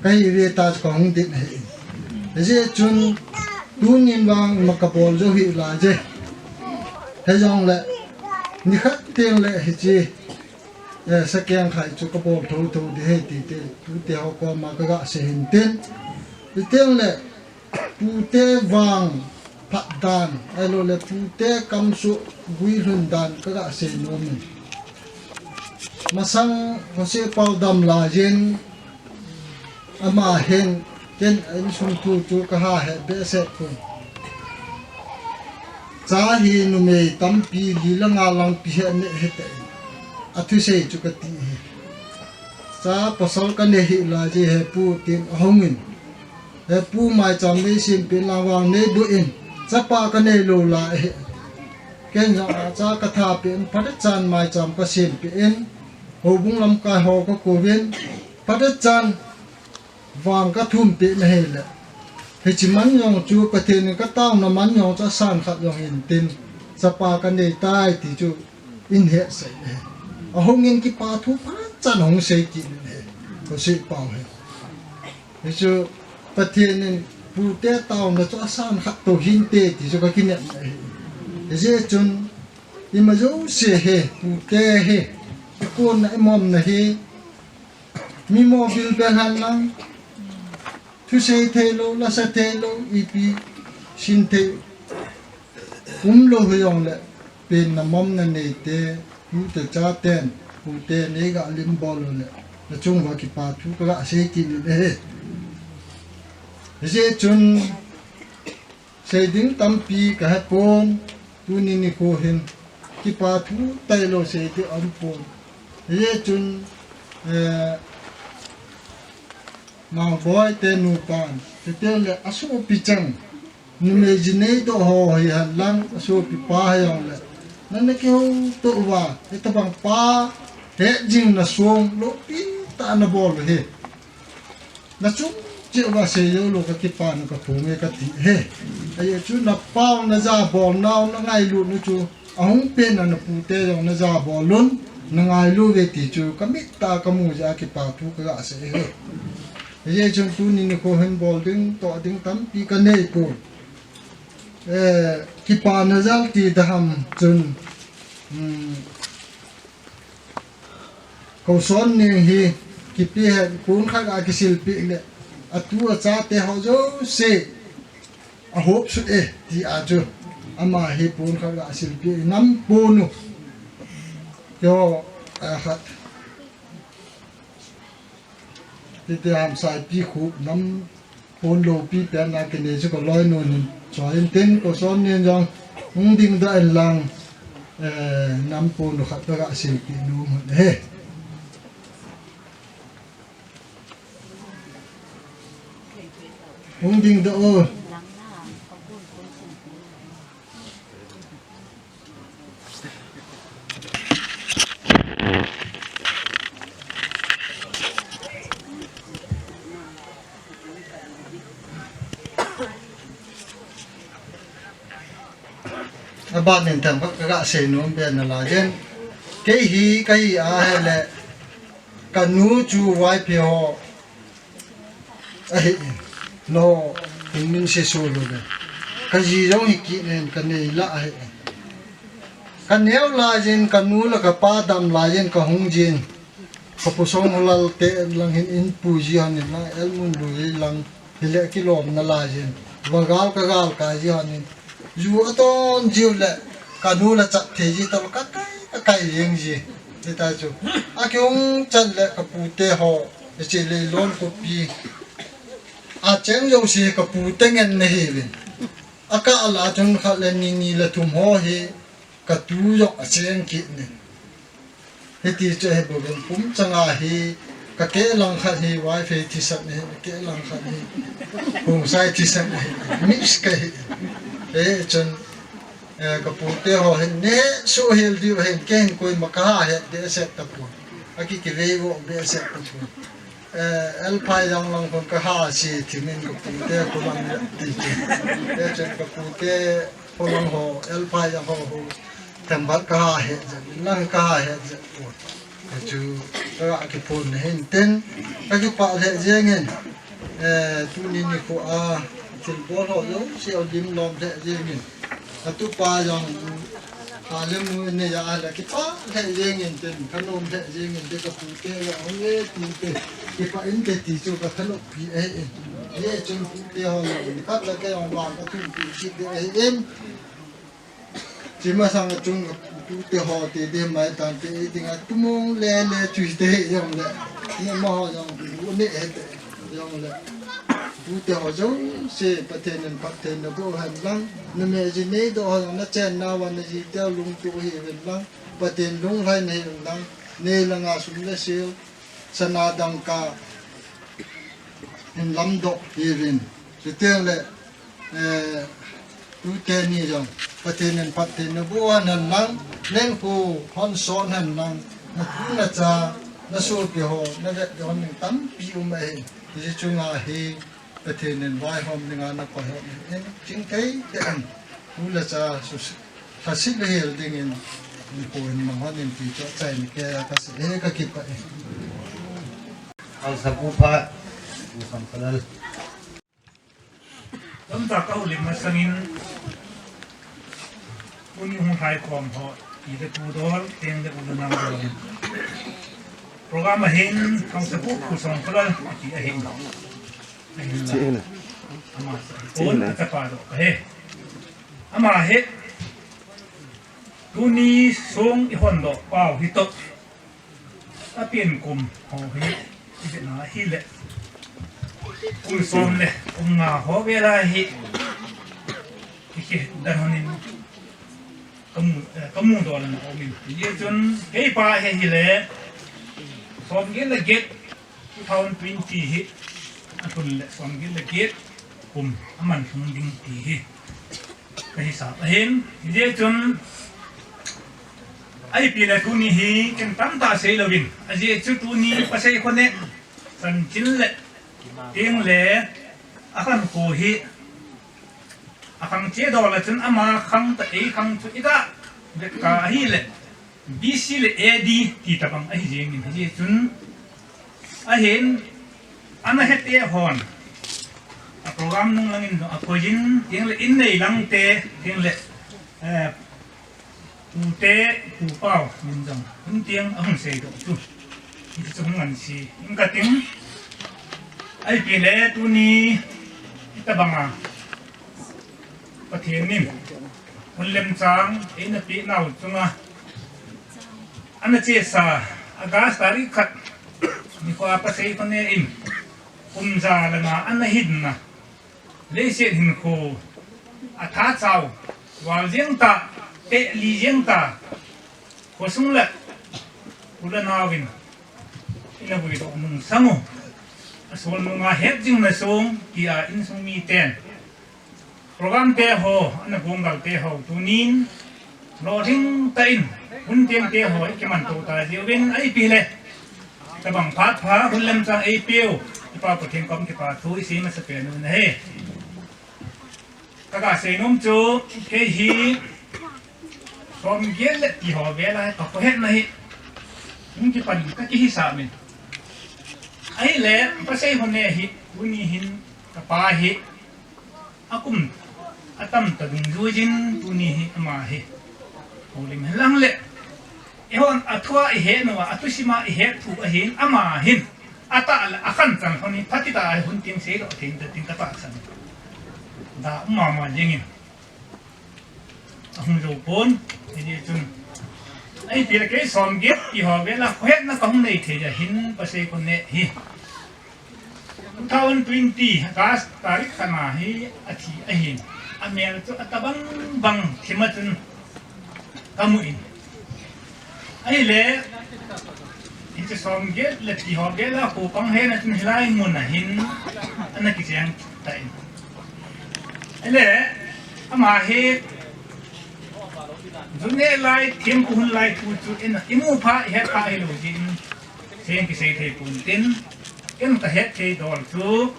kahiuve tia chu kahung din ahi. Hijeh chun tunin vang ima kabol jou hih laiye. Hijongle nikhat tengle hiche, eh, sakeng khai chu kabol thotho ding ahi ti te, tute ho koma kaga sei hin tin. Hitengle pute vang phat dan, ahilouleh pute kamsoh guilhun dan kaga sei nom in. Masang Jose Pau dam laiyin, ama hin ken a insung thu chu kaha he behseh pon. Cha hi numei tampi li le nga lang pi hi anei hite. Athusei chu kati hi. Cha pasal kanei hih laiye he pu tin ahung in. He pu, maicham neisempeh in lang, vang neiboh in. Chapa kanei lou lai ahi. Ken jong acha kathapeh in, phatechan maicham kasempeh in. Houbung lamkai ho kakouvin, phatechan vang kathumpeh in ahile, hiche man jong chu Pathen in kataona man jong chu asan khat jong hintin, chapa kanei tai ti chu inhetsah in ahi. Ahung in kipa thu phatechan ahung sei kit in ahi. Jose Pau hi. Hichu Pathen in pute taona chu asan khat tou hinte ti chu kakinepna ahi. Hijeh chun ima jouse hi, pute hi, ikonna imomna hi, mi mobil pen hen lang, thusei theilou, lasa theilou, ipi sin thei umlou hijongle, penna momna neite, tute chaten, pute neiga limbol ule, nachung uva kipa thu kaga sei kit in ahi. Hijeh chun, sei ding tampi kahepon, tuni nikho hin kipa thu tailou sei ding aumpon. Hijeh chun, eh, Mangboi te nupan, chuteng le asopi chang, numei ji neidoh ho hihen lang, asopipa hijongle, nana kihoutoh uva, hitobang pa hetjing na song loupi tah nabol u hi, nachung cheh uva sei joulou kakipana kaphonge kati hi. Ajeh chu napao najabolnau nangailutnau chu, ahung penna napute jong najabolun, nangailu uve ti chu kamit tah a kamu jeh a kipa thu kaga sei hi. Hijeh chun tuni nikho hin bol ding, toh ding tampi kaneipon. Eh, kipana jal ti daham chun, um, Kosonneng hi kipe hen, pon khat a kisilpeh le, atu achate ho jouse ahop sut e, ti a chu, ama hi pon khat a silpeh nam pon u. Keiho, a khat, titi ham Saipi khu nam pon loupi pen a kinei chu kaloinun hin choi intin, Kosonneng jong hung dingdoh in lang. Eh, nam ponu khat ka ga seipeh nom u ahi. Hung ding doh o. Aban in themkhat ka ga sei nom be nalai jeng. Kei hi ka hi a hile, ka nu chu Vaiphei ho ahi in, lou in min se so lou le. Ka ji jong hi kinem ka nei la ahi in. Ka neo lai jin, ka nu le ka pa dam lai jin, ka hung jin. Ka pu Songholal te lang hin in pu ji hon in lang, el mun lu ji lang, hile kilom nalai jin. Va gal ka gal kai ji hon in. Ju aton jiu le, ka nu le chat thei ji tol ka kai, ka kai jeng ji. Hita chu. Akihung chan le ka pu te ho. Hiche leilon khopi a cheng jouse ka pu te ngen na hi uvin. Akah la chun khat le ni, ni le thum ho hi ka tu jong acheng kit nin. Hiti chu ahi bouvin, kum changa hi ka keh lang khat hi Vaiphei thisan ahi, ka keh lang khat hi Khongsai thisan ahi, mix ka hi. Hichun, eh, ka pu te ho hin neh suh hel diu hin, kei hin koima ka ha het behseh tapon. Aki kivei vo behseh tapon. Eh, L. Phaijang lang khun ka ha se thimin ka pu te khu lang ti chu. Hichun ka pu te khu lang ho, L. Phaijang ho khu themkhat ka ha het jeng, lang ka ha het jeng pon. Hichu ka ga kiphon na hin tin, ka kipah lheh jeng in. Eh, tuni nikho a thilbol ho jouse alim lom lheh jeng in. Atupa jong, a le mu ne ja la kipah lheh jeng in tin, ka nom lheh jeng in te ka pu te la hung e ti te, kipah in te ti chu ka thanop pi e e. Ye chun pu te ho la, khat la ka jong vang ka thum pi si te e in. Chi masang a chung ka pu te ho te de mai tan te e ding a tumong le le chu te jong le. Ne ma ho jong bu ne e te. Jong le, pu te ho jouse, Pathen in phatthei naboh hen lang, na me ji nei doh ho jong, na chenna uva na ji te lungtup hi uvin lang, Pathen lunglhai na hi uvin lang, nei langa sum le sil, sana dangka, hin lamdoh hi uvin. Chuteng le, eh, tute ni jong, Pathen in phatthei naboh hen lang, len khu hon son hen lang, na pu na cha, na sopi ho, na vet hon ding tampi um ahi. Hiche chunga hi Pathen in vaihom dinga na koi hon in, chingthei tah in, pu le cha su, lhasit le hel dingin, in pu in mang hon in ti chu achaina keiya kasei e, ka kipah e. Haosapu pha, Pu Songkholal. Tamtah ka houlim masangin, tuni hung lhai khom ho, pi le pu dol, teng le u le nao dol in. Program a hin, Haosapu Pu Songkholal, ati ahin. Ahin la. Ama sa, kon a chapa doh ka he. Ama he, tuni sung i hon doh pau hi toh. Apen kum ho hi, i vet na hile. Kum som le, kum nga ho vel a hi. Hi hi, dan hon in. Ka mu, eh, ka mu doh le na um in. Hijeh chun, kei pa hi hile. Som get le get, two thousand twenty hi. A tun le, som get le get, kum, aman lhung ding ti hi. Ka hisap ahin, hijeh chun, ipi le tuni hi, ken tamtah sei louvin, ajeh chu tuni pasei kho ne, chanchin le, teng le, akhankho hi, akhang che doh le chun ama khang tah ei khang chu i ga, vet ka ahile, B C le A D ti tabang ahi jeng in, hijeh chun, ahin, ana hete hon, a program nung langin a koi in, teng le in nei lang te, teng le, eh, pu te, pu pau, min jong, hun tiang a hung sei doh chu. Hichu hung ngan si, in ka ting, ipi le tuni, i tabang a, Pathen in, hun lemchang, eina peh nau chunga, ana chesa, August tarik khat, nikho a pasei kho ne in, kum ja le nga ana hinna, leiset hinkho, atha chau, val jeng ta, teh li jeng ta, Khosung le u le naovin ina vuidoh nung sang u, asol nunga het jing na sung tia insung miten program te ho, ana gonggal te ho tunin lolhing tah in hun teng te ho i kiman to ta jiuvin, ahi pile tabang phat pha hun lemchang eipeu i Pa Pathen kom kipa thu i sei masa pen u ahi. Ka ga sei nom chu, kei hi som get le ti ho vel a ka khohetna hi hung kipan ka kihisah in. Ahile, Pasei Hone hi tuni hin ka pa hi akum atam ta dungjuiyin tuni hi ama hi houlim hen lang le, eihon athua i het nau a, athusim a i het thu ahin, ama hin atah le akhan chan lhon hi phatah a hun teng seidoh thei inte tin ka tahsan. Da um mama jingin ahung jou pon, hijeh chun ahi pile kei som get ti ho vel a khohetna ka hung nei thei jeh hin Pasei Hone hi two thousand twenty August tarik khat na hi athi ahin, amel chu atobang bang thim a chun ka mu in. Ahile, hiche som get le ti ho vel a kho pang hena chun hilai mun a hin ana kicheng tan. Ahile, ama hi jun neh lai thempu hun lai thu chu ina imu pha, ihet pha hilou jeh in sei kisei thei pon tin, ken ka het thei dol chu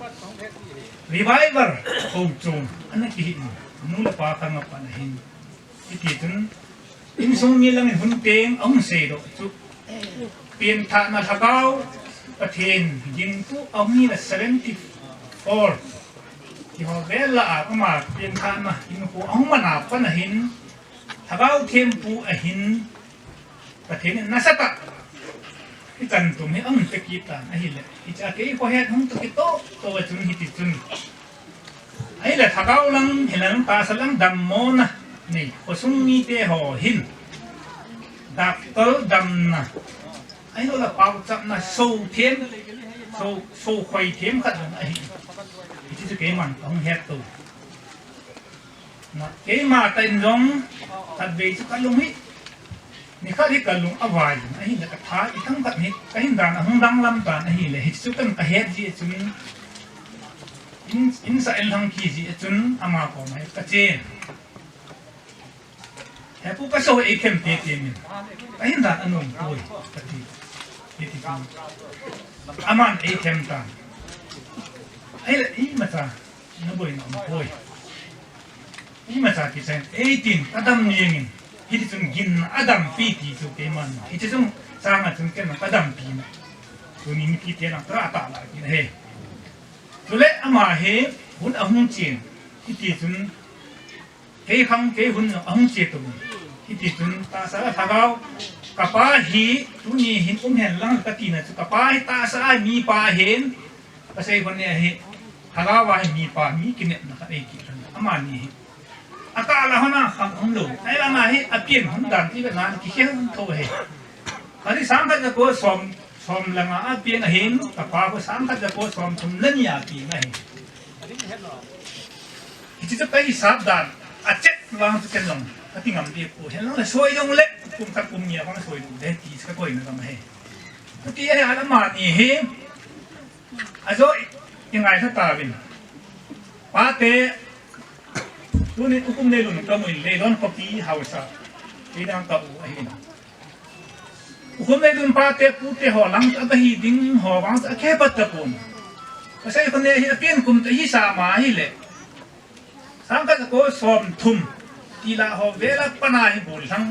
Revival Houchom ana kihi in, nu le pa khang a pat a hin. Hiti chun, insung mi lang in hun teng ahung seidoh chu, penthahna lhagao, Pathen gingtu ahung hi na seventy four ti ho vel a, ama penthahna hinkho ahung man a pat a hin, lhagao thempu ahin, Pathen in nasatah a ichan tum hi ahung pe kit tan ahile, hiche a kei khohet hung toh kitoh toh a chun hiti chun, ahile lhagao lang, hilang tahsa lang dammona nei khosung mite ho hin doctor damna, ahilou le paochapna, sou them, sou, sou khoi them khat jong ahi. Hiche chu keiman kahung het to. Na, keima tah in jong, khatvei chu ka lung hi, nikhat hi ka lung avai in, ahinla ka tha itham khat hi, ka hin dan ahung danglam tan ahile, hichu kan ka het jeh chun, in, in sa in lhang ki jeh chun, ama koma hi ka che. He pu, ka sou ei them teitei in, ka hin dan anom poi, ka ti. Hiti chun, aman ei them tan. Ahile, imacha na boina um poi. Imacha kichai, eighteen, ka dam jeng in. Hiti chun gin a dampi ti chu keiman. Hiti chun chang a chun ken ka dampi na. Tuni mipi te lang ka ta la ki na he. Chule ama hi hun ahung chen. Hiti chun kei khang kei hun ahung che to. Hiti chun tahsa lhagao. Ka pa hi tuni hin um hen lang ka tina chu. Ka pa hi tahsa a mipa hin. Pasei Hone hi lhagao a hi mipa, mi kinepna khat ei kit lhon. Amani hi. Akah la hon a khang um lou. Ahile ama hi apen hon dan ti ve nan kikhel hon tho hi. Kani sang khat jako som, som le nga a peng ahin, ka pa khu sang khat jako som thum le ni a peng ahi. Hiche chu ka hisap dan, a check vang chu ken jong ka ti ngam deh poi. Hen lang le soi jong le, kum khat kum ni a vang soi jong le ti chu ka koina gam ahi. Chuti ahi a amani hi, ajo i, i ngailha tauvin. Pate, tunin U Kumneilun ka mu in, Leilon khopi haosa, kei dang ka u ahin. U Kumneilun pate pute ho lang a ka hi ding ho vang a khe pat tapon. Pasei Hone hi apen kum ta hisa ma ahile, sang khat jako som thum ti la ho vel a pat a hi gollhang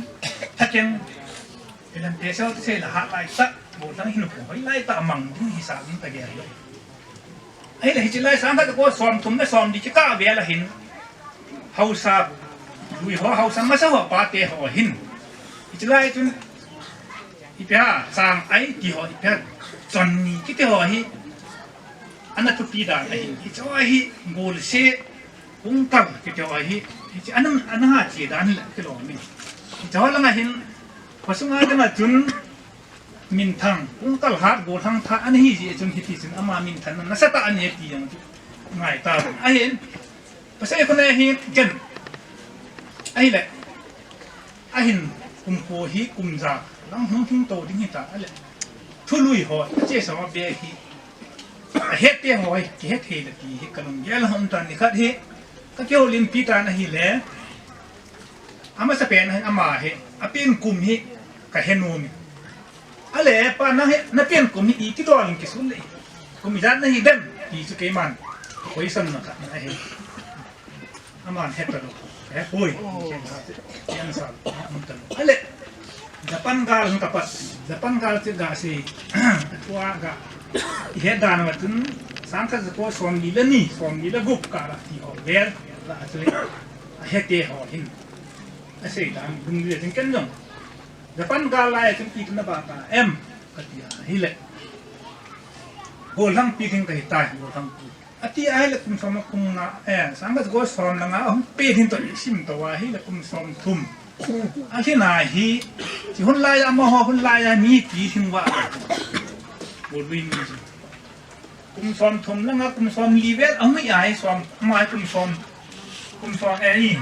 thakeng, ilan te sao te sei la hat lai tah, gollhang hin ko hoi lai tah mang ding hisa ding ka gel lou. Ahile hiche lai sang khat jako som thum le som li kikah vel a hin, haosa, lui ho, haosa masa ho, pate ho hin. Hiche lai chun, ipi ham, chang ai ti ho, ipi ham, chon ni kiti ho hi, ana thupi dan ahi. Hiche ho hi, golse, kungkal kiti ho hi, hiche ana, ana ha che dan le kilom in. Hiche ho lang a hin, khosung a dang a chun, minthang, kungkal hat, gollhang tha, ana hi jeh chun hiti chun ama minthanna nasatah a nei ti jong chu ngai ta. Ahin, Pasei Hone hi ken, ahile, ahin, Kum ko hi kum ja lang hung hung to ding hita ale. Thului ho, achesa ho be hi. Ahet te ho hi, kihet thei le ti hi kalunggel a um tan nikhat hi. Kakihoulimpi tan ahile. Amasapen hin ama hi, apen kum hi, kahe nom e. Ale, pa nang hi, napen kum hi, iti dol in kisun le. Kum ijat nahi dem, ti chu keiman. Koi san na khat na ahi. Aman het talou. Eh, hoi. Ken sa, ken sa, um talou. Ale. Japan gal hung kapat. Japan gal chu gasei. Atua ga. Ihet dan a chun. Sangkhat jako somli le ni, somli le gup kah a ti ho vel. La chu. Ahete ho hin. Asei dan dungjuia chun ken jong. Japan gal lai a chun iti nabol ta em. Kati ahile. Gollhangpi ding kahitai, gollhangpi. Ati ahile kum som a kum nga, eh, sangkhat jako som le nga, ahung pe ding toh isim to ahile kum somthum. Ahin ahi, chi hun lai a amaho hun lai a mipi ding va. Golui mi. Kum somthum le nga, kum somli vel, ahung hi ahi som, ama hi kum som, kum som, eh, ni.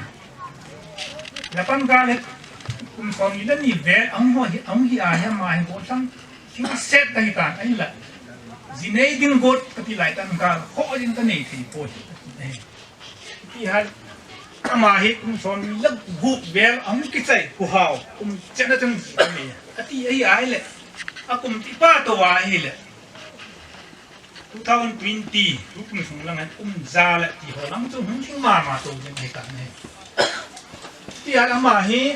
Japan gal hi, kum somli le ni vel, ahung ho hi, ahung hi ahi, ama hi gollhang. Thingset kahitan, ahinla. Jinei ding got kati lai tan gal, ho ding kanei thei poi. Ti hal, ama hi kum somli le gup vel, ahung kichai, huhao, kum chetna chang ji kanei. Ati ahi ahile, akum ti pa to ahile. Two thousand twenty, tu kum sung lang, kum ja le ti ho lang chu hung thing mama to jeng ahitan ahi. Ti hal ama hi,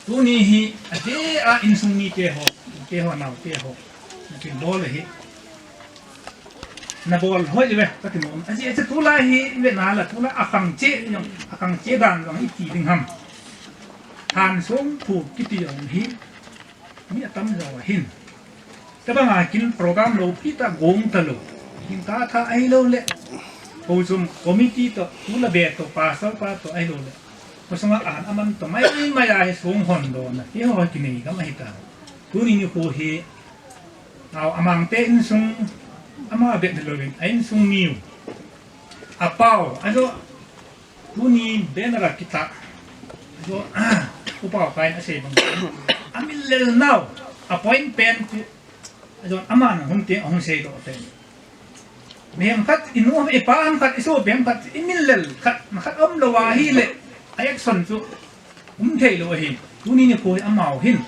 Tuni hi, ati a insung mite ho, te ho, naote ho. Nakin bol le hi. Nabol hoi ve, kati nom. Aji, aji tulai hi, ve nala, tulai akhang che, jong, akhang che dan jong, iti ding ham. Thansung phu kiti jong hi, mi atam jo ahin. Tabang a kin program loupi tah gong talou. Kin ta tha ahilou le. Houchom committee toh, tu le be toh, pastor pa toh ahilou le. Khosung a an aman toh mai mai a hi song hon dohna. Ti ho kinei gam ahi ta. Tuni nikho hi. Nao Amang te insung ama be ni louvin. A insung miu. Apao. Ajo Tuni banner a kitah. Ajo, upa upa in asei bang. Amin lel nau. Appoint pen tu. Ajo, aman hung te, hung sei doh pen. Mihem khat, inu, ipa ham khat, isopi ham khat, imin lel khat, khat umlou ahile. A action chu. Um thei lou ahi. Tuni nikho hi amau hin.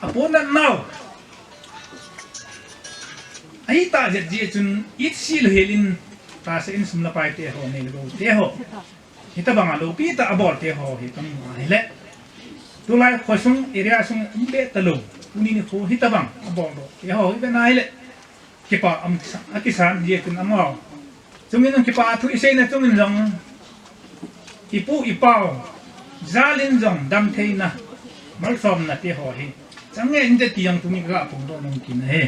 Apona nau. Ahitah jeh jeh chun, itsi lou helin, tahsa in sum le pai te ho, nei le gou te ho. Hitabang a loupi tah a bol te ho hi kamu ahile. Tulai khosung area sung um be talou. Tuni nikho hitabang a bol doh te ho hi be na ahile. Kipa um sa, akisan jeh chun amau. Chungin jong kipa thu isei na chungin jong. Ipu ipau. Jalin jong dam theina. Malsomna te ho hi. Chang nge in te ti jong tuni ka phongdoh nom kit ahi.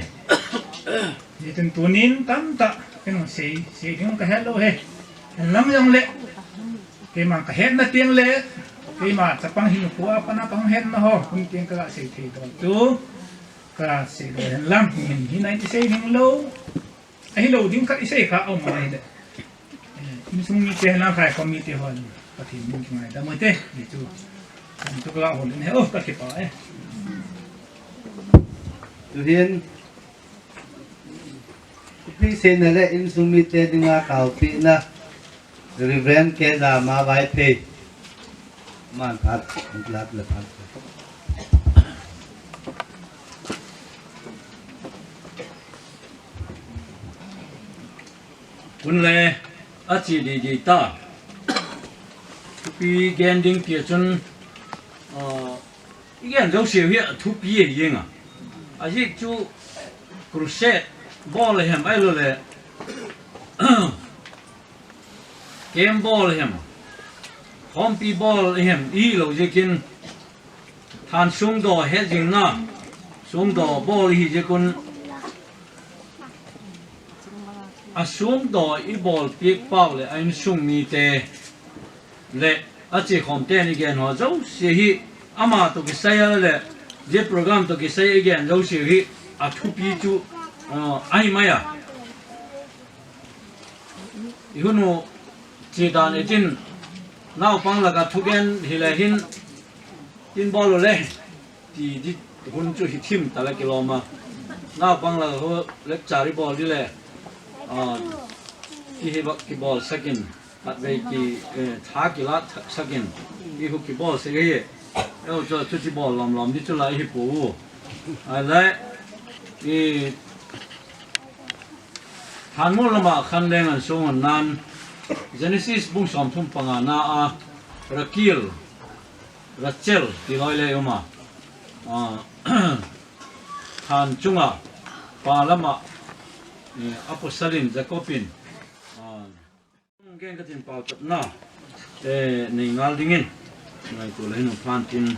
Jeh chun tunin tamtah. Ken sei, sei ding kahet lou ahi. Lam jong le. Keima kahetna teng le, keima chapang hinkho a pat a kahung hetna ho, hung teng kasei thei doh chu, kasei doh hen lang, min hi nai isei ding lou, ahilou ding khat isei kha aum ahile. Eh, insung mite hen lang khai khom mite ho, Pathen min kingaidam u hite, ti chu, ti chu kaga hol in ahi, oh, kakipah e. Tuhin, thupi seina le insung mite dinga taopehna, Reverend K. Lama Vaiphei. Man phat, lat le phat. Kun le, achi di di ta. Thupi gen ding tia chun, ah, igen jouse hi athupi ahi jeng a. Ajeh chu crusade bol ahem ahilou le. Camp bol ahem, khompi bol ahem, ahilou jeh in, than songdoh hetjingna, songdoh bol ahi jeh in, asongdoh ibol peh pau le, a insung mite le, achekhom ten igen ho jouse hi, ama toh kisai a le, jeh program toh kisai igen jouse hi, athupi chu, uh, ahi mai a. I hun u, chi dan i chin, naupang laka thugen hile hin, Tin bol u le, ti di hun chu hi thim ta le kilom a. Naupang la ho lecture i bol di le, ah, ti hi bak kibol sakin, khatvei ki, eh, tha kila tha-, sakin, i hu kibol sek hi. Eu chu, chu ti bol lom lom di chu la i hi pu u. A le, i Thanmol lama khan leng an sung hon nan, Genesis bung som thum panga na a, Rakil, Rachel, ti loi le uma. Ah, than chunga, pa lama, eh, apostle in Jacob in, ah, Gen ka tin pau tap na. Eh, nei ngal dingin. Ngai tu le nu phan tin.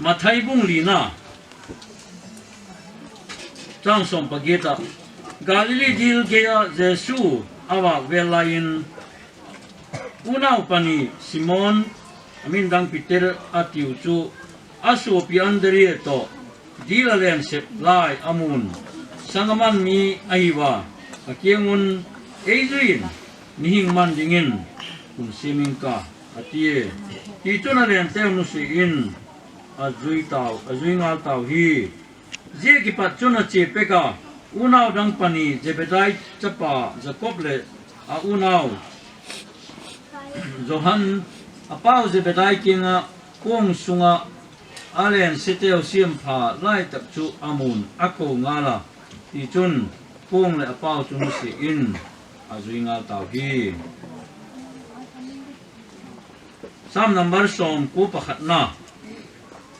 Mathai bung li na, chang som pagiet a, Galilee dil gei a Jesu avak vel lai in, unau pani Simon, amin dang Peter atiu chu, asopi Andrea toh, dil a len sep lai amun, sang aman mi ahi uva, akiang un, ei jui in, mihing man dingin, hung sim ing ka, ati e. Ti chun a len teu nusi in, ajui tau, ajui ngal tau hi. Jia kipat chun ache pek a, unau dang pani Zebedai chapa Jacob le a unau Johan, apau Zebedai kiang a kong sunga a len se teu siam pha lai tak chu amun ako ngal a. Ti chun kong le apau chu nusi in ajui ngal tau hi. Sam number som ko pakhat na.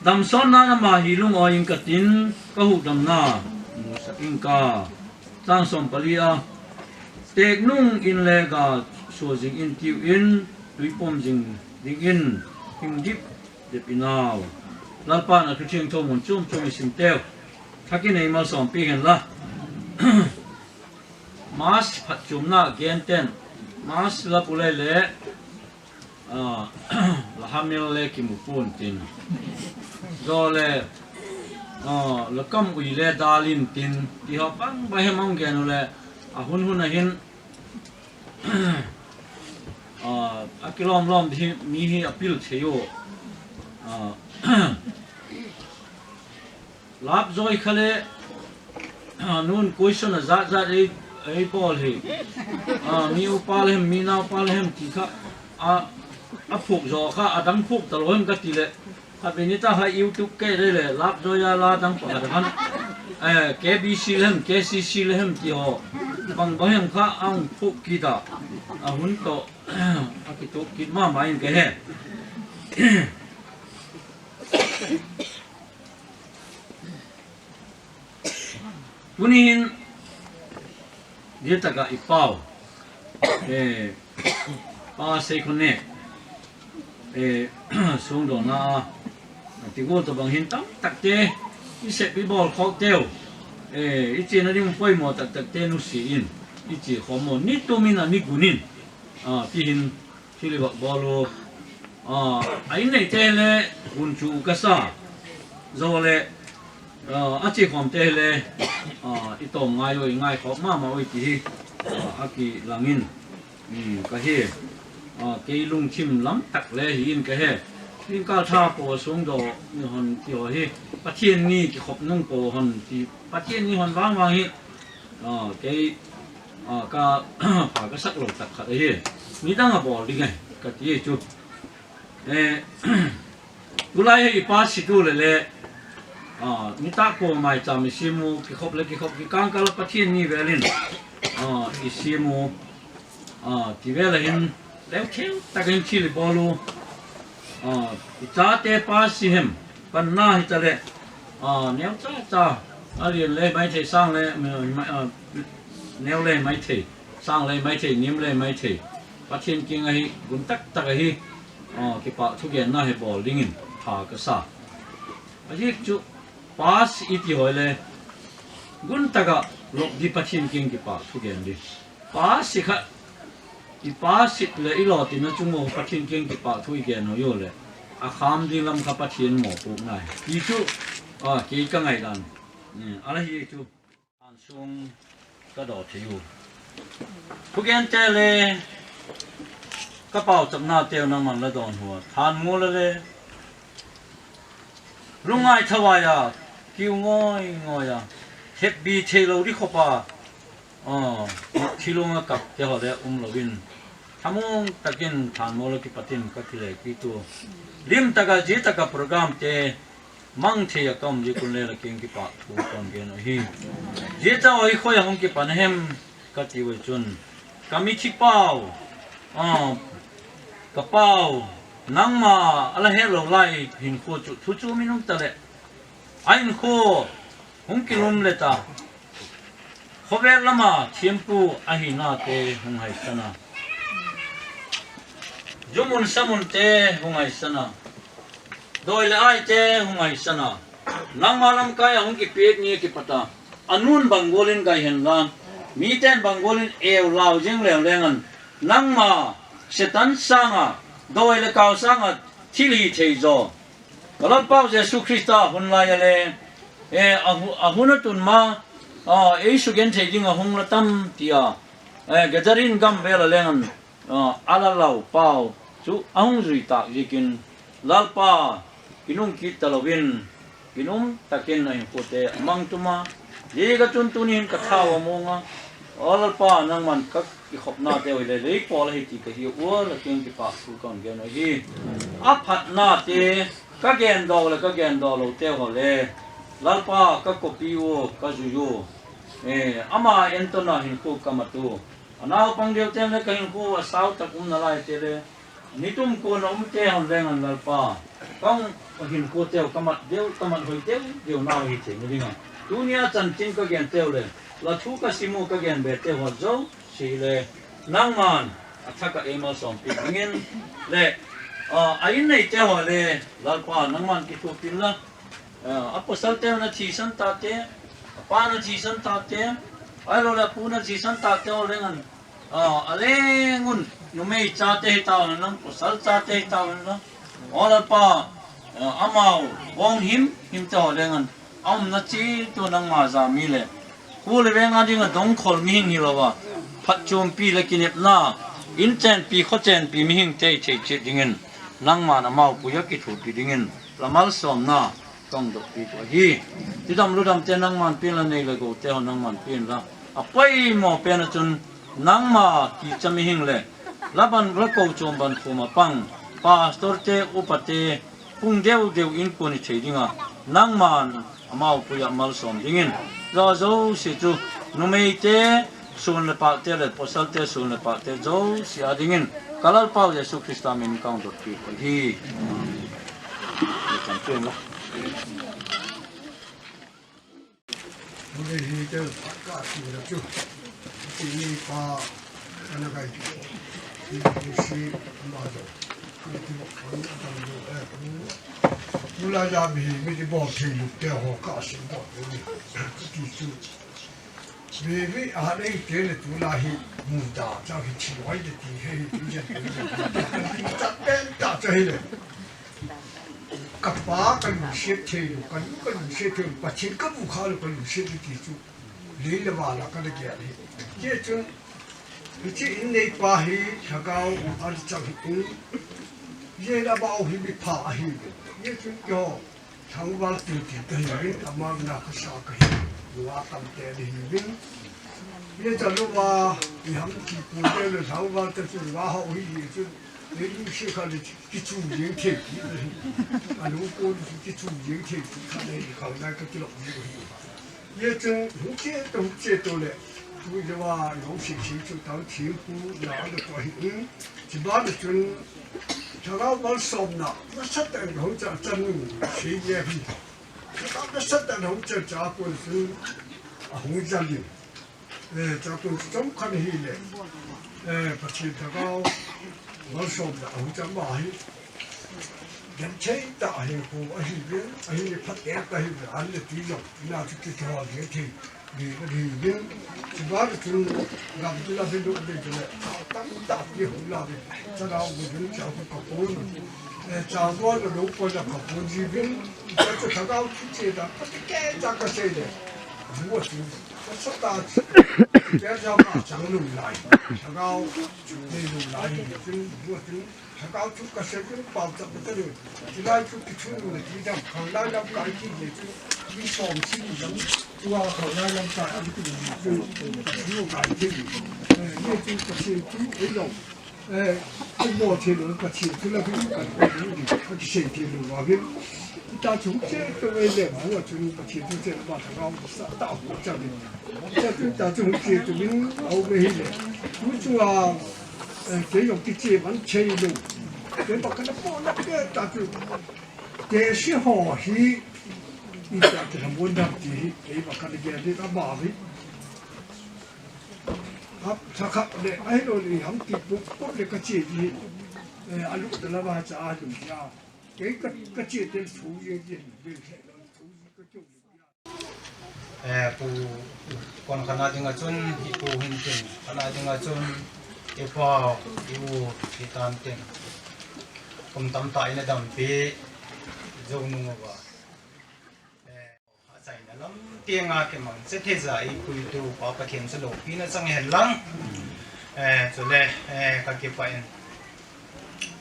Damsot nan ama hi lung-oi ing ka tin, ka hukdamna musak ing ka. Chang som pali a, tek nung in le ga suh jing in tiu in, tui pom jing ding in, hing dip dip in au. Lalpa na thu thiang tho mun chum chum i sim teu. Thak in ei malsom pi hen la. Mass phatchomna gen ten, Mass la pu le le, ah, la hamil le kimu pun tin. Zo le, ah, la kam ui le dal in tin. Ti ho bang bang hem ong gen u le, a hun hun a hin, ah, a kilom lom di mi hi a pil thei u. Ah, Lap joi kha le, ah, nun question a jat jat ei, ei bol hi. Ah, mi upa le hem, mi naupa le hem ti kha, a, a phuk jo kha, a dang phuk ta lo hem ka ti le. Khatvei ni ta kha YouTube kei le le, lap joi a la dang pa kha han. Eh, K B C le hem, K C C le hem ti ho. Bang bang hem kha, ang phuk ki ta. A hun to, a ki to ki ma ma in ke he. Tuni hin, dia taka i pau. Eh, pa sei khun ne. Eh, sung do na. Ti go to bang hin tam tak te. I sep i bol khok teu. Eh, i chi na ding poi mo tak tak te nusi in. I chi khom mo. Ni tu min a ni gunin. Ah, ti hin. Thil i vak bol u. Ah, a in nei te le, hun chu ka sa. Zo le, ah, a chi khom te le, ah, i tom ngai u, i ngai khop ma ma u ti hi. Ah, a ki lang in. Hmm, ka hi. Ah, kei lungthim lam tak le hi in ka he. Tin kal tha po sung do ni hon ti ho hi. Pathian ni ki khop nung po hon ti. Pathian ni hon vang vang hi. Ah, kei, ah, ka, pha ka sak lo tak khat ahi. Midang a bol ding e, ka ti chu. Eh, tulai hi i pa si tu le le, ah, mi ta ko mai cha mi si mu, ki khop le ki khop, ki kang ka la Pathian ni vel in, ah, i si mu, ah, ti vel a hin, leu thil tak in thil i bol u, ah, i cha te pa si hem, pan na hi ta le, ah, neu cha cha, a lian le mai thei sang le, mi, mai, ah, neu le mai thei, sang le mai thei, nim le mai thei. Pathian kiang a hi gun tak tak a hi, ah, kipa thugenna hi bol ding in pha ka sa. A hi chu pa si i ti hoi le gun tak a lop di Pathian kiang kipa thugen di. Pa si kha Ipa sit le ilo tina chung u Pathen kiang kipa thu i gen u jo le. A kham ding lam kha Pathen mo pu ngai. I chu, a, kei ka ngai dan. Ni, ala hi chu. An sung ka do thei u. Phu gen te le, ka pau chapna te nangman la don hua. Than mu le le. Lungai thawai a, kiu ngoi ngoi a, hepbi thei lo di khopa, a, thilung a kap te ho le um lo in. Thamung takin than mo lo kipatin ka kile kitu. Lim taka ji taka program te mang thei a ka um ji kun le la king kipa thu kon gen ahi. Ji ta oi khoi hong kipan hem. Ka ti uve chun, ka mithi pau, a, ka pau, nangma ala he lo lai hinkho chu, thu chu min um ta le, a hinkho hung kilum le ta, khovel lama thiampu ahina te hung haisan a, jumun samun te hung haisan a, doi le ai te hung haisan a, nangma lamkai a hung kipet ni kipata, anun bang golin gai hen la, miten bang golin eu lau jing leu lengan, nangma Satan sanga, doi le kau sanga, thil hi thei jo. Ka Lalpau Jesu Krista hun lai a le, e, a hu-, a hun a tun ma, a, ei sugen thei ding a hung la tam tia, e, Gazarin gam vel a lengan, a, ala lau pau chu a hung zui tak zikin, Lalpa, kinung kit ta lovin, kinum takin a hinkho te a mang tuma, ji ka chun tunin ka thau a mong a, o Lalpa, nangman ka kikhopna te hoi le, lei pawl ahi ti ka hi u, la king kipa thu ka hung gen ahi. A phatna te, ka gen do le, ka gen do lo te ho le, Lalpa, ka kopi u, ka zui u, e, ama entona hinkho ka mat u. A naupang deu ten le ka hinkho a sau tak um na lai te le, nitum ko na um te hon lengan Lalpa. Ka hung hinkho teu ka mat deu, ka mat hoi deu, deu nau hi thei na dinga. Tunia chanchin ka gen teu le, la thu ka sim u ka gen be teu ho jouse le, nangman a thak a ei malsom pi dingin le, a, a in nei te ho le, Lalpa nangman kithupi in la, a, a pasal te na thisan ta te, a pa na thisan ta te, ai lo le pu na thisan ta te ho lengan, a, a lengun, numei cha te hi ta ho lengan, pasal cha te hi ta ho lengan, o Lalpa, a, amau, bong him, him te ho lengan, a umna chi tu nangma ja mi le, khu le veng a dinga dongkhol mihing hi lo va, phatchompi le kinepna, in chenpi, kho chenpi mihing te thei chet dingin, nangman amau puia kithupi dingin, la malsomna, Kong dok pi ko hi. Tidam ludam te nangman pi in la nei le gou te ho nangman pi in la. A poimo pen a chun nangma kicha mihing le. La ban la kou chom ban khum a pang. Pastor te, upa te, hung deu deu in ko ni thei dinga. Nangman amau puia malsom dingin. Jouse chu numei te, sun le pah te le, pasal te, sun le pah te, jouse a dingin. Ka Lalpau Jesu Krista min kong dok pi ko hi. Ni kan pi in la. Mule hi te ka ti la chu. Ti ni pa ana kai. Ni si ma do. Ni ti mo kan ta mo e. Mula ja bi mi ti bo ti lu te ho ka si bo ni. Ti chu. Bi bi a nei te le tu la hi mu da cha hi chi wai de ti he hi ti ja. Ta pen ta cha hi le. Ka pa ka lungset thei lou, ka nu ka lungset thei lou, Pathen ka bu kha lou, ka lungset lou ti chu. Lei le van a ka na gel hi. Hiche chun, hiche in neipa hi, lhagao u a chang hi in. Hiche in amau hi mipha ahi. Hiche chun keiho, thangval tin tin ka hi in, ama na ka sa ka hi. Lua tam te ni hi in. Hiche chun lou va, i ham ti pu te le thangval te chu va ho hi hi chun. Lei lungset kha le kichu jeng thei ti ahi. Anu ko kichu jeng thei ti kha le kha na ka kilo jeng ahi. Hichun huche to huche to le. Tu je wa yong si si chu tao thim pu na le to hi. Chi ba le chun. Thagau malsomna. Nasat ta ho cha chan nu. Si ye hi. Nasat ta ho cha cha ko chun. A hung jal in. Eh, chapun chom khan hi le. Eh, Pathen thagau. Malsomna a hung cham ba hi. Genthei tah a hinkho ahi ve, ahi phatah tah ahi ve, an le tui jong, ina chu kithol jeng thei. Ri, ri, ri, chibar chun gam tu la hin du de chun, tam ta ki hu la de, cha da u chun cha hu ka pon. Eh, cha go la do ko la ka pon ji bin, cha cha ka ga u chi che da, pa ti ke cha ka che de. Ju wa chu, cha cha ta, cha cha ka chang lu lai. Cha ga u, ni lu lai, chun, ju wa chun, Thakao chu ka sei chu pau chak ka ring. Chulai chu kichun le ti dam khanglai lamkai ti le chu mi som si ni dam. Tua khanglai lamkai a ti ni chu ka chu kai ti ni. Eh, ni chu ka sei chu ei lo. Eh, ei lo ti lo ka sei chu la bi ka ni ka sei ti lo wa bi. Ta chu che to ei le ma wa chu ka sei chu che ba thakao sa ta hu cha bi. Cha chu ta chu sei chu min au me hi le. Chu chu a Eh, kei jong kiche man chei lo. Kei ba kana pona ke ta chu. Kei si ho hi, i ta chu lam won dam ti hi, kei ba kana ge de ka ba hi. Hap, sa khap le, ai lo le, ham ti pu, pu le ka che hi. Eh, a lu ta la ba cha a lu ya. Kei ka, ka che tel su ye ye, ye he lo, su ye ka chu. Eh, pu kon khana dinga chun, i pu hin tin, khana dinga chun, i pa, i u, i tan tin. Kum tam ta ina dampi, zo nung uva. Eh, a chaina lam, tianga ke mang, che thei za i pu i tu, pa Pathen chu lopi na chang hen lang. Eh, chule, eh, ka kipa in.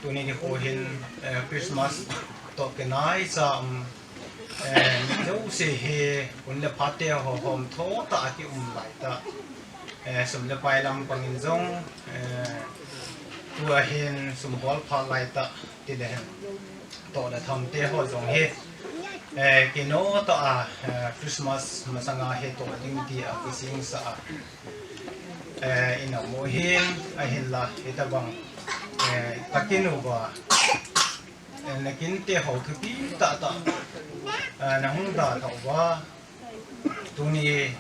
Tuni nikho hin, eh, Christmas toh kinai cha, um, eh, mi jouse hi hun le phat te ho hom tho ta a ki um lai ta. Eh, sum le pai lam pang in jong, eh, tua hin sum hol phat lai ta ti le hin. Toh le tham te ho jong hi, eh, kino ta a, eh, Christmas masanga hi toh ding ti a kising sa a. Eh, ina mo hin, ahin la, hita bang, eh, ka kin uva, eh, na kin te ho thupi ta ta, eh, na hung da ta uva, tuni,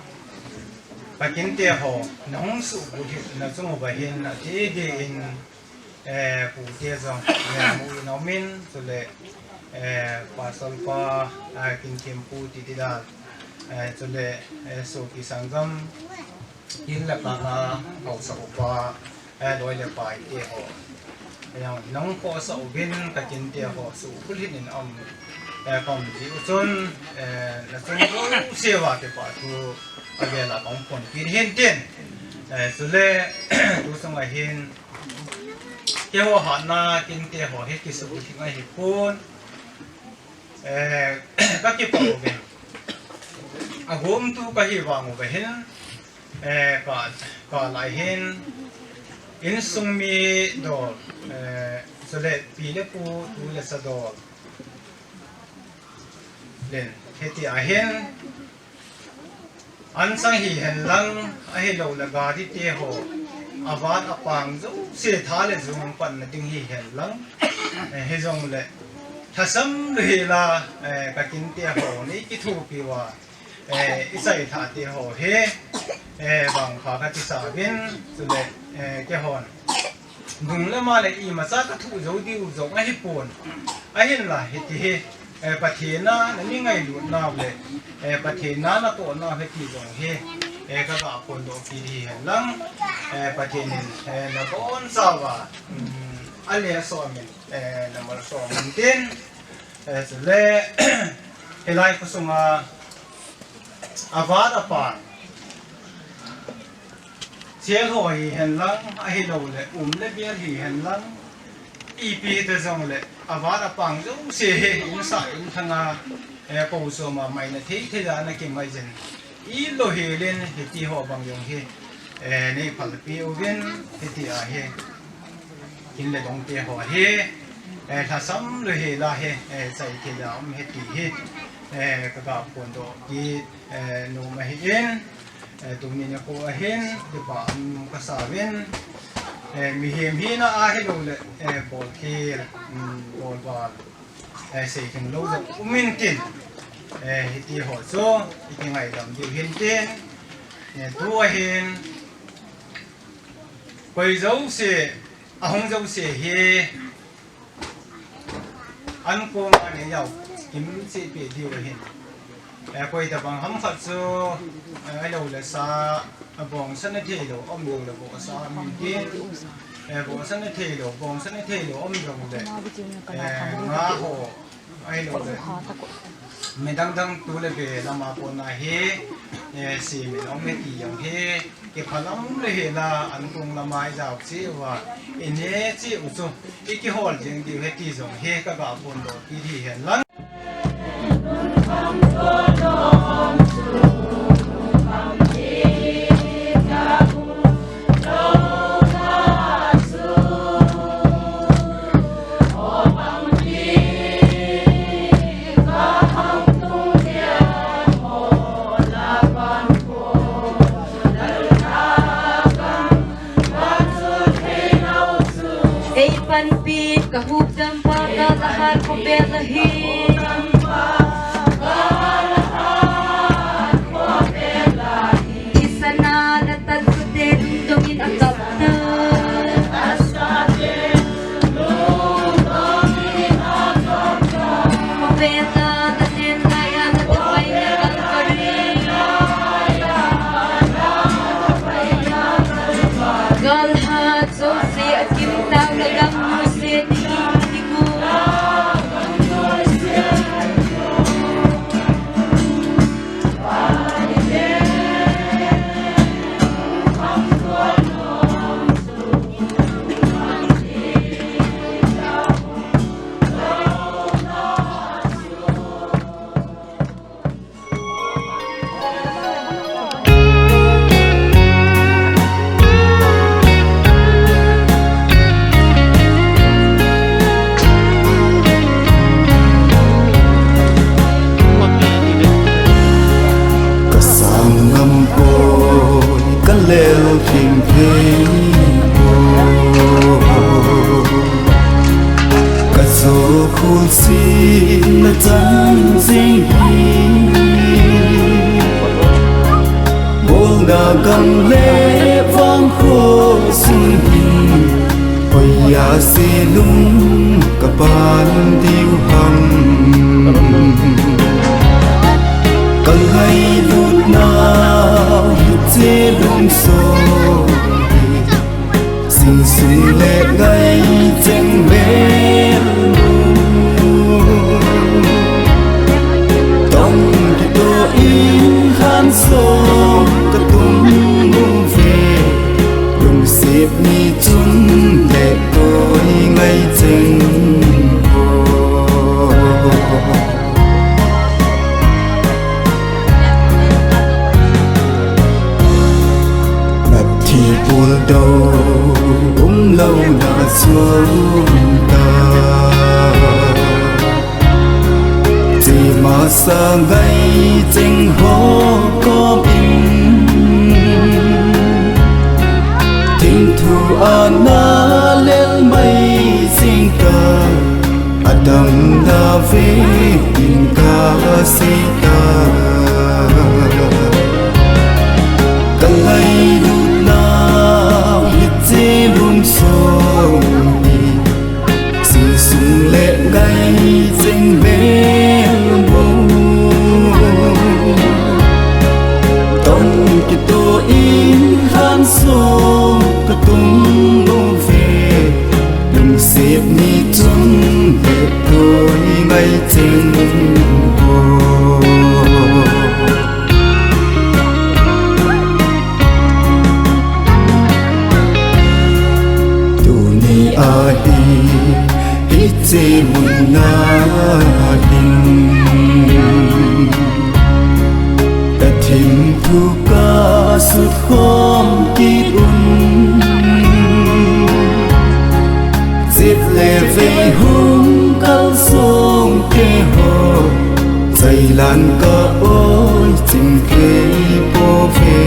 ka kin te ho, na hung su bu hi, na chung uva hin, na ti di in, eh, pu te jong, eh, mu in om in, chule, eh, pastor pa, eh, kin kim pu ti ti dan, eh, chule, eh, so ki sangam, In le ka nga, hausa upa, eh, loi le pai te ho. Yang nang ko sa uvin ka kin te ho, su uvin in am, eh, kam ji u chun, eh, na chun u sewa te pa tu, a ve la kam pon kin hin tin. Eh, su le, tu sung a hin, ke ho ha na kin te ho, he ki su uvin a hi pon. Eh, ka ki pa uvin. A gom tu ka hi vang uve hin. Eh, ka, ka lai hin, insung mi dol, eh, chule pi le pu tu le sa dol. Len, hiti a hin, an sang hi hen lang, ahilou le gari te ho, a vat a pang jouse tha le jung pan na ding hi hen lang. Eh, hi jong le, thasam lu hi la, eh, ka kin te ho, ni ki thu pi wa. Eh, i chai tha te ho hi, eh, bang pha ka ti sa vin, chule, eh, ke hon. Dung le ma le i ma cha ka thu jo diu jo a hi pon. A hin la hi ti hi, eh, Pathen na, na mi ngai lu na le, eh, Pathen na na to na he ti jong hi, eh, ka ga pon do ki di hen lang, eh, Pathen in, eh, na bon sa va, mm, a le so min, eh, na mal so min tin, Eh, chule, hilai kho sunga, a vat a pang. Sel ho hi hen lang, ahilou le, um le bial hi hen lang. Ipi te jong le, a vat a pang jouse hi, in sa in thanga, eh, po so ma mai na thei thei da na ki mai jen. I lo hi len, hi ti ho bang jong hi, eh, nei phal pi uvin, hi ti a hi. Kin le dong te ho hi, eh, thasam lu hi la hi, eh, chai thei la um hi ti hi, eh, ka ga pon do ki, eh, nu ma hi in, eh, tuni na ko a hin, ti pa um ka sa vin, eh, mi him hi na a hi lo le, eh, bol khel, um, bol bal, eh, sei thing lo jong um in tin, eh, hi ti ho chu, i ki ngai dam diu hin tin, eh, tu a hin, Koi jouse, ahung jouse hi, an kong a nei jao, kim se pe diu ahin. Eh, koi tabang ham khat chu, eh, ahilou le sa, eh, bongsan na thei lou, um jong le bongsan min ti. Eh, bongsan na thei lou, bongsan na thei lou, um jong le. Eh, nga ho, ahilou le. Mi dang dang tu le ve lama pon na hi, eh, si mi long me ti jong hi, kipha lam le hi la, an kong lama i jao chi uva, i ne chi u chu, i kihol jing diu hi ti jong hi, ka ga pon doh ti hi hen lang. Ei panpi ka hukdam pa ka la hat ko pe la hi. Isana na tan su te dum dum in a kap ta. Ko pe ta ta ten ta ya ta ta pai na kap ta ri. Gal hat Jouse akim tau ka gam nu se ti ki ku. Ka sang ngam poi, ka lel thim thim poi. Ka jo khul sin na chan jing hi. Bolna gam le vang kho sung hi. Hoiya se lung ka pan diu ham. Ka ngailut nau hiche lung so. Sing sung le ngai cheng mel nu. Tong kito in han song ka tung nu ve. Lungset ni chun le toi ngai cheng ko. Nat thi pul do um lo na chuang ta. Chi masa ngai cheng ho ko in. Thing thu ana lel mai sing ta. Adang na ve in ka sei ta. Ka ngailut nau hiche lung so ni. Sing sung le ngai cheng mel mu. Tong kito in han song ka tung nu ve. Lungset ni chun le toi ngai cheng ko. Tuni ahi hiche mun na hin. Ka thim thu ka sut khom kit un. Sit le vei hung kal song te ho. Chailan ka oi ching kei po ve.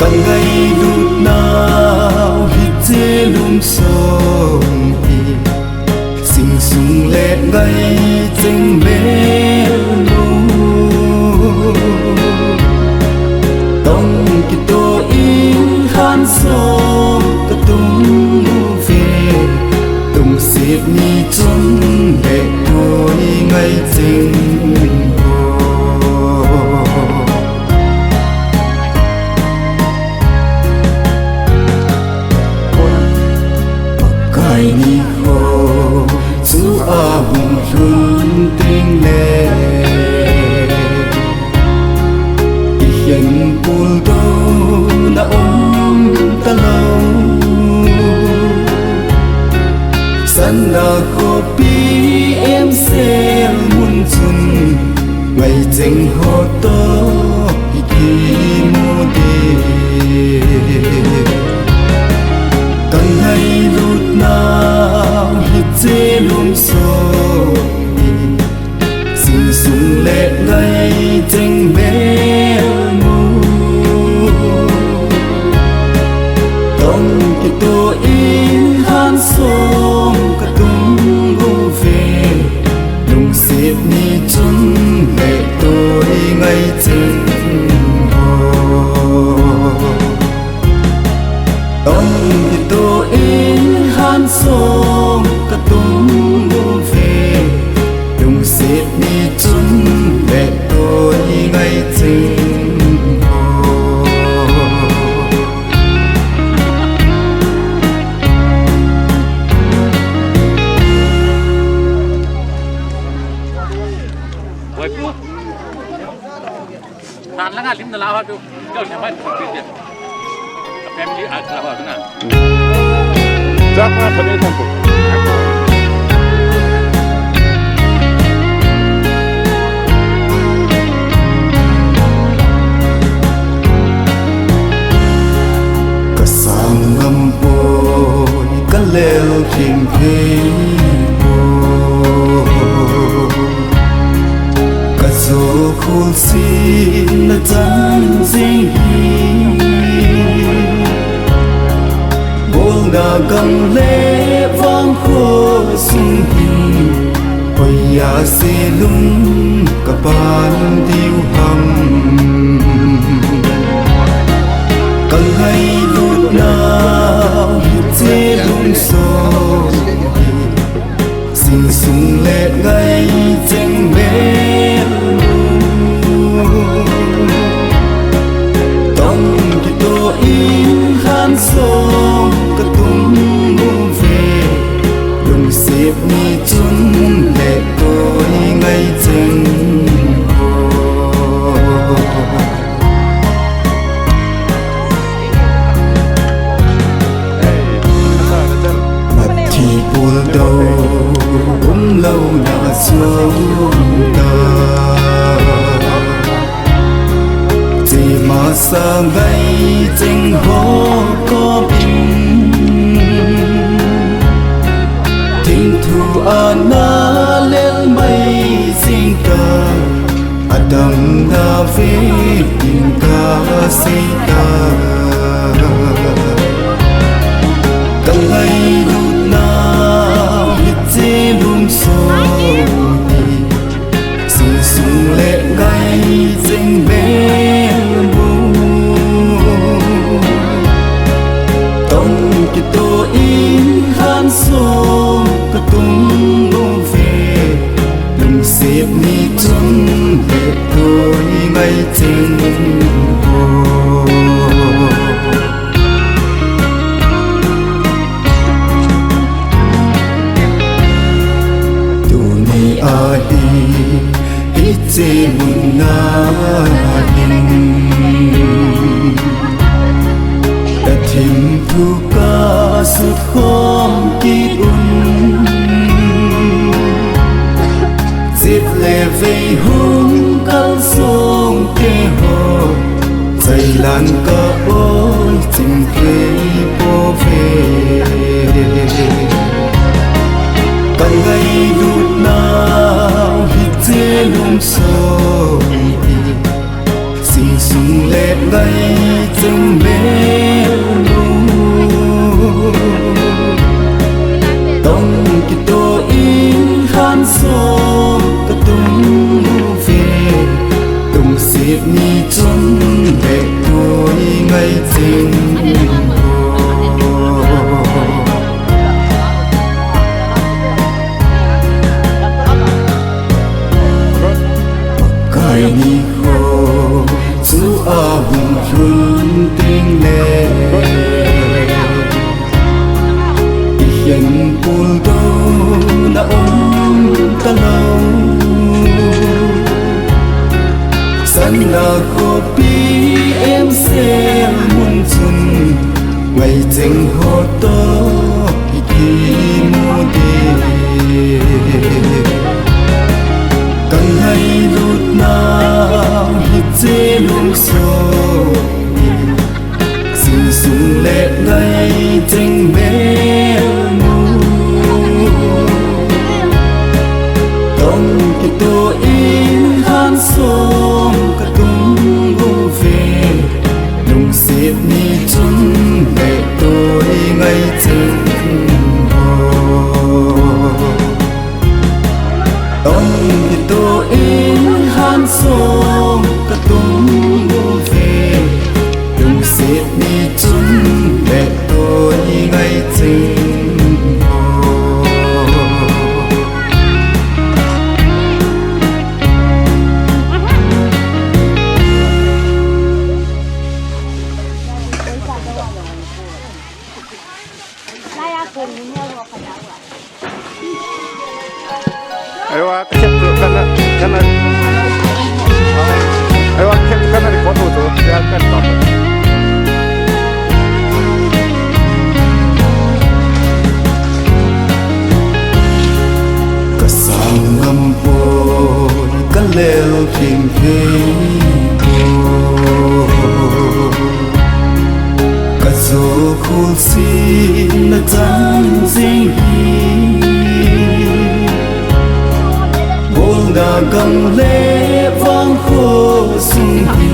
Ka ngailut nau hiche lung song hi. Sing sung le ngai cheng mel nu. Tong kito in han song ka tung nu ve. Lungset ni chun le toi Ching ho. Pakai ni ho chu ahung lhun teng le, i khen puldouna um talou. Sana khopi Emsel mun chun, ngai cheng ho toh i kimu ding. Ka ngailut nau hiche lum song hi, sing sung le ngai cheng melmu. Tong kitoh in han song ka tung uve, lungset ni chun le toi ngai cheng ho. Tong kitoh in han song ka tung uve, lungset ni chun le toi ngai cheng ho. Oi, pu. Tan langa lim na lawa tu. Kau ni mai tu. Family at lawa tu na. Japa thane thang ko. Ka sang ngam poi, ka lel khim khim poi. Ka jo khul sin na chan jing hi. Bolna gam le vang kho sung hi. Hoiya se lung ka pan diu ham. Ka ngailut nau hiche lum song hi. Sing sung le ngai cheng melmu. Tong kitoh in han song ka tung uve. Lungset ni chun le toi ngai cheng ho. Thi puldouna umlouna chunga, chema sa ngai cheng ho kobin. Thingthu a na lel mai jing ta, adamna ve ding ka sei ta. Ka ngailut nau hiche lum song hi, sing sung le ngai cheng melmu. Tong kitoh in han song ka tung uve. Lungset ni chun le toi ngai cheng ho. Tuni ahi, hiche mun a hin, ka thimthu ka sut khom kit un. Jep le vei hung kal song te ho, chailan ka oi chim thei pouve. Ka ngailut nau hiche lum song hi, sing sung le ngai cheng melmu. Tong kitoh in han song ka tung uve. Lungset ni chun le toi ngai cheng ho. Cheng ho toh i kimu ding. Ka ngailut nau hiche lungsom, sing sung le ngai cheng mel mu. Tong kitoh in lhan som ka tung uve. Lungset ni chun le toi ngai cheng ho. Tong kitoh in lhan som ka tung uve. Lungset ni chun le toi ngai cheng ho. Aiwa, ka khet tu kana, kana. Aiwa, ka khet tu kana record tu, ya kan ta. Ka sang ngam poi, ka lel thim thim poi. Ka jo khul sin na chang jing hi. Bolna gam le vang kho sung hi.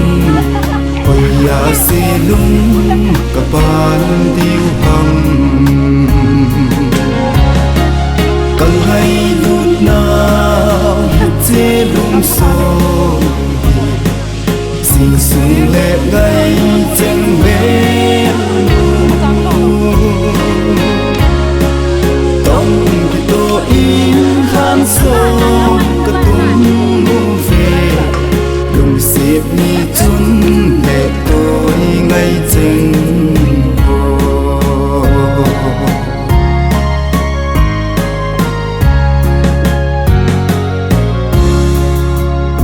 Hoiya se lung ka pan diu ham. Ka ngailut nau hiche lungsom. Sing sung le ngai cheng mel mu. Tong kitoh in lhan som ka tung uve. Lungset ni chun le toi ngai cheng ho.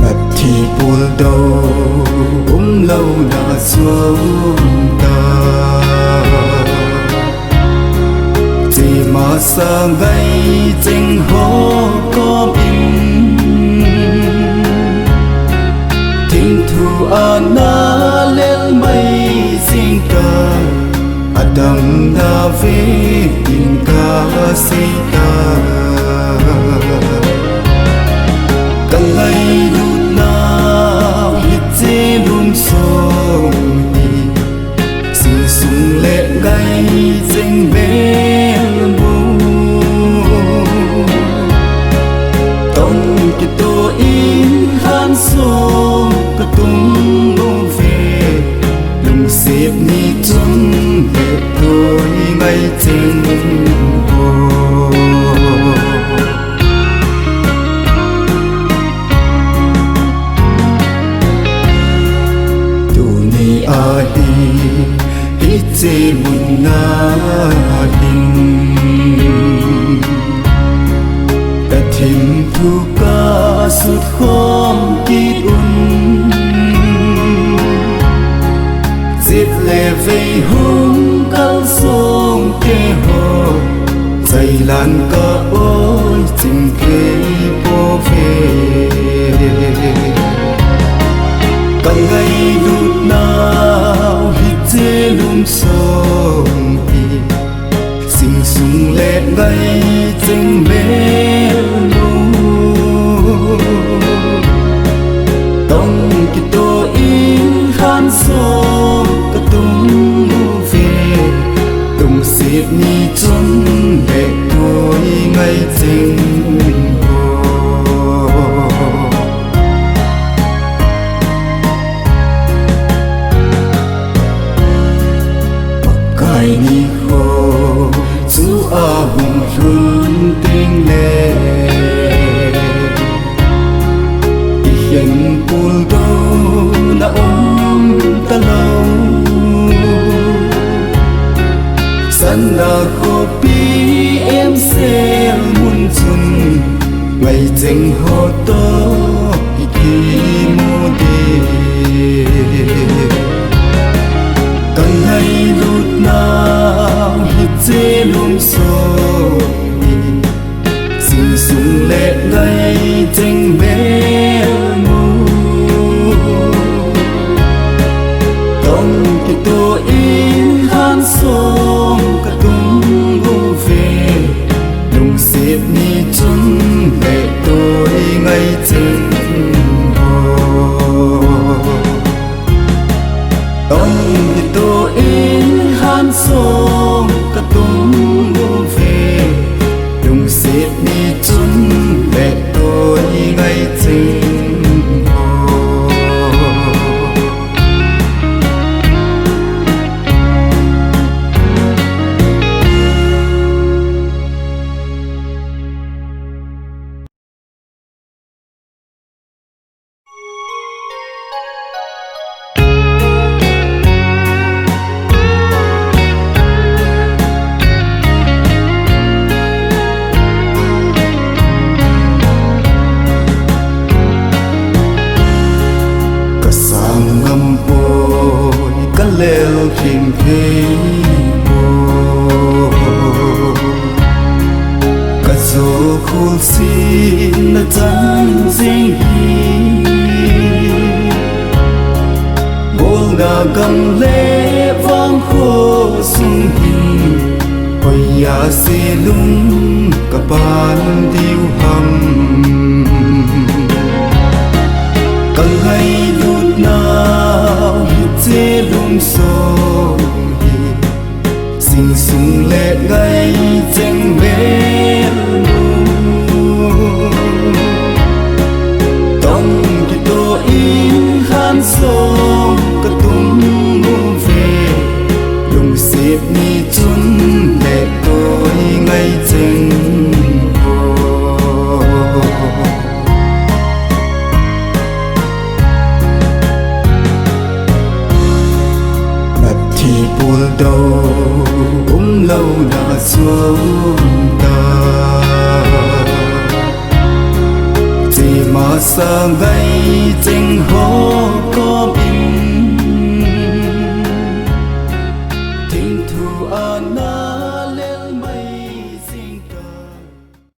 Nathi pul do um lou na suang ta. Chima sa ngai cheng ho kom in. Thing thu a na lel mai jing ta. Adang na ve in ka sei ta. Ka ngailut nau hiche lungsom hi. Sing sung le ngai cheng mel mu. Tong kitoh in lhan som ka tung uve. Lungset ni chun le toi ngai cheng ho. Tuni ahi hiche mun a hin. Ka thim thu ka sut khom kit un. Sit le vei hung kal song te ho. Chailan ka oi ching thei po ve. Ka ngailut nau hiche lungsom hi. Sing sung le ngai cheng mel mu. Tong kitoh in lhan som ka tung uve. Lungset ni chun le toi ngai cheng ho. Pakai nikho chu ahung lhun teng le, i khen pul dona um talou. Sana khopi em sel mun chun ngai cheng ho toh i kimu ding. Ka ngailut na Chelum song hi, sing sung le ngai cheng mel mu. Tong kito in han song ka tung u ve, lungset ni chun le toi ngai cheng ho. Tong kito in han song ka tung u ve, lungset ni chun le toi ngai cheng ho. Ka sang ngam poi, ka lel thim thei poi. Ka zo khul sin na chan sing hi. Bolna gam le vang kho sung hi. Hoiya se lung ka pan diu ham. Ka ngailut nau hi chelum song hi. Sing sung le ngai cheng mel mu. Tong kito in han song ka tung u ve. Lungset ni chun le toi ngai cheng ho. Nathi pul do um lo na suang ta. Chi masa ngai cheng ho